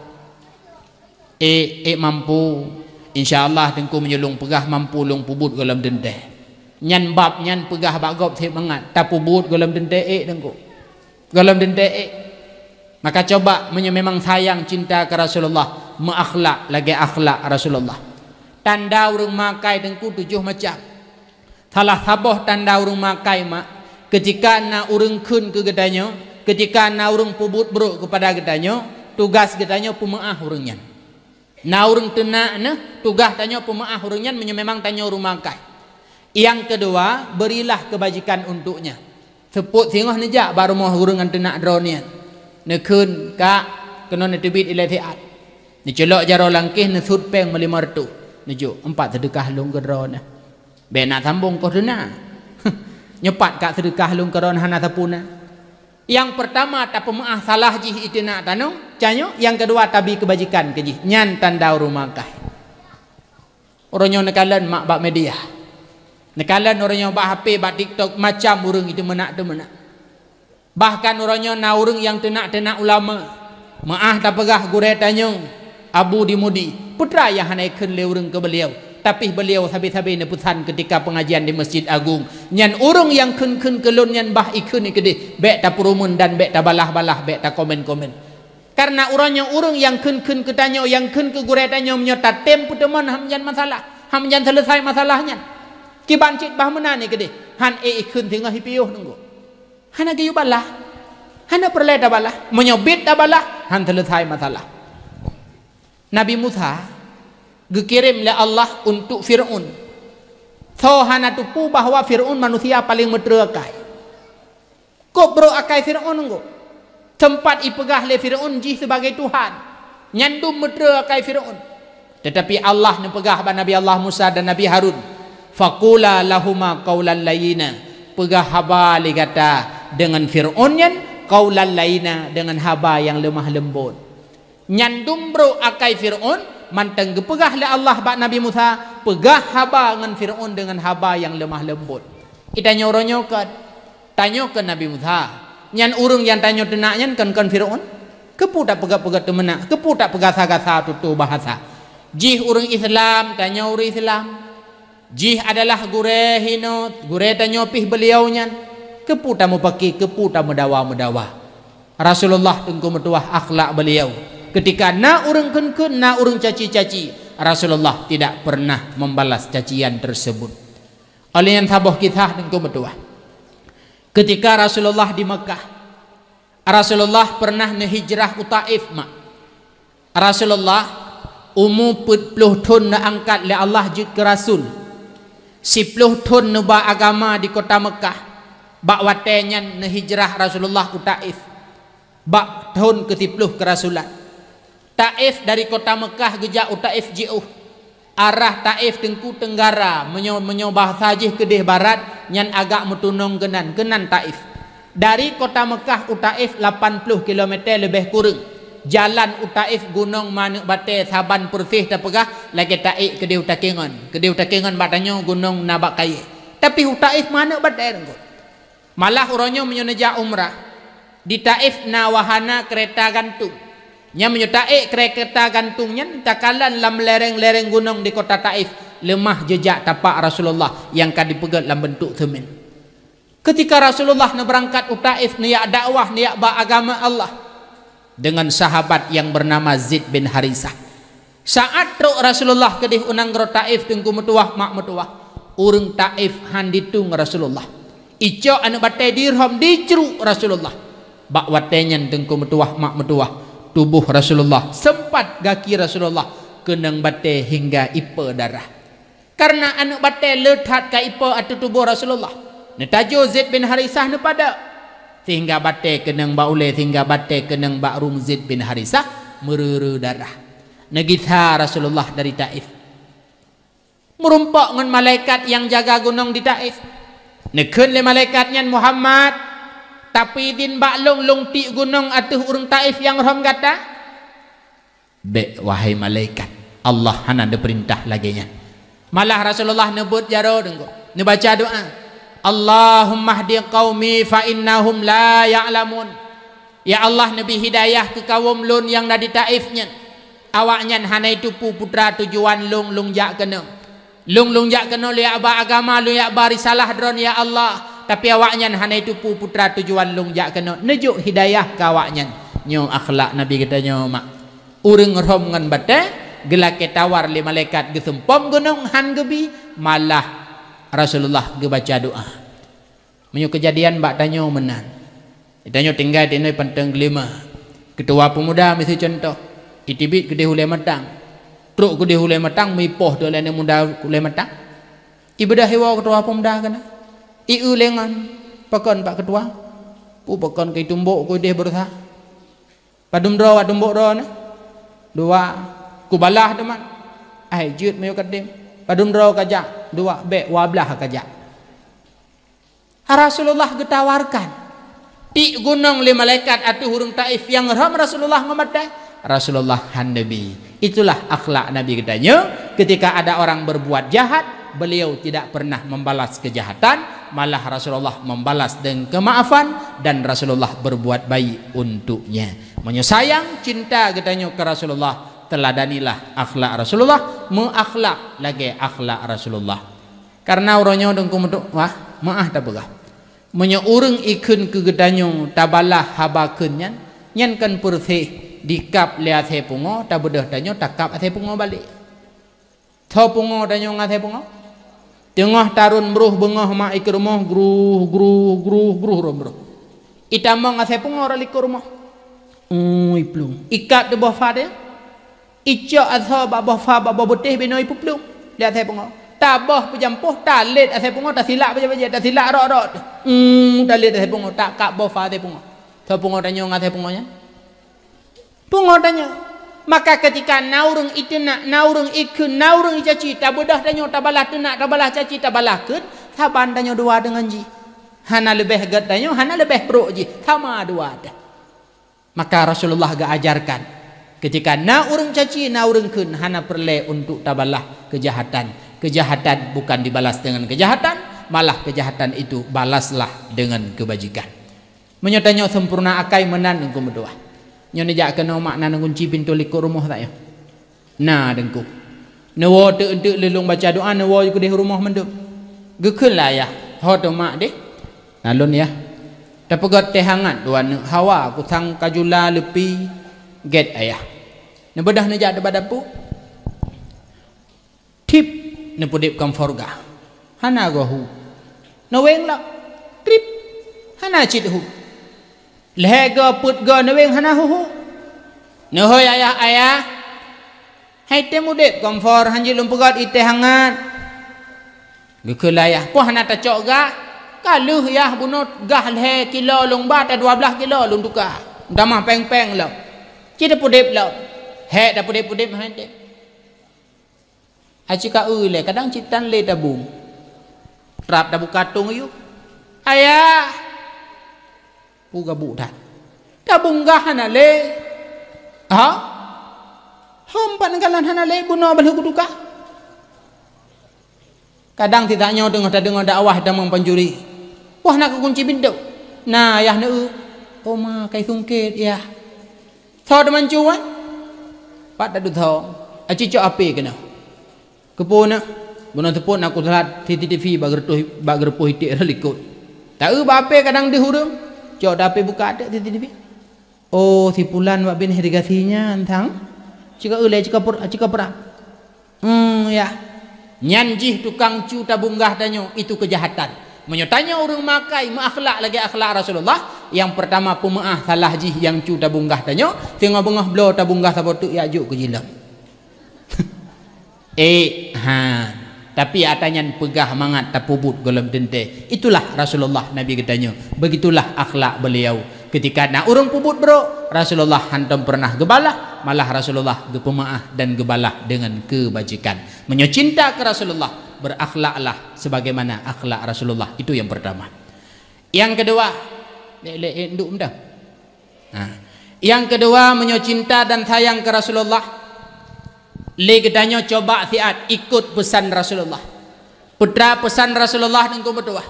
Ék, ék mampu. Insya Allah teungku meunyoe lôn peugah mampu lôn peubuet gohlom teuntée. Nyan bab nyan peugah bak gob seb mangat, tapeubuet gohlom teuntée ék teungku. Gohlom teuntée ék. Maka coba meunyoe memang sayang cinta keu Rasulullah, meuakhlak lagée akhlak Rasulullah. Tanda ureuëng makai teungku tujoh macam. Salah saboh tanda ureuëng makai mak, keutika na ureuëng kheun keu geutanyoe, keutika na ureuëng peubuet brôk keupada geutanyoe, tugas geutanyoe peumeuáh ureuëng nyan. Na ureuëng teunak neuh, tugaih tanyoe peumeuáh ureuëng nyan meunyoe memang tanyoe ureuëng makai. Nyang keudua, berilah kebajikan untuknya. Seupôt singoh neujak bak rumoh ureuëng nyang teunak droe nyan. Neukheun, "Kak, keunoe neuteubiet ilée siat." Neuculok jaroe langkéh, neusut péng meulimong reutôh. Neujok, "Empat seudeukah lôn keu droe neuh." Bék na sambong koh teunak. Nyoe pat kak seudeukah lôn keu droe neuh hana sapeue na. Nyang peurtama tapeumeuáh salah jih iteunak tanoh, tanyoe, nyang keudua tabi keubajikan keu jih, nyan tanda ureuëng makai. Uroe nyoe neukalon mak bak media. Neukalon uroe nyoe bak H P, bak TikTok, macam ureuëng itu meunak-teuh meunak. Bahkan uroe nyoe na ureuëng nyang teunak-teunak ulama, meuáh tapeugah gurée tanyoe Abu di Mudi, peue teuma nyang hana ikheun lé ureuëng keu beuliau, tapi beuliau sabe-sabe neupeusan keutika peungajian di Masjid Agung. Nyan ureuëng nyang kheun-kheun keu lôn nyan bah ikheun keudeh, bék tapeurumeun dan bék tabalah-balah, bék takomen-komen. Kareuna uroe nyoe ureuëng nyang kheun-kheun keu tanyoe, nyang kheun keu gurée tanyoe, meunyoe tatem peuteumon han meujan masalah, han meujan seuleusai masalah nyan. Kiban cit bah meunan keudeh, han ék ikheun singoh ipiôh teungku. Hana geuyue balah. Hana peureulée tabalah. Meunyoe biet tabalah, han seuleusai masalah. Nabi Musa geukirém lé Allah untuk Fir'aun. Soe hana teupeue bahwa Fir'aun manusia paleng meutreu akai. Kôb brok akai Fir'aun teungku. Teumpat ipeugah lé Fir'aun jih sibagai Tuhan. Nyan dum meutreu akai Fir'aun. Teutapi Allah neupeugah bak Nabi Allah Musa dan Nabi Harun, "Faqula lahuma qaulan layyina." Peugah haba lé gata deungon Fir'aun nyan qaulan layyina, deungon haba nyang leumah leumbot. Nyan dum brok akai Fir'aun, mantong geupeugah lé Allah bak Nabi Musa, peugah haba ngon Fir'aun deungon haba nyang leumah leumbot. Geutanyoe uroe nyoe kon, tanyoe kon Nabi Musa. Nyan ureuëng nyang tanyoe teunak nyan kon-kon Fir'aun. Keupeue tapeugah-peugah teumeunak, keupeue tapeugasa-gasa tutoe bahasa. Jih ureuëng Islam, tanyoe ureuëng Islam. Jih adalah gurée hinoe, gurée tanyoe pih beuliau nyan. Keupeue tameupaki, keupeue tameudawa-meudawa. Rasulullah teungku meutuwah akhlak beuliau. Keutika na ureuëng kheun-kheun, na ureuëng caci-caci, Rasulullah tidak pernah membalas cacian tersebut. Óh lheueh nyan saboh kisah teungku meutuwah. Keutika Rasulullah di Meukah, Rasulullah pernah neuhijrah u Taif, mak. Rasulullah umu peuet ploh thon neuangkat lé Allah jeuet keu rasul. Siploh thon neuba agama di kota Meukah. Bak watée nyan neuhijrah Rasulullah u Taif. Bak thon keusiploh keurasulan. Taif dari kota Meukah geujak u Taif jiôh. Arah Taif teungku teunggara, meunyoe, meunyoe bahasa jih keudeh barat, nyan agak meutunong keunan, keunan Taif. Dari kota Meukah u Taif lapan ploh kilometer leubeh kureueng. Jalan u Taif gunong manök batée saban peureuseh tapeugah lagée taék keudeh u Takengon. Keudeh u Takengon bak tanyoe gunong na bak kayée. Tapi u Taif manök batée teungku. Malah uroe nyoe meunyoe neujak umrah, di Taif na wahana keureta gantung. Nyan meunyoe taék keureta gantung nyan takalon lam lereng-lereng gunong di kota Taif, leumah jeujak tapak Rasulullah nyang ka dipeugét lam beuntuk seumen. Keutika Rasulullah neubeurangkat u Taif neujak dakwah, neujak ba agama Allah, deungon sahabat nyang beunama Zaid bin Harisah. Saat trok Rasulullah keudeh u nanggroe Taif teungku meutuwah mak meutuwah, ureuëng Taif han ditueng Rasulullah. Icok aneuëk batée dirhom dicruk Rasulullah. Bak watée nyan teungku meutuwah mak meutuwah, tuboh Rasulullah seumpat gaki Rasulullah keunong batée hingga ipe darah. Kareuna aneuëk batée le that ka ipe ateueh tuboh Rasulullah, neutajo Zaid bin Harisah neupadok, sehingga batée keunong bak ulée, sehingga batée keunong bak rueng Zaid bin Harisah meureu-reu darah. Neugisa Rasulullah dari Taif. Meurumpok ngon malaikat nyang jaga gunong di Taif. Neukheun lé malaikat nyan, "Muhammad, tapeuidhin bak lôn, lôn tiek gunong ateueh ureuëng Taif nyang rhom gata?" "Bék, wahai malaikat, Allah hana neupeurintah lagée nyan." Malah Rasulullah neubeuet jaroe teungku, neubaca doá, "Allahumma hdi qaumi fa innahum la ya'lamun." Ya Allah, neubi hidayah keu kawöm lôn nyang na di Taif nyan. Awaknyan hana jiteupeue peue teuma tujuan lôn, lôn jak keunoe. Lôn, lôn jak keunoe lôn jak ba agama, lôn jak ba risalah Droe, ya Allah. Tapi awaknyan hana jiteupeue peue teuma tujuan lôn jak keunoe. Neujok hidayah keu awaknyan. Nyoe akhlak Nabi geutanyoe mak. Ureuëng rhom ngon batée, geulakée tawar lé malaikat, geusumpom gunong han geubi, malah Rasulullah geubaca doá. Meunyoe keujadian bak tanyoe meunan. Tanyoe tinggai di inoe Panton Geulima. Keutua peumuda miseue cuntoh, iteubiet keudeh ulée matang. Trok keudeh ulée matang, meuipoh teuk lé aneuëk muda ulée matang. Ibeudôh iwoe keutua peumuda keunan. Ieu lé ngon, "Pakon, Pak Keutua?" "Peue pakon, keu itumbok keudeh beurusaha." "Padum droe wak tumbok droeneuh?" "Dua." "Kubalah teuma." "Ai jeuet meunyoe ka tem." "Padum droe kajak?" "Dua." "Bék, dua blaih kajak." Rasulullah geutawarkan. Tiek gunong lé malaikat ateueh ureuëng Taif nyang rhom Rasulullah ngon batée. Rasulullah han neubi. Itulah akhlak Nabi geutanyoe. Ketika ada orang berbuat jahat, beliau tidak pernah membalas kejahatan, malah Rasulullah membalas dengan kemaafan dan Rasulullah berbuat baik untuknya. Meunyoe sayang, cinta geutanyoe keu Rasulullah, teuladanilah akhlak Rasulullah, meuakhlak lagée akhlak Rasulullah. Karena uroe nyoe deungku meutu-, wah, meuáh tapeugah. Meunyoe ureuëng ikheun keu geutanyoe tabalah haba kheun nyan, nyan kan peureséh dikab lé asée pungoe, tabeudôh tanyoe takab asée pungoe balek. Tho pungoe tanyoe ngon asée pungoe. Teungoh tarôn broh beungoh mak i keu rumoh, gruh, gruh, gruh, gruh, rom broh. Itamong asée pungoe rot likot rumoh. Ui, plueng. Ikab teuboh fa teuh. Icok asoe bak boh fa, bak boh beutéh, binoe ipeuplueng. Lé asée pungoe. Taboh peujampôh, talét asée pungoe, tasilak bajée-bajée, tasilak rot-rot. Hmm, talét asée pungoe, takab boh fa asée pungoe. Soe pungoe tanyoe ngon asée pungoe nyan? Pungoe tanyoe. Maka keutika na ureuëng iteunak, na ureuëng ikheun, na ureuëng icaci, tabeudôh tanyoe, tabalah teunak, tabalah caci, tabalah kheun, saban tanyoe dua deungon jih. Hana leubeh gét tanyoe, hana leubeh brok jih, sama dua teuh. Maka Rasulullah geuajarkan, keutika na ureuëng caci, na ureuëng kheun, hana peureulée untuk tabalah keujahatan. Keujahatan bukan dibalas dengan kejahatan, malah kejahatan itu balaslah dengan kebajikan. Meunyoe tanyoe sempurna akai meunan deungku meutuwah. Nyoe neujak keunoe mak na neugunci pintoe likot rumoh tanyoe. Na deungku. Neuwoe teuk-teuk lé lôn baca doa, neuwoe keudeh rumoh mandum. Geukheun lé ayah, "Ho teuh mak deh?" "Na lôn yah." "Tapeugét teh hangat dua neuk hawa, kusang kajula leupi gét ayah." Neubeudôh neujak bak dapu. Tip, neupeudeb kamfor gah. Hana goe hu. Neuweng lom. Trip. Hana cit hu. Lhée goe peuet goe neuweng hana hu-hu. Neuhôi ayah-ayah. Hai tém udeb kamfor, hanjeuet lôn peugét ié teh hangat. Geukheun lé ayah, "Poh hana tacok gah? Ka lheueh yah bunoe gah lhée kilo lôn ba, ta dua blaih kilo lôn tuka. Tamah péng-péng lom. Ci tapeudeb lom." Hék tapeudeb-peudeb hai tém. Aci ka eu lé, kadang cit tan lé tabong. Trap tabuka tong yub. "Ayah!" Peue gabuk that. Tabong gah hana lé. Ha? Hom pat neukalon hana lé, bunoe ban lheueh kutuka. Kadang sitanyoe teungoh tadeungoe dakwah tamong pancuri. Wah, na keukunci pintoe. Na ayah neueu. "Oh ma, kai sungkét yah." Tho teumancu, eh? Pat taduek tho. Aci cok api keunoe. Keupeue na? Bunoe seupôt na kusalat C C T V bak geureutoh, bak geureupoh iték rot likot. Taeu bak api kadang deuh ureuëng. Cok api buka teuk C C T V. "Oh, si pulan bak binéh irigasi nyan, sang. Cika ulée, cika per-, cika perang." Hmm, ya. Nyan jih tukang cu tabong gah tanyoe, itu keujahatan. Meunyoe tanyoe ureuëng makai meuakhlak lagée akhlak Rasulullah, nyang peurtama peumeuáh salah jih nyang cu tabong gah tanyoe, singoh beungoh bloe tabong gah saboh teuk jak jok keu jilom. Eh, ha. Tapi ata nyan peugah mangat tapeubuet gohlom teuntée. Itulah Rasulullah Nabi geutanyoe. Begitulah akhlak beliau. Keutika na ureuëng peubuet brok, Rasulullah hántom peureunah geubalah, malah Rasulullah geupeumaáh dan geubalah deungon keubajikan. Meunyoe cinta keu Rasulullah, berakhlaklah sebagaimana akhlak Rasulullah. Itu yang pertama. Yang kedua, lé-lé, eh, nduk meudah. Ha. Yang kedua, meunyoe cinta dan sayang keu Rasulullah, lé geutanyoe coba siat ikot peusan Rasulullah. Peue peusan Rasulullah deungku meutuwah.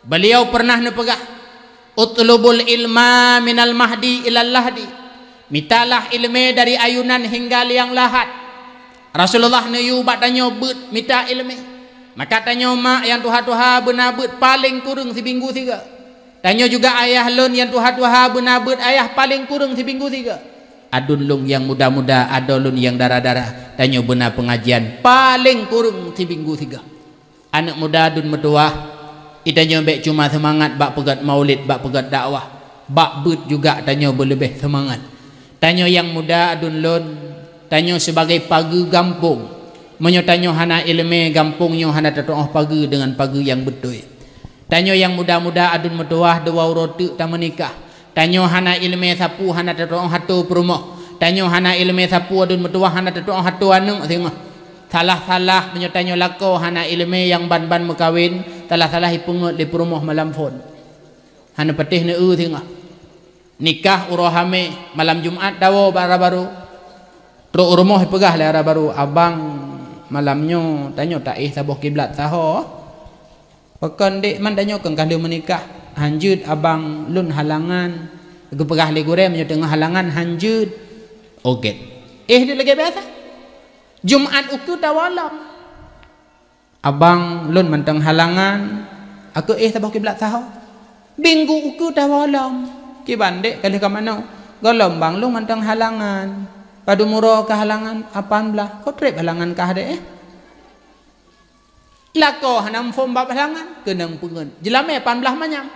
Beliau pernah neupeugah, "Utlubul ilma minal mahdi ilal lahdi." Mitalah iéleumé dari ayunan hingga liang lahat. Rasulullah neuyue bak tanyoe beuet mita iéleumé. Maka tanyoe mak nyang tuha-tuha beuna beuet paleng kureueng sibinggu sigoe. Tanyoe juga ayah lôn nyang tuha-tuha beuna beuet ayah paleng kureueng sibinggu sigoe. Aduen lôn nyang muda-muda, adoe lôn nyang dara-dara, tanyoe beuna peungajian paleng kureueng sibinggu sigoe. Aneuëk muda aduen meutuwah, geutanyoe bék cuma seumangat bak peugét maulid, bak peugét dakwah, bak beuet juga tanyoe beuleubeh seumangat. Tanyoe nyang muda aduen lôn, tanyoe sibagai pageue gampông. Meunyoe tanyoe hana iéleumé, gampông nyoe hana tatuoh pageue deungon pageue nyang beutôi. Tanyoe nyang muda-muda aduen meutuwah dua uroe teuk tameunikah. Tanyoe hana iéleumé sapeue hana tatuoh hatoe peurumoh. Tanyoe hana iéleumé sapeue aduen meutuwah hana tatuoh hatoe aneuëk singoh. Salah-salah meunyoe tanyoe lakoe hana iéleumé nyang ban-ban meukawen, salah-salah ipeungét lé peurumoh malam phon. Hana patéh neueu singoh. Nikah uroe hamé, malam Jumat dawoe bara barô. Trok u rumoh ipeugah lé dara barô, "Abang, malam nyoe tanyoe taéh saboh kiblat saho." "Pakon, Dek, man tanyoe kon ka lheueh meunikah?" "Han jeuet, Abang, lôn halangan." Geupeugah lé gurée, "Meunyoe teungoh halangan, han jeuet." "Oh, gét." "Éh deuek lagée biasa. Jumat ukeue tawoe lom." "Abang, lôn mantong halangan." "Akeue éh saboh kiblat saho." "Minggu ukeue tawoe lom." "Kiban, Dek, ka lheueh ka manoe?" "Gohlom, Bang, lôn mantong halangan." "Padum uroe kah halangan?" "Lapan blaih." "Kon treb halangan kah, Dek, éh?" Lakoe hana muphom bab halangan, keunong peungeut. Jeulamé lapan blaih manyam,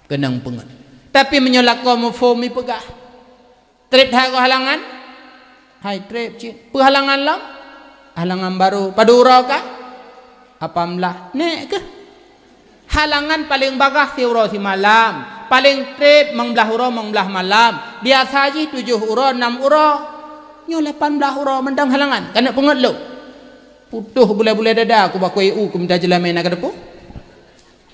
keunong peungeut. Tapi meunyoe lakoe muphom ipeugah, "Treb that kah halangan?" "Hai, treb cit." "Peue halangan lom?" "Halangan barô." "Padum uroe kah?" "Lapan blaih." "Nék keuh. Halangan paleng bagaih siuroe simalam, paleng treb limong blaih uroe limong blaih malam, biasa jih tujoh uroe nam uroe. Nyoe lapan blaih uroe mantong halangan, keuneuk peungeut lôn." Putôh bulée-bulée dada, kubakui u keu mita jeulamé na kateupeue.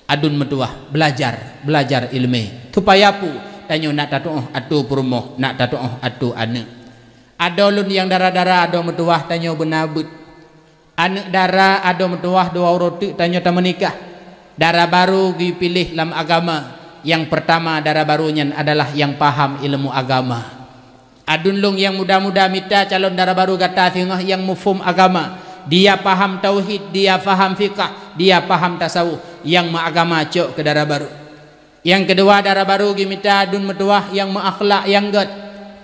Aduen meutuwah, beulajar, beulajar iéleumé. Supaya peue? Tanyoe nak tatuoh atô peurumoh, nak tatuoh atô aneuëk. Adoe lôn nyang dara-dara, adoe meutuwah, tanyoe beuna beuet. Aneuëk dara, adoe meutuwah, dua uroe teuk tanyoe tameunikah. Dara barô geupiléh lam agama. Nyang peurtama dara barô nyan adalah nyang paham iéleumé agama. Aduen lôn nyang muda-muda, mita calon dara barô gata singoh nyang muphom agama, dia paham tauhid, dia paham fiqah, dia paham tasawuf, nyang meuagama cok keu dara barô. Nyang keudua, dara barô geumita aduen meutuwah nyang meuakhlak nyang gét.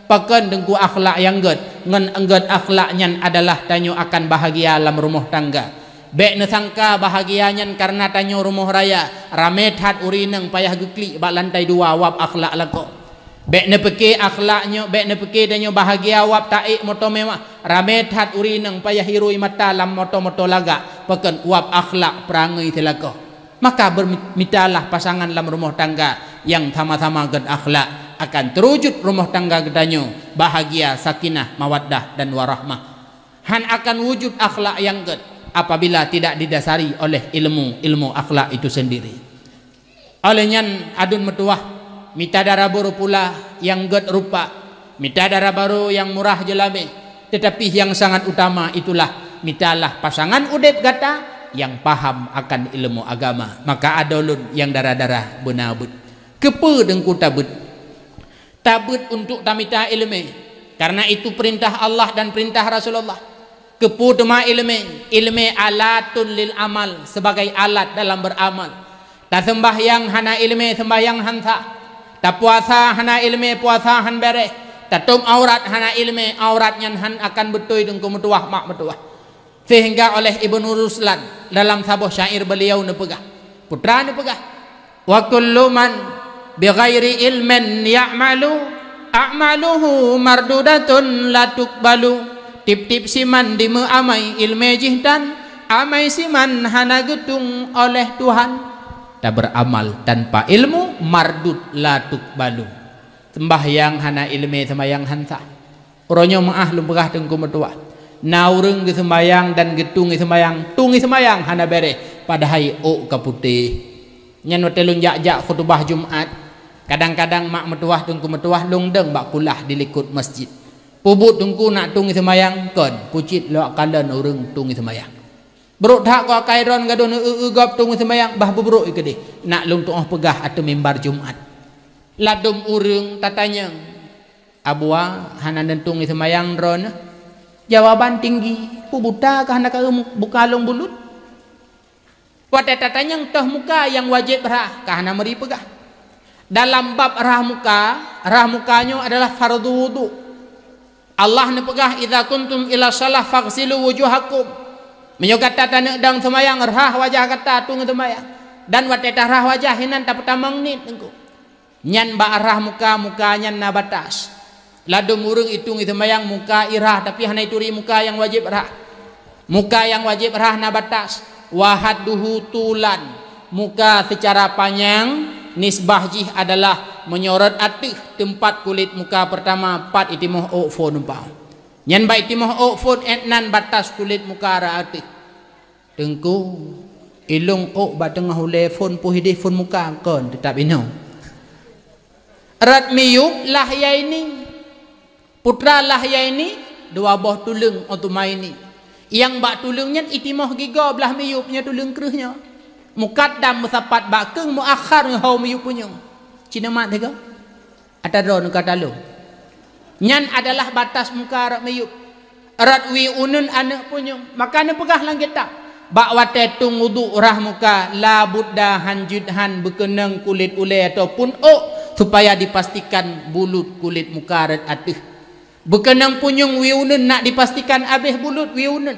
Pakon Teungku akhlak nyang gét? Ngon gét akhlak nyan adalah tanyoe akan bahagia lam rumoh tangga. Bék neusangka bahagia nyan kareuna tanyoe rumoh raya, ramé that ureuëng inong payah geuklik bak lantai dua wab akhlak lakoe. Bék neupike akhlak nyoe, bék neupike tanyoe bahagia wab taék moto mewah, ramé that ureuëng inong payah hirui mata lam moto-moto lagak, pakon wab akhlak peurangui silakoe. Maka beurmi-, mitalah pasangan lam rumoh tangga nyang sama-sama gét akhlak, akan teurujut rumoh tangga geutanyoe bahagia, sakinah, mawaddah, dan warahmah. Han akan wujud akhlak nyang gét apabila tidak didasari oleh ilmu, ilmu akhlak itu sendiri. Óh lheueh nyan aduen meutuwah, mita dara barô pula nyang gét rupa, mita dara barô nyang murah jeulamé, teutapi nyang sangat utama itulah mitalah pasangan udeb gata nyang paham akan ilmu agama. Maka adoe lôn nyang dara-dara beuna beuet. Keupeue Teungku tabeuet? Tabeuet untuk tamita iéleumé, karena itu perintah Allah dan perintah Rasulullah. Keupeue teuma iéleumé? Iéleumé alatun lil amal, sebagai alat dalam beramal. Taseumbahyang hana iéleumé, seumbahyang han sah. Tapuasa hana iéleumé, puasa han béréh. Tatôb aurat hana iéleumé, aurat nyan han akan beutôi Teungku meutuwah, mak meutuwah. Sehingga oleh Ibnu Ruslan dalam saboh syair beliau neupeugah, putra neupeugah, "Wa kullu man bighairi ilmin ya'malu, a'maluhu mardudatun la tuqbalu." Tieb-tieb siman dimeuamai iéleumé jih tan, amai siman hana geutueng oleh Tuhan. Taberamal tanpa ilmu, mardud la tuqbalu. Seumbahyang hana iéleumé, seumbahyang han sah. Uroe nyoe meuáh lôn peugah Teungku meutuwah, na ureuëng geuseumbahyang dan geutueng seumbahyang, tueng seumbahyang hana béréh, padahai ôk ka putéh. Nyan watée lôn jak-jak khutubah Jumat, kadang-kadang mak meutuwah, Teungku meutuwah lôn dong bak kulah di likot masjid. Peubuet Teungku nak tueng seumbahyang? Kon, pucit lawak kalon ureuëng tueng seumbahyang. Brok that keu akai droeneuh gadôh neu-eu-eu gob tueng seumbahyang, bah beubrok keudeh. Nak lôn tuoh peugah ateueh mimbar Jumat. Ladôm ureuëng tatanyong, "Abua, hana neutueng seumbahyang droeneuh?" Jawaban tinggi, "Peue buta kah hana ka buka lôn bulut?" Watée tatanyong toh muka nyang wajéb rhah, ka hana meuri peugah. Dalam bab rhah muka, rhah muka nyoe adalah fardhu wudhu. Allah neupeugah, "Idza qumtum ila shalah faghsilu wujuhakum." Meunyoe gata taneuk dong seumayang, rhah wajah gata tueng seumayang. Dan watée tarhah wajah, hinan tapeutamong niet Teungku. Nyan bak rhah muka, muka nyan na batas. Ladôm ureuëng itueng seumayang muka irhah, tapi hana ituri muka nyang wajéb rhah. Muka nyang wajéb rhah na batas. Wa hadduhu tulan. Muka seucara panyang nisbah jih adalah meunyoe rot ateueh teumpat kulét muka peurtama pat itimoh ôk phon umpama. Nyan bak itimoh ôk phon, 'et nan batas kulét muka rot ateueh. Teungku, ilong ôk bak teungoh ulée phon, poh ideh phon muka kon, teutap inoe. Rot miyueb lah yai ni. Putra lah yai ni, dua boh tuleueng Utsmaini. Nyang bak tuleueng nyan itimoh gigoe blah miyueb nyoe tuleueng kreueh nyoe. Mukaddam meusapat bak keueng, muakhar ngon ho miyueb punyueng. Ci neumat sigoe. Ata droeneuh ka taleueng. Nyan adalah batas muka rot miyueb. Rot wie uneuen aneuk punyueng. Maka neupeugah lam kitab, bak watée tueng uduk rhah muka, la budda han jeuet han beukeunong kulét ulée ataupun ôk, supaya dipastikan bulut kulét muka rot ateueh. Beukeunong punyueng wie uneuen nak dipastikan abéh bulut wie uneuen,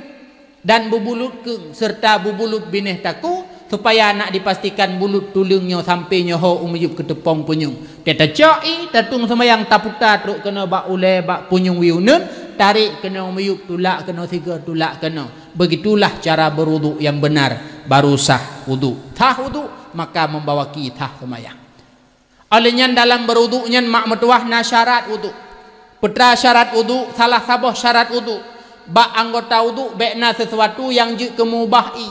dan beubulut keueng serta beubulut binéh takue, supaya nak dipastikan bulut tuleueng nyoe sampoe nyoe ho u miyueb keuteupông punyueng. Teuh tacok ie, tatueng seumayang, taputa trok keunoe bak ulée, bak punyueng wie uneuen, tarek keunoe miyueb, tulak keunoe sigoe, tulak keunoe. Begitulah cara berwuduk yang benar, baru sah wuduk. Sah wuduk, maka membawaki sah seumayang. Óh lheueh nyan dalam berwuduk nyan mak meutuwah na syarat wuduk. Peue teuma syarat wuduk? Salah saboh syarat wuduk, bak anggota wuduk bék na sesuatu nyang jeuet keu meubah ie.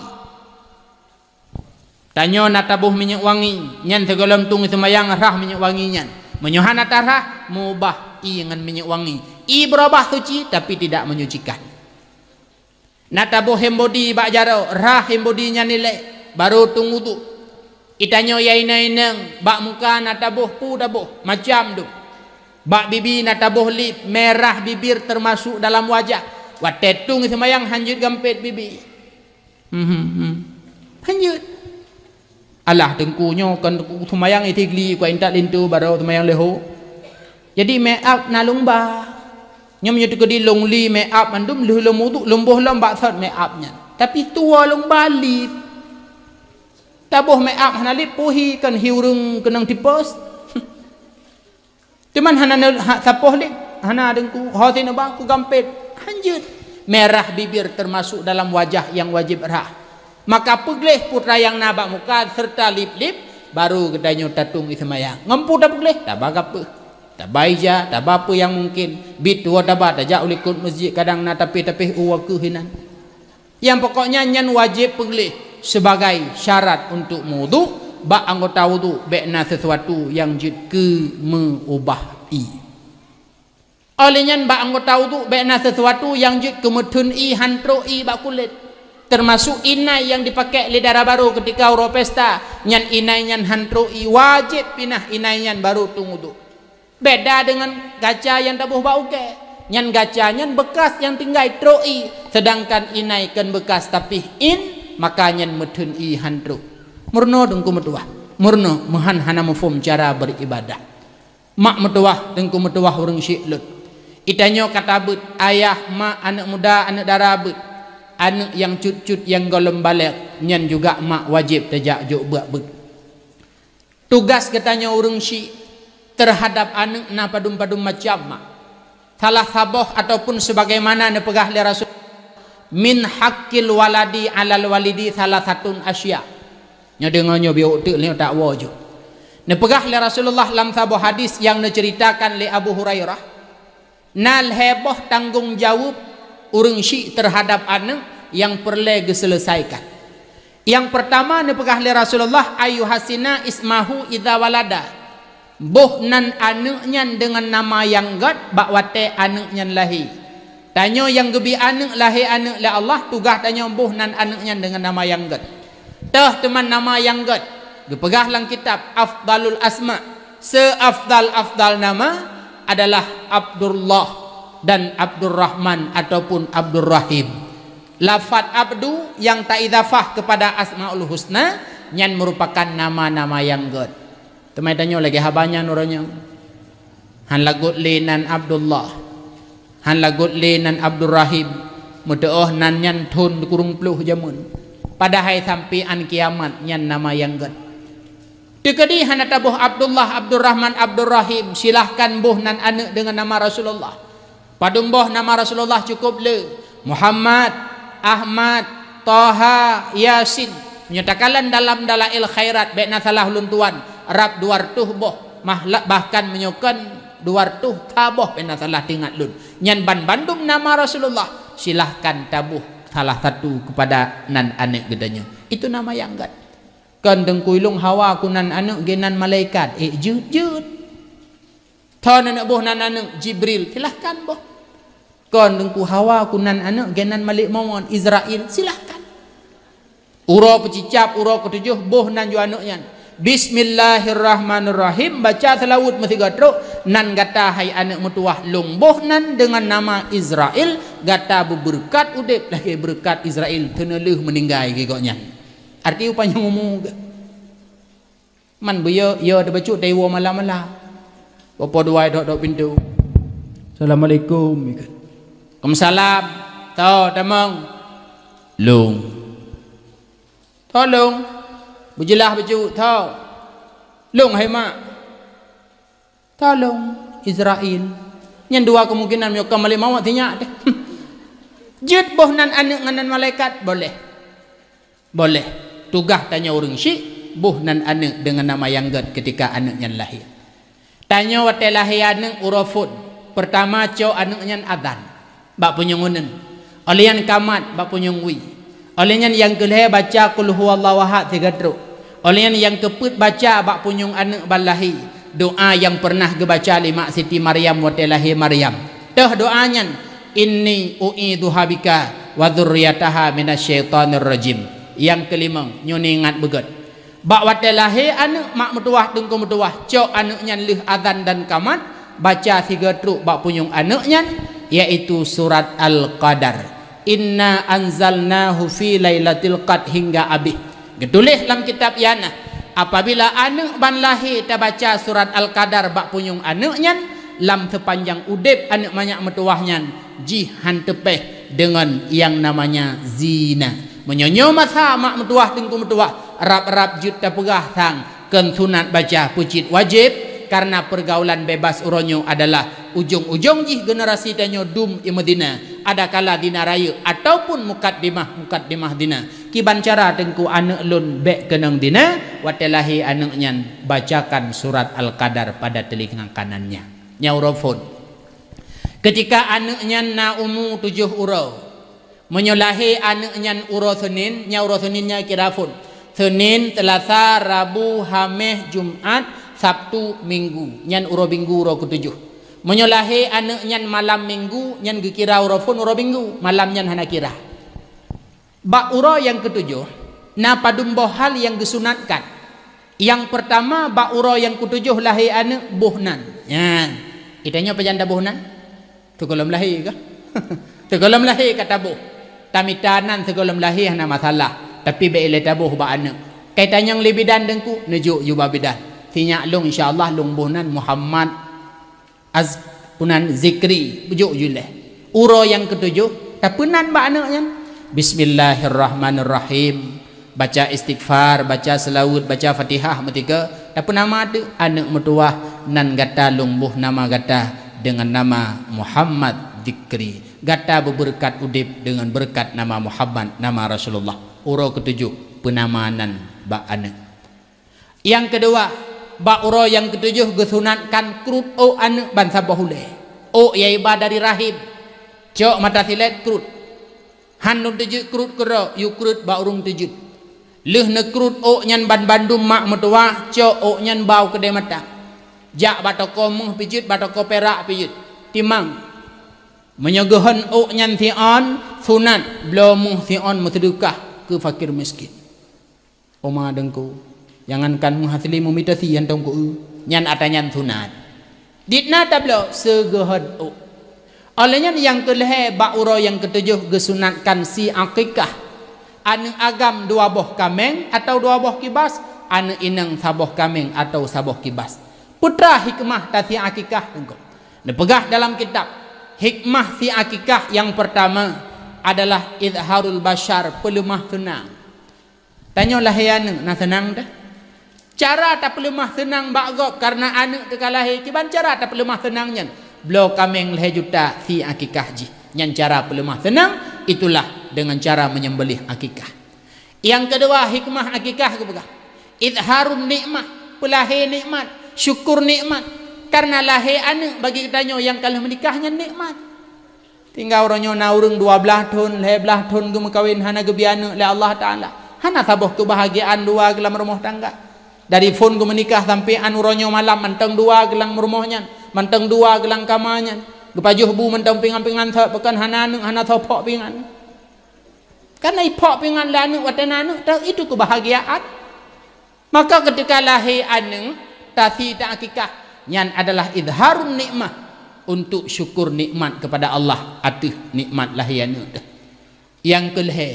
Tanyoe na taboh minyeuk wangi, nyan sigohlom tueng seumayang rhah minyeuk wangi nyan. Meunyoe hana tarhah, meubah ie ngon minyeuk wangi. Ie beurubah suci, tapi tidak menyucikan. Na taboh hand body bak jaroe, rhah hand body nyan ilée, barô tueng wuduk. Geutanyoe nyang inong-inong, bak muka na taboh peue taboh, macam dum. Bak bibi na taboh lip, merah bibir termasuk dalam wajah. Watée tueng seumayang han jeuet gampét bibi. Hmm, hmm, hmm. Han jeuet. Alah, teungku nyoe kon teungku seumayang isigli, kuat intat linto barô seumayang leuho. Jadi make up na lôn ba. Nyoe meunyoe teukeudi lôn li make up mandum lheueh lôn wuduk, lôn boh lom bak sot make up nyan. Tapi tuwoe lôn ba lip. Taboh make up hana lip, peue hi kon hi ureuëng keunong tipes. Teuma hana ne-, ha, sapoh lé, hana deungku, ho sinoe ba ku gampét, han jeuet. Merah bibir termasuk dalam wajah yang wajib rhah. Maka peugleh peue teuma nyang na bak muka serta lip-lip, barô geutanyoe tatueng ie seumayang. Ngon peue tapeugleh? Taba gapeue. Taba ija, taba peue nyang mungkin. Biet tuwoe taba tajak u likot meuseujid, kadang na tapéh-tapéh u wakeuh inan. Nyang pokoknya nyan wajéb peugleh sebagai syarat untuk meuwudhu. Bak anggota wudhu bék na sesuatu nyang jeuet keu meuubah ie. Óh lheueh nyan bak anggota wudhu bék na sesuatu nyang jeuet keu meutheun ie, han trok ie bak kulét. Teumasok inai nyang jipakék lé dara barô keutika uroe pesta, nyan inai nyan han trok ie, wajéb pinah inai nyan barô tueng wudhu. Beda deungon gaca nyang taboh bak ukée. Nyan gaca nyan beukas nyang tinggai trok ie, seudangkan inai kon beukas tapih in, maka nyan meutheun ie han trok. Meurunoe teungku meutuwah, meurunoe meuhan hana muphom cara beuribadah. Mak meutuwah, teungku meutuwah ureuëng syik lôn. Geutanyoe ka tabeuet, ayah, mak, aneuëk muda, aneuëk dara beuet, aneuëk nyang cut-cut nyang gohlom balek, nyan juga mak wajéb tajak jok beuet-beuet. Tugas geutanyoe ureuëng syik teuhadab aneuëk na padum-padum macam mak. Salah saboh ataupun sebagaimana neupeugah lé Rasul, "Min haqqil waladi 'alal walidi salasatun asya." Nyoe deungoe nyoe biôh teuk lé nyoe tak woe ju. Neupeugah lé Rasulullah lam saboh hadis nyang neuceuritakan lé Abu Hurairah, na lhée boh tanggong jaweueb ureuëng syik teuhadab aneuëk nyang peureulée geuseuleusaikan. Nyang peurtama neupeugah lé Rasulullah, "Ayyuhasina ismahu idza walada." Boh nan aneuëk nyan deungon nama nyang gét bak watée aneuëk nyan lahé. Tanyoe nyang geubi aneuëk, lahé aneuëk lé Allah, tugaih tanyoe boh nan aneuëk nyan deungon nama nyang gét. Toh teuma nama nyang gét, geupeugah lam kitab Afdalul Asma, seafdal-afdal nama adalah Abdullah dan Abdurrahman ataupun Abdurrahim. Lafaz abdu nyang taidhafah keupada Asmaul Husna nyan meurupakan nama-nama nyang gét. Teuma tanyoe lagée haba nyan uroe nyoe. Han lagot lé nan Abdullah. Han lagot lé nan Abdurrahim. Meuteuôh nan nyan thon kureueng ploh jameun. Padahai sampoe án kiamat nyan nama nyang gét. Teukeudi hana taboh Abdullah, Abdurrahman, Abdurrahim, silahkan boh nan aneuëk deungon nama Rasulullah. Padum boh nama Rasulullah cukup le, Muhammad, Ahmad, Toha, Yasin. Meunyoe takalon dalam Dalail Khairat, bék na salah ulôn tuan, rab dua reutôh boh, mahla-, bahkan meunyoe kon dua reutôh sa boh bék na salah teuingat lôn. Nyan ban bandum nama Rasulullah, silahkan taboh salah satu keupada nan aneuëk geutanyoe. Itu nama nyang gét. Kon teungku ilong hawa ku nan aneuëk geunan malaikat, ék jeuet-jeuet. Thon aneuëk boh nan aneuëk Jibril, silahkan boh. Kon Teungku Hawa ku nan aneuk, geunan Malik Mawat, Israel, silahkan. Uroe peucicab, uroe keutujôh, boh nan ju aneuk nyan. Bismillahirrahmanirrahim, baca seulaweuet meusigoe trok, nan gata hai aneuk meutuwah lôn boh nan deungon nama Israel, gata beubeureukat udeb lagée beureukat Israel, teuneulheueh meuninggai geuh gobnyan. Arti upanyang umu geuh. Man beuyo, yo teubacut dari woe malam-malam. Bapak dua dok-dok pintu. "Assalamualaikum," ikot. "Waalaikumsalam." "Tho, tamong." "Lôn." "Tho, lôn." Beujeulaih bacut, "Tho." "Lôn, hai mak." "Tho, lôn, Israel." Nyan dua kemungkinan, meunyoe ka Malik Mawat sinyak teuh. Jeuet boh nan aneuk ngon nan malaikat, boleh. Boleh. Tugaih tanyoe ureuëng syiek, boh nan aneuk deungon nama nyang gét ketika aneuk nyan lahé. Tanyoe watée lahé aneuk uroe phon, peurtama cok aneuk nyan azan bak punyueng uneuen. Óh lheueh nyan kamat bak punyueng wie. Óh lheueh nyan nyang keu lhée baca Qul huwallahu ahad sigoe trok. Óh lheueh nyan nyang keupeuet baca bak punyueng aneuk ban lahé, doá nyang peureunah geubaca lé mak Siti Maryam watée lahé Maryam. Teuh doá nyan, "Inni u'idzuha bika wa dzurriyyataha minasy syaithanir rajim." Nyang keulimong, nyoe neuingat beugét. Bak watée lahé aneuk, mak meutuwah, teungku meutuwah, cok aneuk nyan lheueh azan dan kamat, baca sigoe trok bak punyueng aneuk nyan, yaitu surat Al-Qadar. "Inna anzalnahu fi lailatil qad" hingga abéh. Geutuléh lam kitab Ianah, apabila aneuk ban lahé tabaca surat Al-Qadar bak punyueng aneuk nyan, lam seupanjang udeb aneuk manyak meutuwah nyan, jih han teupéh deungon nyang namanya zina. Meunyoe nyoe masa mak meutuwah, teungku meutuwah, rab-rab jeuet tapeugah sang, kon sunat baca, peucit wajéb, karena pergaulan bebas uroe nyoe adalah ujong-ujong jih generasi tanyoe dum i meuzina, adakala zina rayeuk ataupun mukaddimah-mukaddimah zina. Kiban cara teungku aneuk lôn bék keunong zina, watée lahé aneuk nyan bacakan surat Al-Qadar pada telinga kanannya. Nyan uroe phon. Keutika aneuk nyan na umu tujôh uroe, meunyoe lahé aneuk nyan uroe Senin, nyan uroe Senin nyan kira phon. Senin, Seulasa, Rabu, Haméh, Jumat, Sabtu, Minggu. Nyan uroe Minggu uroe keutujôh. Meunyoe lahé aneuk nyan malam Minggu, nyan geukira uroe phon uroe Minggu. Malam nyan hana kira. Bak uroe nyang keutujôh, na padum boh hal nyang geusunatkan. Nyang peurtama, bak uroe nyang keutujôh lahé aneuk, boh nan. Nyan. Geutanyoe pajan taboh nan? Sigohlom lahé kah? Sigohlom lahé ka taboh. Tamita nan sigohlom lahé hana masalah, tapi bék ilée taboh bak aneuk. Ka itanyong lé bidan teungku, neujok ju bak bidan. Sinyak lôn, insya Allah lôn boh nan Muhammad Az-, punan Zikri, beujok ju lé. Uroe nyang keutujôh, tapeunan bak aneuk nyan. Bismillahirrahmanirrahim. Baca istighfar, baca seulaweuet, baca Fatihah meutika, tapeunama teuk aneuk meutuwah, nan gata lôn boh nama gata deungon nama Muhammad Zikri. Gata beubeureukat udeb deungon beureukat nama Muhammad, nama Rasulullah. Uroe keutujôh, peunama nan bak aneuk. Nyang keudua, bak uroe nyang keutujôh geusunatkan krut ôk aneuk ban saboh ulée. Ôk nyang iba dari rahim. Cok mata silét krut. Han lôn teujeuet krut keudroe, yue krut bak ureuëng teujeuet. Lheueh neukrut ôk nyan banmandum mak meutuwah, cok ôk nyan ba u keudée mata. Jak bak toko méuh pijeuet, bak toko pirak pijeuet. Timang. Meunyoe geuhon ôk nyan siôn, sunat, bloe méuh siôn meuseudeukah keu fakir miskin. Oma teungku, jangankan meuhasli meumitasi hantom keu-eu, nyan atra nyan sunat. Dit na tabloe seugeuhon ôk. Óh lheueh nyan nyang keulhée bak uroe nyang keutujôh geusunatkan sie akikah. Aneuk agam dua boh kaméng atawa dua boh kibas, aneuk inong saboh kaméng atawa saboh kibas. Peue teuma hikmah tasie akikah teungku? Neupeugah dalam kitab, hikmah sie akikah nyang peurtama adalah izharul basyar, peuleumah seunang. Tanyoe lahé aneuk na seunang teuh. Cara tapeuleumah seunang bak gob kareuna aneuk teuka lahé, kiban cara tapeuleumah seunang nyan? Bloe kaméng lhée juta sie akikah jih. Nyan cara peuleumah seunang, itulah deungon cara menyembelih akikah. Nyang keudua, hikmah akikah geupeugah, izharun nikmah, peulahé nikmat, syukur nikmat. Kareuna lahé aneuk bagi geutanyoe nyang ka lheueh meunikah nyan nikmat. Tinggai uroe nyoe na ureuëng dua blaih thon, lhée blaih thon geumeukawen hana geubri aneuk lé Allah Taala. Hana saboh keubahgiaan dua geulam rumoh tangga. Dari phon geumeunikah sampoe an uroe nyoe malam mantong dua geulam rumoh nyan, mantong dua geulam kama nyan. Geupajoh bu mantong pingan-pingan thot, pakon hana aneuk, hana soe phok pingan. Karena iphok pingan lé aneuk watée na aneuk, itu kebahagiaan. Maka ketika lahé aneuk, tasi ta akikah, nyan adalah izharun nikmah, untuk syukur nikmat kepada Allah ateueh nikmat lahé aneuk teuh. Nyang keulhée,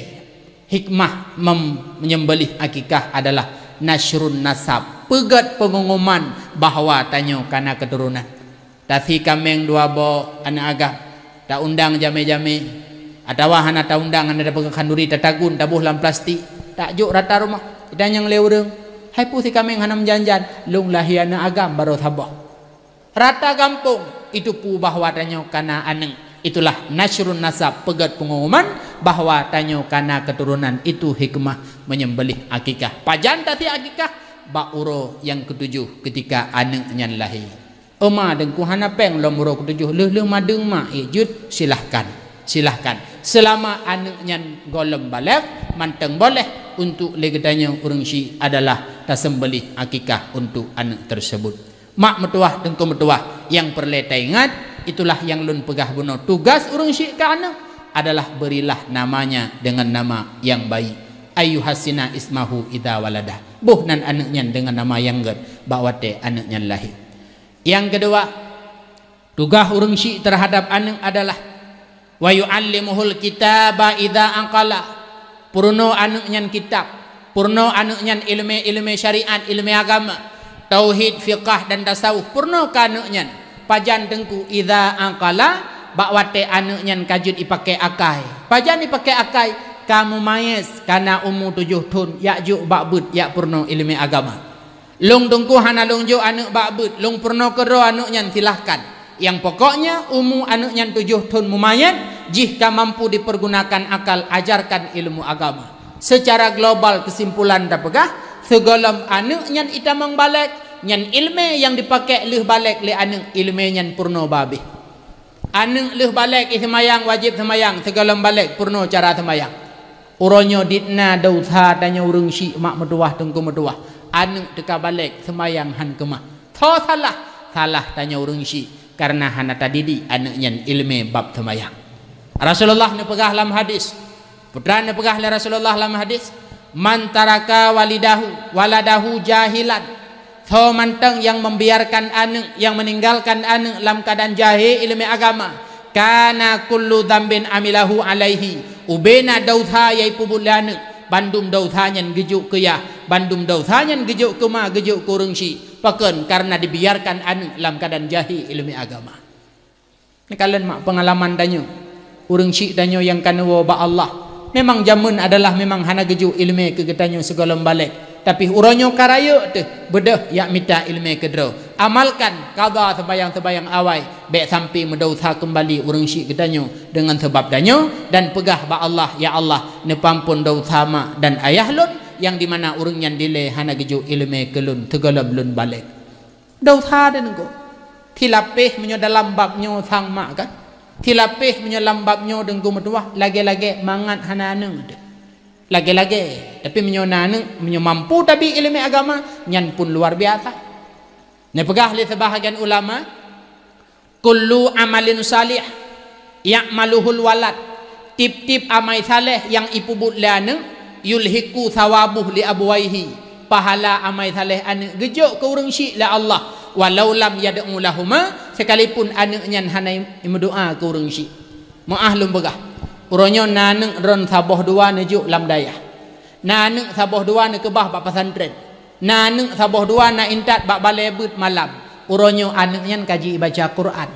hikmah mem-, menyembelih akikah adalah nasyrun nasab, peugét pengumuman bahwa tanyoe kana keuturonan. Tasi kaméng dua boh aneuk agam, taundang jamé-jamé, atawa hana taundang, hana tapeugah khanduri, tatagun, taboh lam plastik, tajok rata rumoh. Itanyong lé ureuëng, "Hai peue si kaméng hana meujan-jan?" "Lôn lahé aneuk agam barô saboh." Rata gampông itu peue bahwa tanyoe kana aneuk. Itulah nasyrun nasab, peugét pengumuman bahwa tanyoe kana keuturonan. Itu hikmah menyembelih akikah. Pajan tasi akikah? Bak uroe nyang keutujoh ketika aneuk nyan lahé. Oma, Teungku, hana péng lom uroe keutujoh, lheueh-lheueh madeueng mak, eh, jeuet, silahkan. Silahkan. Selama aneuk nyan gohlom balek, mantong boleh untuk lé geutanyoe ureuëng syiek adalah tasembelih akikah untuk aneuk tersebut. Mak meutuwah, teungku meutuwah, nyang peureulée taingat, itulah nyang lôn peugah bunoe, tugas ureuëng syiek keu aneuk adalah berilah namanya dengan nama yang baik. Ayyuhassina ismahu idza walada. Boh nan aneuk nyan deungon nama nyang gét bak watée aneuk nyan lahé. Nyang keudua, tugaih ureuëng syiek teuhadab aneuk adalah, "Wa yu'allimuhul kitaba idza aqala." Peurunoe aneuk nyan kitab, peurunoe aneuk nyan iéleumé-iéleumé syariat, iéleumé agama, tauhid, fiqah dan tasawuf, peurunoe keu aneuk nyan. Pajan Teungku? Idza aqala, bak watée aneuk nyan ka jeuet ipaké akai. Pajan ipaké akai? Ka mumayéz, kana umu tujoh thon, jak jok bak beuet, jak peurunoe iéleumé agama. Lôn Teungku hana lôn jok aneuk bak beuet, lôn peurunoe keudroe aneuk nyan, silahkan. Nyang pokoknya umu aneuk nyan tujoh thon mumayéz, jih ka mampu dipergunakan akal, ajarkan ilmu agama. Secara global keusimpulan tapeugah, sigohlom aneuk nyan itamong balek, nyan iéleumé nyang dipaké lheueh balek lé aneuk, iéleumé nyan peurunoe babeh. Aneuk lheueh balek i seumayang, wajéb seumayang, sigohlom balek peurunoe cara seumayang. Uroe nyoe dit na desya tanyoe ureuëng syiek, mak meutuwah, teungku meutuwah. Aneuk teuka balek seumayang hán keumah. Soe salah? Salah tanyoe ureuëng syiek, kareuna hana tadidik aneuk nyan iéleumé bab seumayang. Rasulullah neupeugah lam hadis, Peue neupeugah lé Rasulullah lam hadis, "Man taraka walidahu, waladahu jahilan." Soe mantong nyang membiarkan aneuk, nyang meninggalkan aneuk lam keuadaan jahé iéleumé agama, kana kullu dzambin amilahu alaihi. Ubena desya nyang ipeubuet lé aneuk, bandum desya nyan geujok keu yah, bandum desya nyan geujok keu ma, geujok keu ureuëng syiek. Pakon? Kareuna dibiarkan aneuk lam keuadaan jahé iéleumé agama. Neukalon mak peungalaman tanyoe, ureuëng syiek tanyoe nyang ka neuwoe bak Allah. Memang jameun adalah memang hana geujok iéleumé keu geutanyoe sigohlom balek. Tapi uroe nyoe ka rayeuk teuh, beudôh jak mita iéleumé keudroe. Amalkan qadha seumayang-seumayang awai, bék sampai meudesya keumbali ureuëng syiek geutanyoe deungon sabab tanyoe, dan peugah bak Allah, "Ya Allah, neupeuampon desya mak dan ayah lôn, nyang di mana ureuëng nyan dilée hana geujok iéleumé keu lôn sigohlom lôn balek." Desya deuh nyoe. Tilapéh meunyoe dalam bab nyoe sang mak kan. Tilapéh meunyoe lam bab nyoe teungku meutuwah, lagée-lagée mangat hana aneuk deuh. Lagée-lagée, tapi meunyoe na aneuk, meunyoe mampu tabi iéleumé agama, nyan pun luar biasa. Neupeugah lé seubahagian ulama, "Kullu amalin salih ya'maluhul walad." Tieb-tieb amai saleh nyang ipeubuet lé aneuk, yulhiqu tsawabuhu li abuwaihi. Pahala amai saleh aneuk geujok keu ureuëng syiek lé Allah, walau lam yad'u lahuma, sekalipun aneuk nyan hana meudoá keu ureuëng syiek. Meuáh lôn peugah, uroe nyoe na aneuk droen saboh dua neujok lam dayah. Na aneuk saboh dua neukeubah bak pesantren. Na aneuk saboh dua na intat bak balée beuet malam. Uroe nyoe aneuk nyan ka jibaca Quran.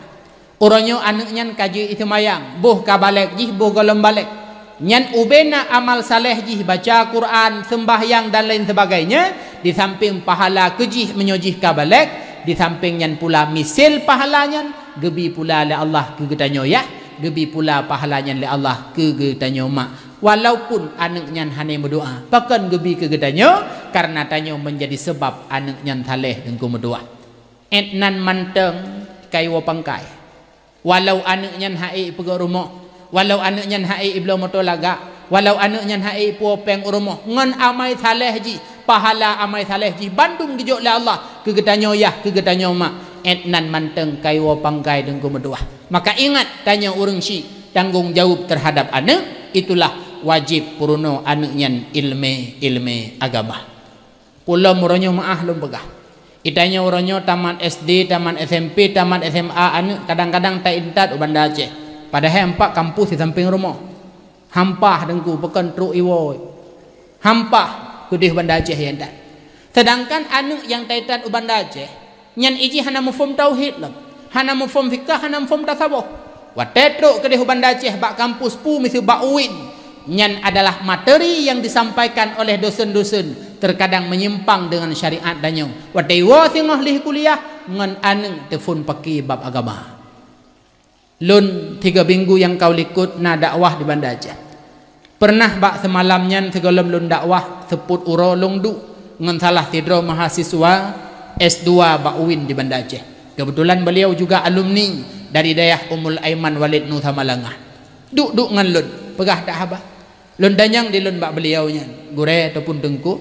Uroe nyoe aneuk nyan ka jiseumayang, boh ka balek jih, boh gohlom balek. Nyan ubena amal saleh jih, baca Quran, seumbahyang dan lain sebagainya, di samping pahala keu jih meunyoe jih ka balek, di samping nyan pula misil pahala nyan geubi pula lé Allah keu geutanyoe yah, geubi pula pahala nyan lé Allah keu geutanyoe mak. Walaupun aneuk nyan hana meudoá, pakon geubi keu geutanyoe? Kareuna tanyoe menjadi sebab aneuk nyan saleh teungku meudoá. Ét nan mantong ka iwoe pangkai. Walau aneuk nyan ha'é ipeugöt rumoh, walau aneuk nyan ha'é ibloe moto lagak, walau aneuk nyan ha'é ipuwoe péng u rumoh, ngon amai saleh jih, pahala amai saleh jih bandum geujok lé Allah keu geutanyoe yah, keu geutanyoe mak. Ét nan mantong kaiwoe panggai deungku meutuwah. Maka ingat, tanyoe ureuëng syik tanggong jaweueb teuhadab aneuëk, itulah wajéb peurunoe aneuëk nyan iéleumé-iéleumé agama. Peulom uroe nyoe meuáh lôn peugah. Itanyoe uroe nyoe tamat S D, tamat S M P, tamat S M A aneuëk kadang-kadang ta-intat u Banda Aceh. Padahai ampak kampus di sampéng rumoh. Hampah deungku, pakon trok iwoe. Hampah keudeh Banda Aceh iéntat. Seudangkan aneuëk nyang ta-intat u Banda Aceh, nyan ijih hana muphom tauhid lom, hana muphom fikah, hana muphom tasawuf. Watée trok keudeh u Banda Aceh bak kampus pu miseue bak uin, nyan adalah materi nyang disampaikan oleh dosen-dosen terkadang menyimpang dengan syariat tanyoe. Watée iwoe singoh lheueh kuliah, ngon aneuëk teuphon paké bab agama. Lôn tiga minggu nyang ka likot na dakwah di Banda Aceh. Pernah bak seumalam nyan sigohlom lôn dakwah seupôt uroe lôn duek ngon salah sidroe mahasiswa S dua bak uin di Banda Aceh. Keubeutulan beuliau juga alumni dari dayah Ummul Aiman Walid Nusa Malangah. Duek-duek ngon lôn, peugah that haba. Lôn tanyong di lôn bak beuliau nyan, "Gurée ataupun teungku,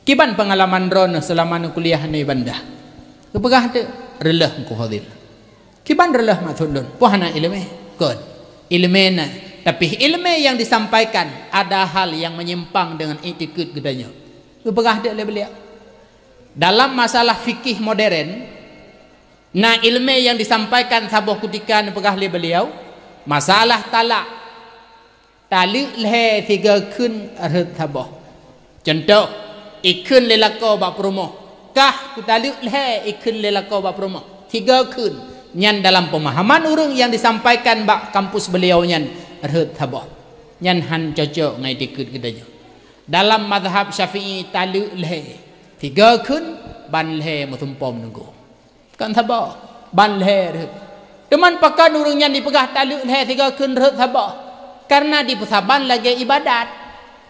kiban peungalaman droeneuh seulama neukuliah nyoe i Banda?" Geupeugah teuk, "Reuloh Teungku Fadil." "Kiban reuloh maksud lôn?" "Peue hana iéleumé?" "Kon. Iéleumé na, tapi iéleumé nyang disampaikan ada hal nyang menyimpang dengan iktikeuet geutanyoe." Geupeugah teuk lé beuliau. Dalam masalah fikih modern, na iéleumé nyang disampaikan saboh kutika neupeugah lé beuliau, masalah talak. Taleuek lhée sigoe kheun rhot saboh. Cuntoh, ikheun lé lakoe bak peurumoh, "Kah kutaleuek lhée," ikheun lé lakoe bak peurumoh, sigoe kheun. Nyan dalam peumahaman ureuëng nyang disampaikan bak kampus beuliau nyan rhot saboh. Nyan hán cocok ngon iktikeuet geutanyoe. Dalam mazhab Syafi'i taleuek lhée, sigoe kheun, ban lhée meusumpom nunggu. Kon saboh, ban lhée rhot. Teuma pakon ureuëng nyan jipeugah taleuek lhée sigoe kheun rhot saboh? Kareuna jipeusaban lagée iébadat.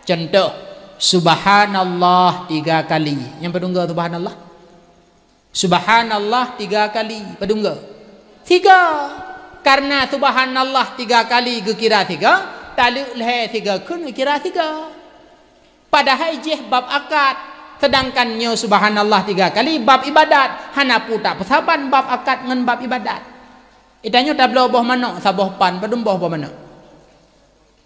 Cuntoh, "Subhanallah tiga kali." Nyan padum goe subhanallah? "Subhanallah tiga kali." Padum goe? Sigoe. Kareuna subhanallah tiga kali geukira sigoe, taleuek lhée sigoe kheun geukira sigoe. Padahai jih bab akad. Seudangkan nyoe subhanallah tiga kali bab iébadat, hana peue tapeusaban bab akad ngon bab iébadat. Itanyoe tabloe boh manok saboh pan, padum boh boh manok?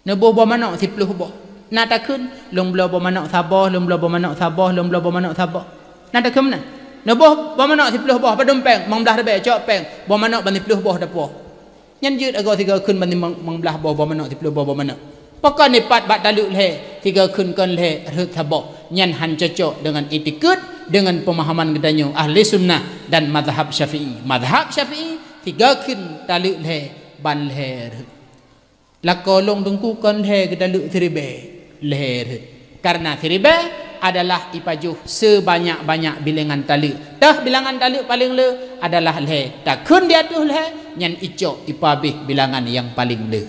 Neuboh boh manok siploh boh. Na takheun, "Lôn bloe boh manok saboh, lôn bloe boh manok saboh, lôn bloe boh manok saboh." Na takheun meunan? Neuboh boh manok siploh boh, padum péng, limong blaih ribée, cok péng, boh manok ban siploh boh tapuwoe. Nyan jeuet agoe sigoe kheun ban limong, limong blaih boh, boh manok, siploh boh, boh manok. Pakon ipat bak taleuek lhée, sigoe kheun kon lhée, rhot saboh. Nyan hán cocok deungon iktikeuet, deungon peumahaman geutanyoe ahli sunnah dan mazhab Syafi'i. Mazhab Syafi'i, sigoe kheun taleuek lhée, ban lhée rhot. Lakoe lôn teungku kon lhée geutaleuek siribée, lhée rhot. Kareuna siribée adalah ipajoh seubanyak-banyak bilangan taleuek. Teuh bilangan taleuek paleng le adalah lhée. Takheun di ateueh lhée, nyan icok ipabeh bilangan nyang paleng le.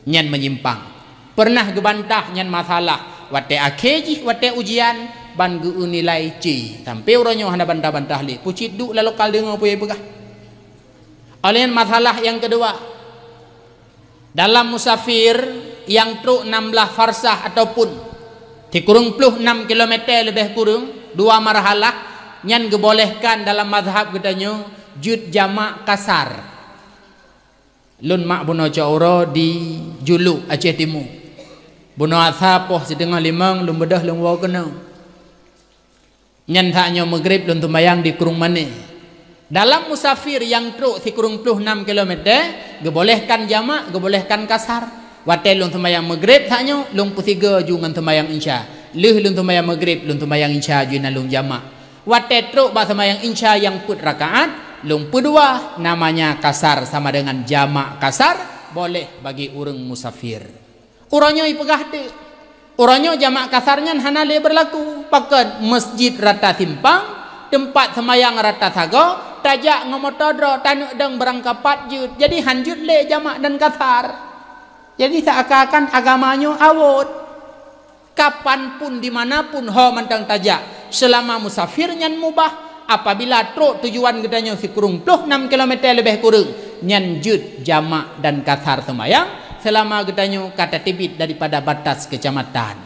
Nyan meunyimpang. Peureunah geubantah nyan masalah. Watée akhé jih, watée ujian, ban geu-eu nilai C. Sampoe uroe nyoe hana bantah-bantah lé. Pucit duek lam lokal deungoe peue nyang peugah. Oleh nyan masalah nyang keudua. Dalam musafir nyang trok nam blaih farsah ataupun sikureueng ploh nam kilometer leubeh kureueng, dua marhalah, nyan geubolehkan dalam mazhab geutanyoe jeuet jamak kasar. Lôn mak bunoe cot uroe di Juluk, Aceh Timu. Bunoe asa poh siteungoh limong lôn beudôh lôn woe keunoe. Nyan saat nyoe Maghrib lôn seumayang di Krueng Mané. Dalam musafir nyang trok sikureueng ploh nam kilometer, geubolehkan jamak, geubolehkan kasar. Watée lôn seumayang Maghrib saat nyoe, lôn peusigoe ju ngon seumayang Isya. Lheueh lôn seumayang Maghrib, lôn seumayang Isya ju na lôn jamak. Watée trok bak seumayang Isya nyang peuet rakaat, lôn peudua, namanya kasar sama dengan jamak kasar, boleh bagi ureuëng musafir. Uroe nyoe ipeugah teuk. Uroe nyoe jamak kasar nyan hana lé beurlaku. Pakon? Masjid rata simpang, teumpat seumayang rata sagoe, tajak ngon moto droe, taneuk dong beurangkapat jeuet. Jadi hán jeuet lé jamak dan kasar. Jadi seuakan-akan agama nyoe awot. Kapan pun, di mana pun ho mantong tajak, seulama musafir nyan mubah, apabila trok tujuan geutanyoe sikureueng ploh nam kilometer leubeh kureueng, nyan jeuet jamak dan kasar seumayang, seulama geutanyoe ka tateubiet daripada batas keucamatan.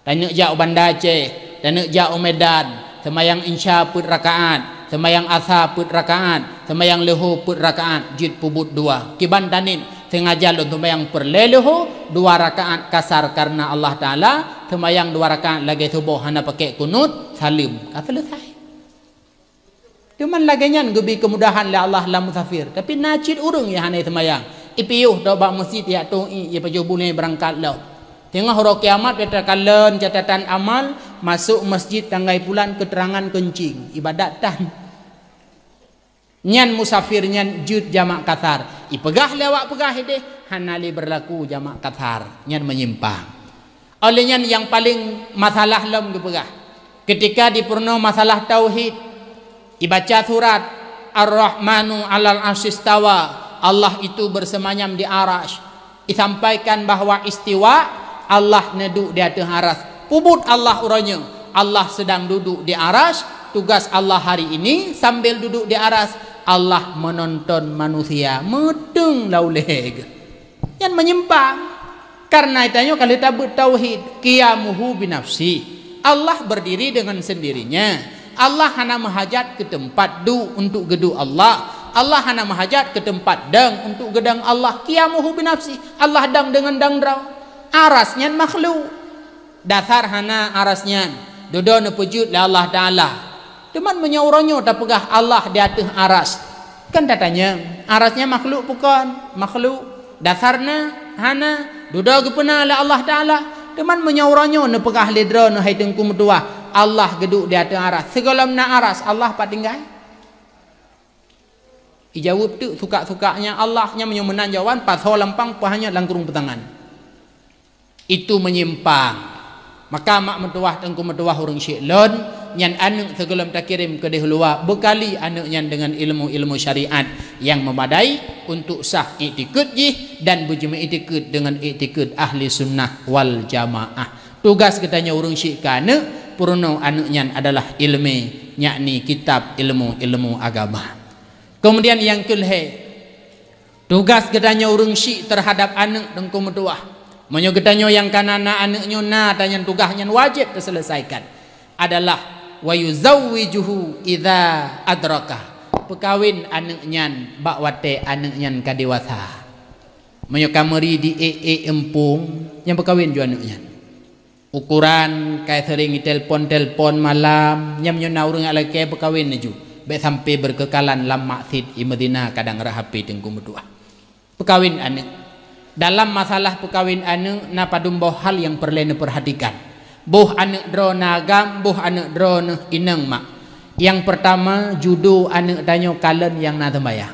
Taneuk jak u Banda Aceh, taneuk jak u Medan, seumayang Isya peuet rakaat, Seumayang asa peuet rakaat, seumayang leuhô peuet rakaat, jeuet peubuet dua. Kiban tanit, seungaja lôn seumayang peureulée leuhô, dua rakaat kasar kareuna Allah Taala, seumayang dua rakaat lagée suboh hana pakai kunut, saleuem, ka seuleusai. Teuma lagée nyan geubi keumudahan lé Allah lam musafir. Tapi na cit ureuëng nyang hana seumayang, ipiôh tôh bak meuseujid, yak toh ié, ié pajoh bunoe beurangkat lom. Teungoh uroe kiamat, beta kalon catatan amal, masôk meuseujid tanggai pulan keuterangan keuncing, ibadat tan. Nyan musafir nyan jeuet jamak kasar. Ipeugah lé awak peugah ideh, hana lé beurlaku jamak kasar. Nyan meunyimpang. Óh lheueh nyan nyang paleng masalah lom geupeugah. Keutika dipeurunoe masalah tauhid, ibaca surat Ar-Rahmanu 'alal 'arsyistawa, Allah itu bersemayam di Arasy. Isampaikan bahwa istiwa, Allah neuduek di ateueh Arasy. Peubuet Allah uroe nyoe, Allah sedang duduk di Arasy. Tugas Allah hari ini sambil duduk di Arasy, Allah menonton manusia, meudeueng lam ulée geuh. Nyan meunyimpang. Kareuna tanyoe ka lheueh tabeuet tauhid, qiyamuhu binafsi. Allah berdiri dengan sendirinya. Allah hana meuhajat keu teumpat duek untuk geuduek Allah. Allah hana meuhajat keu teumpat dong untuk geudong Allah. Qiyamuhu binafsi. Allah dong deungon dong droe. Arasy nyan makhluk. Dasar hana Arasy nyan. Dudoe neupeujeuet lé Allah Taala. Teuma meunyoe uroe nyoe tapeugah Allah di ateueh Arasy, kan tatanyong, Arasy nyan makhluk bukon? Makhluk. Dasar na? Hana. Dudoe geupeuna lé Allah Taala. Teuma meunyoe uroe nyoe neupeugah lé droeneuh hai Teungku meutuwah, Allah geuduek di ateueh Arasy, sigohlom na Arasy, Allah pat tinggai? Ijaweueb teuk sukak-sukaknya Allah, nyan meunyoe meunan jawaban, pasoe lampang, paih nyoe lam krueng peutangan. Itu meunyimpang. Maka mak meutuwah, Teungku meutuwah, ureuëng syik lôn, nyan aneuëk sigohlom takirém keudeh luwa, beukali aneuëk nyan deungon ilmu-ilmu syariat nyang meumadai untuk sah iktikeuet jih dan beujimeuiktikeuet deungon iktikeuet ahli sunnah wal jamaah. Tugaih geutanyoe ureuëng syik keu aneuëk, peurunoe aneuëk nyan adalah ileumé, yakni kitab ilmu-ilmu agama. Keumudian nyang keu lhée, tugaih geutanyoe ureuëng syik teuhadab aneuëk, Teungku meutuwah. Meunyoe geutanyoe nyang ka na, na aneuëk nyoe na, tanyan tugaih nyan wajéb teuseuleusaikakan, adalah wa yuzawwijuhu idza adraka. Peukawen aneuëk nyan bak watée aneuëk nyan ka dewasa. Meunyoe ka meuri di ék-ék eumpung, nyan peukawen ju aneuëk nyan. Ukuran, kai seuring itelpon-telpon malam, nyan meunyoe na ureuëng jak lakée, peukawen laju. Bék sampai beukeukalan lam maksiet, imeuzina, kadang rhah H P, Teungku meutuwah. Peukawen aneuëk. Dalam masalah peukawen aneuëk, na padum boh hal nyang peureulée neupeurhatikan. Boh aneuëk droe na agam, boh aneuëk droeneuh inong mak. Nyang peurtama, judo aneuëk tanyoe kalon nyang na seumayang.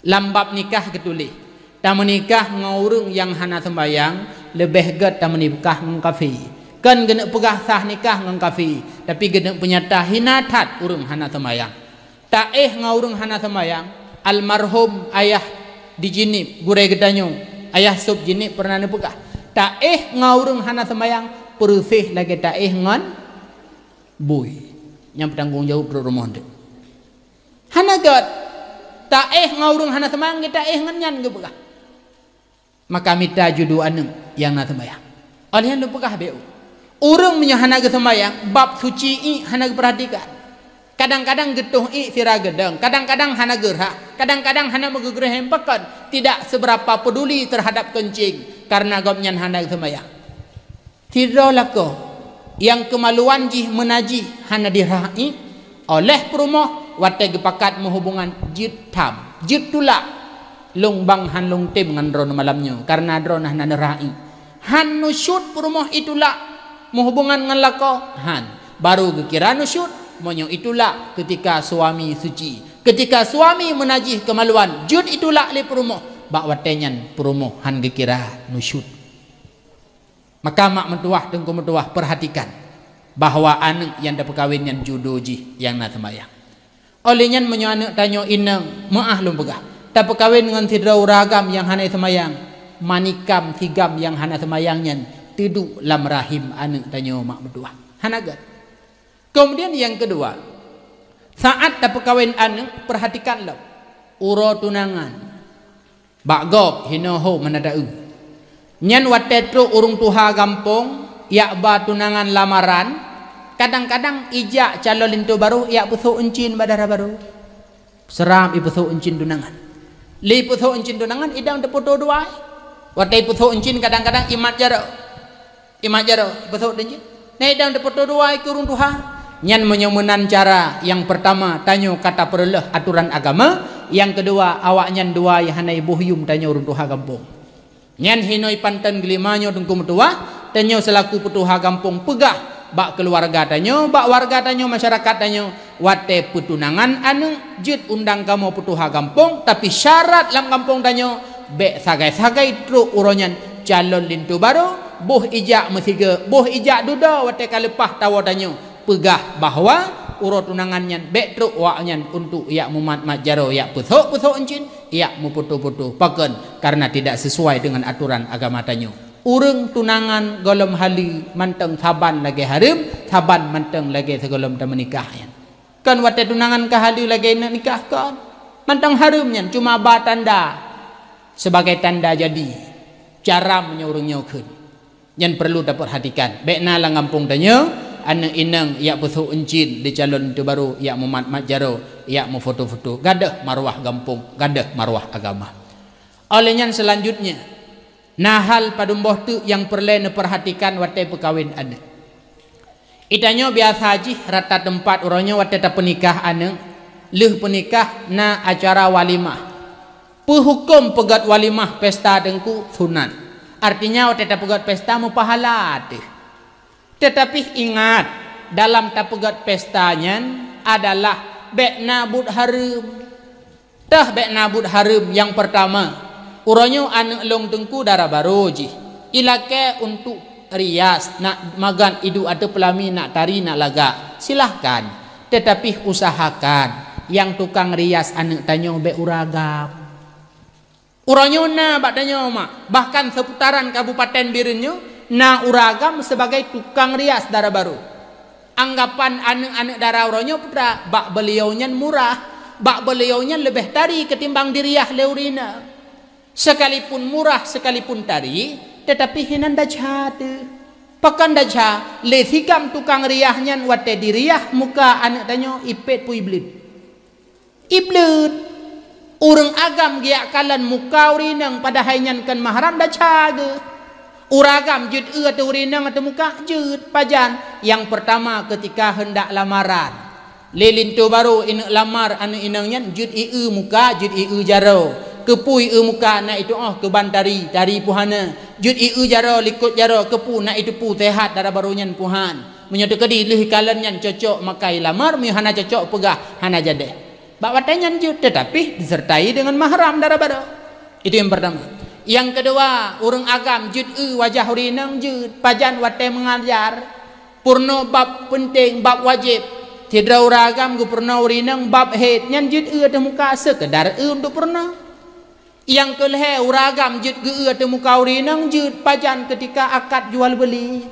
Lam bab nikah geutuléh, tameunikah ngon ureuëng nyang hana seumbahyang leubeh gét tameunikah ngon kafé. Kon geuneuk peugah sah nikah ngon kafé, tapi geuneuk peunyata hina that ureuëng hana seumbahyang. Taéh ngon ureuëng hana seumbahyang, almarhum ayah di Jeunieb, gurée geutanyoe, ayah sôb Jeunieb peureunah neupeugah, taéh ngon ureuëng hana seumbahyang peureuséh lagée taéh ngon bui. Nyang peutanggong jaweueb rot rumoh teuk. Hana gét. Taéh ngon ureuëng hana seumbahyang, geuh taéh ngon nyan geupeugah. Maka mita judo aneuëk nyang na seumbahyang. Óh lheueh nyan lôn peugah bék. Ureuëng meunyoe hana geuseumbahyang, bab suci iék hana geupeurhatikan. Kadang-kadang geutoh iék sira geudong, kadang-kadang hana geurhah, kadang-kadang hana meugeugreuhem pakon, tidak seberapa peduli terhadap keuncing, kareuna gobnyan hana geuseumbahyang. Sidroe lakoe nyang keumaluan jih meunajih hana dirhah iék, óh lheueh peurumoh watée geupakat meuhubungan jeuet tham, jeuet tulak. Lôn bang hán lôn tem ngon droeneuh malam nyoe, kareuna droeneuh hana neurhah iék. Hán nusyut peurumoh itulak meuhubungan ngon lakoe? Hán. Baru geukira nusyut meunyoe itulak keutika suami suci. Keutika suami meunajih keumaluan, jeuet itulak lé peurumoh, bak watée nyan peurumoh hán geukira nusyut. Maka mak meutuwah, teungku meutuwah, peurhatikan bahwa aneuëk nyang tapeukawen nyan judo jih nyang na seumbahyang. Óh lheueh nyan, meunyoe aneuëk tanyoe inong, meuáh lôn peugah, tapeukawen ngon sidroe ureuëng agam nyang hana seumbahyang, manikam sigam nyang hana seumbahyang nyan teuduek lam rahim aneuëk tanyoe, mak meutuwah. Hana gét. Keumudian nyang keudua, saát tapeukawen aneuëk, peurhatikan lom uroe tunangan. Bak gob hinoe ho meunan taeu. Nyan watée trok ureuëng tuha gampông jak ba tunangan lamaran, Kadang-kadang ijak calon linto barô ijak peusôk euncin bak dara barô. Seurap ipeusôk euncin tunangan. Lé ipeusôk euncin tunangan idong teupeutoe dua. Watèe ipeusôk euncin kadang-kadang imat jaroe. Imat jaroe ipeusôk euncin. Nah, idong teupeutoe dua keu ureueng tuha. Nyan meunyoe meunan cara nyang peurtama tanyoe ka tapeureuloh atoran agama, nyang keudua awaknyan dua nyang hana iboh yuem tanyoe ureueng tuha gampông. Nyan hinoe panton geulima nyoe Teungku meutuwah, tanyoe seulaku peutuha gampông peugah bak keuluwarga tanyoe, bak warga tanyoe, masyarakat tanyoe, watèe peutunangan aneuk jeuet undang kamoe peutuha gampông, tapi syarat lam gampông tanyoe bèk sagai-sagai trok uroe nyan calon linto barô, boh ijak meusigoe, boh ijak dudoe watèe ka leupah tawoe tanyoe. Peugah bahwa uroe tunangan nyan bèk trok awaknyan untuk ijak mumat-mat jaroe, ijak peusôk-peusôk euncin, ijak meufoto-foto. Pakon? Karena tidak sesuai dengan aturan agama tanyoe. Ureueng tunangan gohlom haleue mantong saban lagèe hareuem, saban mantong lagèe sigohlom tameunikah nyan. Kon watèe tunangan ka haleue lagèe neuk nikah kon. Mantong hareuem nyan cuma ba tanda, sebagai tanda jadi. Caram nyoe ureueng nyoe kheun. Nyan perlu tapeurhatikan. Bèk na lam gampông tanyoe, aneuk inong ijak peusôk euncin di calon linto barô, ijak mumat-mat jaroe, ijak meufoto-foto. Gadôh marwah gampông, gadôh marwah agama. Óh lheueh nyan seulanjutnya, na hal padum boh teuk nyang peureulèe neupeurhatikan watèe peukawen aneuk. Geutanyoe biasa jih rata teumpat uroe nyoe watèe tapeunikah aneuk, lheueh peunikah na acara walimah. Peuhuköm peugöt walimah pesta Teungku sunat. Artinya watèe tapeugöt pesta meupahala teuh. Teutapi ingat, dalam tapeugöt pesta nyan adalah bèk na buet hareuem. Teuh bèk na buet hareuem nyang peurtama. Uroe nyoe aneuk lôn Teungku dara barô jih. Ilakèe untuk rias, nak magan iduek ateueh peulami, nak tari, nak lagak. Silahkan. Teutapi usahakan nyang tukang rias aneuk tanyoe bèk ureueng agam. Uroe nyoe na bak tanyoe mak, bahkan seputaran Kabupaten Bireuen nyoe na ureueng agam sebagai tukang rias dara barô. Anggapan aneuk-aneuk dara uroe nyoe peue teuma, bak beuliau nyan murah, bak beuliau nyan leubeh tari ketimbang diriah lé ureueng inong. Sekalipun murah, sekalipun tari, teutapi hinan desya teuh. Pakon desya, lé sigam tukang riah nyan watèe diriah muka aneuk tanyoe ipét peue ibleuet. Ibleuet. Ureueng agam geujak kalon muka ureueng inong padahai nyan kon mahram desya geuh. Ureueng agam jeuet eu ateueh ureueng inong ateueh muka? Jeuet. Pajan? Nyang peurtama keutika heundak lamaran. Lé linto barô ineuk lamar aneuk inong nyan jeuet ieu muka, jeuet ieu jaroe. Keupeue ieu muka? Nak itu'oh keuban tari, tari peue hana. Jeuet ieu jaroe, likot jaroe, keupeue? Nak iteupeue seuhat dara barô nyan peue han. Meunyoe teukeudi lheueh kalon nyan cocok maka ilamar, meunyoe hana cocok peugah hana jadeh. Bak watèe nyan jeuet, teutapi disertai deungon mahram dara barô. Itu nyang peurtama. Nyang keudua, ureueng agam jeuet eu wajah ureueng inong jeuet, pajan watèe meungajar. Peurunoe bab peunteng, bab wajéb. Sidroe ureueng agam geupeurunoe ureueng inong bab hét, nyan jeuet eu ateueh muka seukeudar eu untuk peurunoe. Nyang keulhèe, ureueng agam jeuet geu-eu ateueh muka ureueng inong jeuet, pajan keutika akad jual beuli.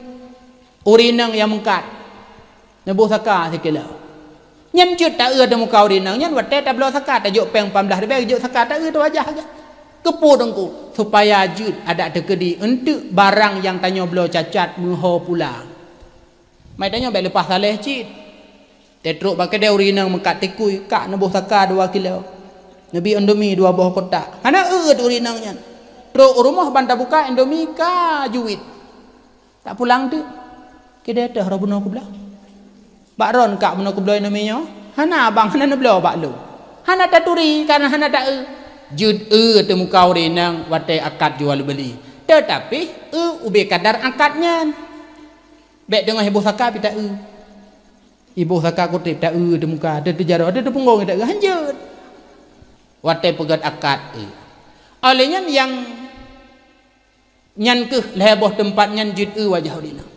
Ureueng inong nyang meungkat neuboh saka sikilo. Nyan jeuet ta-eu ateueh muka ureueng inong nyan watèe tabloe saka, tajok péng pamblah ribèe, jok saka ta-eu ateueh wajah geuh. Keupeue Teungku? Supaya jeuet adak teukeudi eunteuk barang nyang tanyoe bloe cacat meuho pulang. Mai tanyoe bèk leupah saleh cit. Teutrok bak keudè ureueng inong meungkat tikui, kak neuboh saka dua kilo. Neubi Indomie dua boh kotak. Hana eu ureueng inong nyan. Trok u rumoh ban tabuka Indomie ka juet. Tak pulang teuk. Keudè teuh roh bunoe keubloe. Bak droen kak bunoe keubloe Indomie nyoe? Hana abang, hana neubloe bak lôn. Hana taturi, kana hana ta-eu. Jeuet eu ateueh muka ureueng inong watèe akad jual beuli. Teutapi eu ubé kadar akad nyan. Bèk teungoh iboh saka pih ta-eu. Iboh saka kutéb ta-eu ateueh muka, ateueh teujaroe, ateueh teupunggong ta-eu, hanjeuet. Watèe peugöt akad eu. Óh lheueh nyan nyang Nyan keuh lhèe boh teumpat nyan jeuet eu wajah ureueng inong.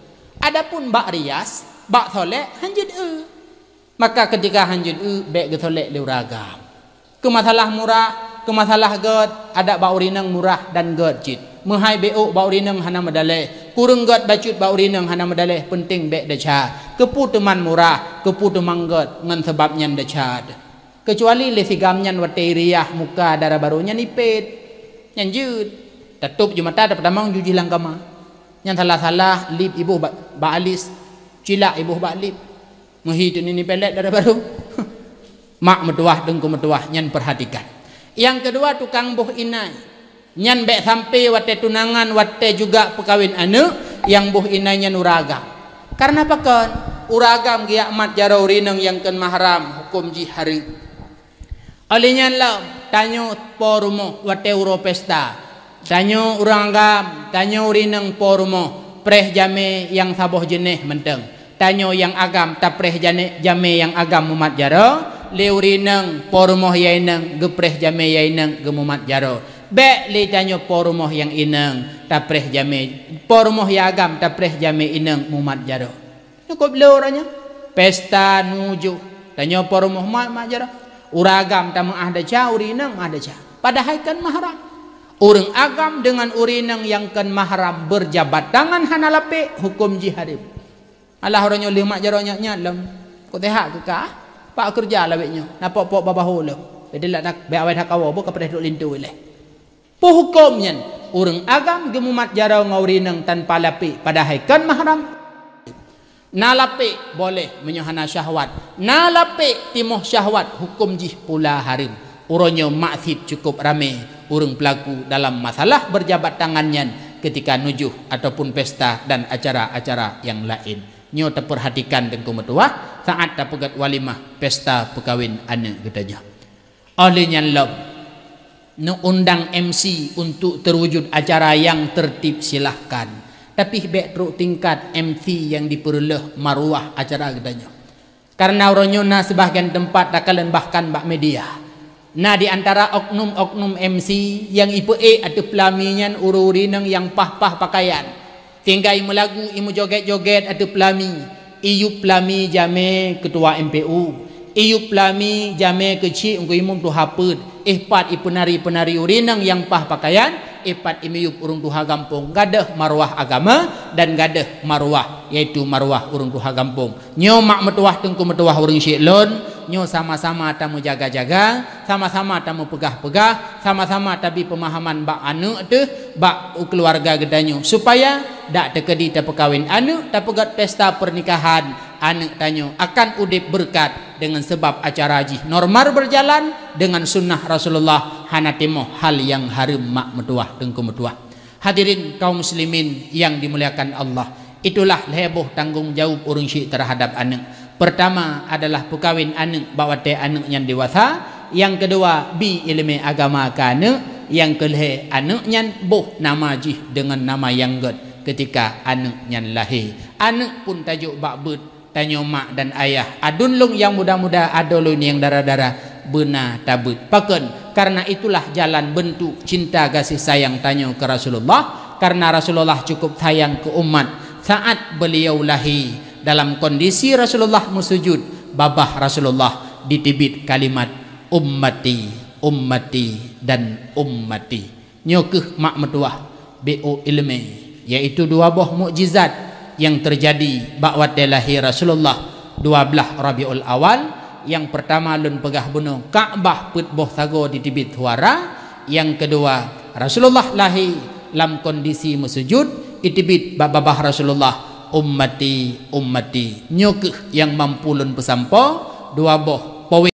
Adapun bak rias, bak solek, han jeuet eu. Maka keutika han jeuet eu, bèk geusolek lé ureueng agam. Keu masalah murah, keu masalah göt, adak bak ureueng inong murah dan göt cit. Meuhai beuôk bak ureueng inong hana meudalèh, kureueng göt bacut bak ureueng inong hana meudalèh, peunteng bèk desya. Keupeue teuman murah, keupeue teuman göt, ngon sabab nyan desya. Keucuali lé sigam nyan watèe iriah muka dara barô nyan ipét. Nyan jeuet. Tatôp ju mata, tapeutamong ju jih lam kama. Nyan salah-salah lip iboh ba-, bak alis. Cilak iboh bak lip. Meuhi tu nini pelet dara baru. Mak meutuwah, teungku meutuwah, nyan perhatikan. Nyang keudua, tukang boh inai. Nyan bèk sampai watèe tunangan, watèe juga peukawén aneuk, nyang boh inai nyan ureueng agam. Kareuna pakon? Ureueng agam geujak mat jaroe ureueng inong nyang kon mahram, huköm jih hareuem. Óh lheueh nyan lom, tanyoe po rumoh watèe uroe pesta. Tanyoe ureueng agam, tanyoe ureueng inong po rumoh, preh jamé nyang saboh jeunèh mantong. Tanyoe nyang agam tapreh jane-, jamé nyang agam mumat jaroe, lé ureueng inong po rumoh nyang inong geupreh jamé nyang inong geumumat jaroe. Bèk lé tanyoe po rumoh nyang inong tapreh jamé, po rumoh nyang agam tapreh jamé inong mumat jaroe. Nyoe kôb lé uroe nyoe. Pesta nujoh. Tanyoe po rumoh mat, mat jaroe. Ureueng agam tameu'ah desya, ureueng inong meu'ah desya. Padahai kon mahram. Ureueng agam deungon ureueng inong nyang kon mahram beujabat tangan hana lapek, huköm jih hareuem. Alah uroe nyoe lheueh mat jaroe nyak-nyak lom. Kok teuhak keu kah? Pak keureuja lawét nyoe. Na pok-pok babahu lom. Bèk dilak dak, bèk awai that kawoe, boh ka padahai duek linto ilèe. Peue huköm nyan? Ureueng agam geumumat jaroe ngon ureueng inong tanpa lapek padahai kon mahram. Na lapek boleh meunyoe hana syahwat. Na lapek timoh syahwat, huköm jih pula hareuem. Uroe nyoe masjid cukup ramé ureueng peulaku dalam masalah beujabat tangan nyan keutika nujoh ataupun pesta dan acara-acara nyang laén. Nyoe tapeurhatikan teungku meutuwah saat tapeugét walimah pesta peukawén aneuk geutanyoe. Óh lheueh nyan lom, neuundang M C untuk terwujud acara nyang tertib, silahkan. Tapi bèk trok tingkat M C nyang dipeureuloh maruah acara geutanyoe. Kareuna uroe nyoe na sibagian teumpat takalon bahkan bak media. Na di antara oknum-oknum M C nyang ipeuék ateueh peulami nyan ureueng-ureueng inong nyang paih-paih pakaian. Tinggai meulagu, imeujogét-jogét ateueh peulami, iyup peulami jamé keutua M P U, iyup peulami jamé keuchik Teungku Imum tuha peuet, eh pat ipeunari-peunari ureueng inong nyang paih pakaian, eh pat imiyup ureueng tuha gampông, gadôh maruah agama dan gadôh maruah, yaitu maruah ureueng tuha gampông. Nyoe mak meutuwah teungku meutuwah ureueng syik lôn, nyoe sama-sama tameujaga-jaga, sama-sama tameupeugah-peugah, sama-sama tabi peumahaman bak aneuk teuh, bak keuluwarga geutanyoe, supaya dak teukeudi tapeukawén aneuk, tapeugét pesta pernikahan, aneuk tanyoe akan udeb beureukat deungon seubab acara jih normal beujalan deungon sunnah Rasulullah, hana timoh hal nyang hareuem mak meutuwah teungku meutuwah. Hadirin kaum muslimin yang dimuliakan Allah, itulah lhèe boh tanggong jaweueb ureueng syik terhadap aneuk. Pertama adalah peukawén aneuk bak watèe aneuk nyan dewasa, nyang keudua bi ileumèe agama keu aneuk, nyang keulhèe aneuk nyan boh nama jih deungon nama nyang gèt keutika aneuk nyan lahé. Aneuk pun tajok bak beuet, tanyoe mak dan ayah, aduen lôn nyang muda-muda, adoe lôn nyang dara-dara, beuna tabeuet. Pakon? Kareuna itulah jalan beuntuk cinta gaséh sayang tanyoe keu Rasulullah, kareuna Rasulullah cukup sayang keu umat. Saat beliau lahé, dalam kondisi Rasulullah meusujud, babah Rasulullah diteubiet kalimat, "Ummati, ummati, dan ummati." Nyoe kheueh mak meutuwah B O ileumèe, yaitu dua boh mukjizat nyang teujadi bak watèe lahé Rasulullah, dua blaih Rabiul Awal. Nyang peurtama lôn peugah bunoe, Ka'bah peuet boh sagoe diteubiet suara. Nyang keudua, Rasulullah lahé lam kondisi meusujud, iteubiet bak babah Rasulullah, "Ummati, ummati." Nyoe kheueh nyang mampu lôn peusampoe, dua boh poin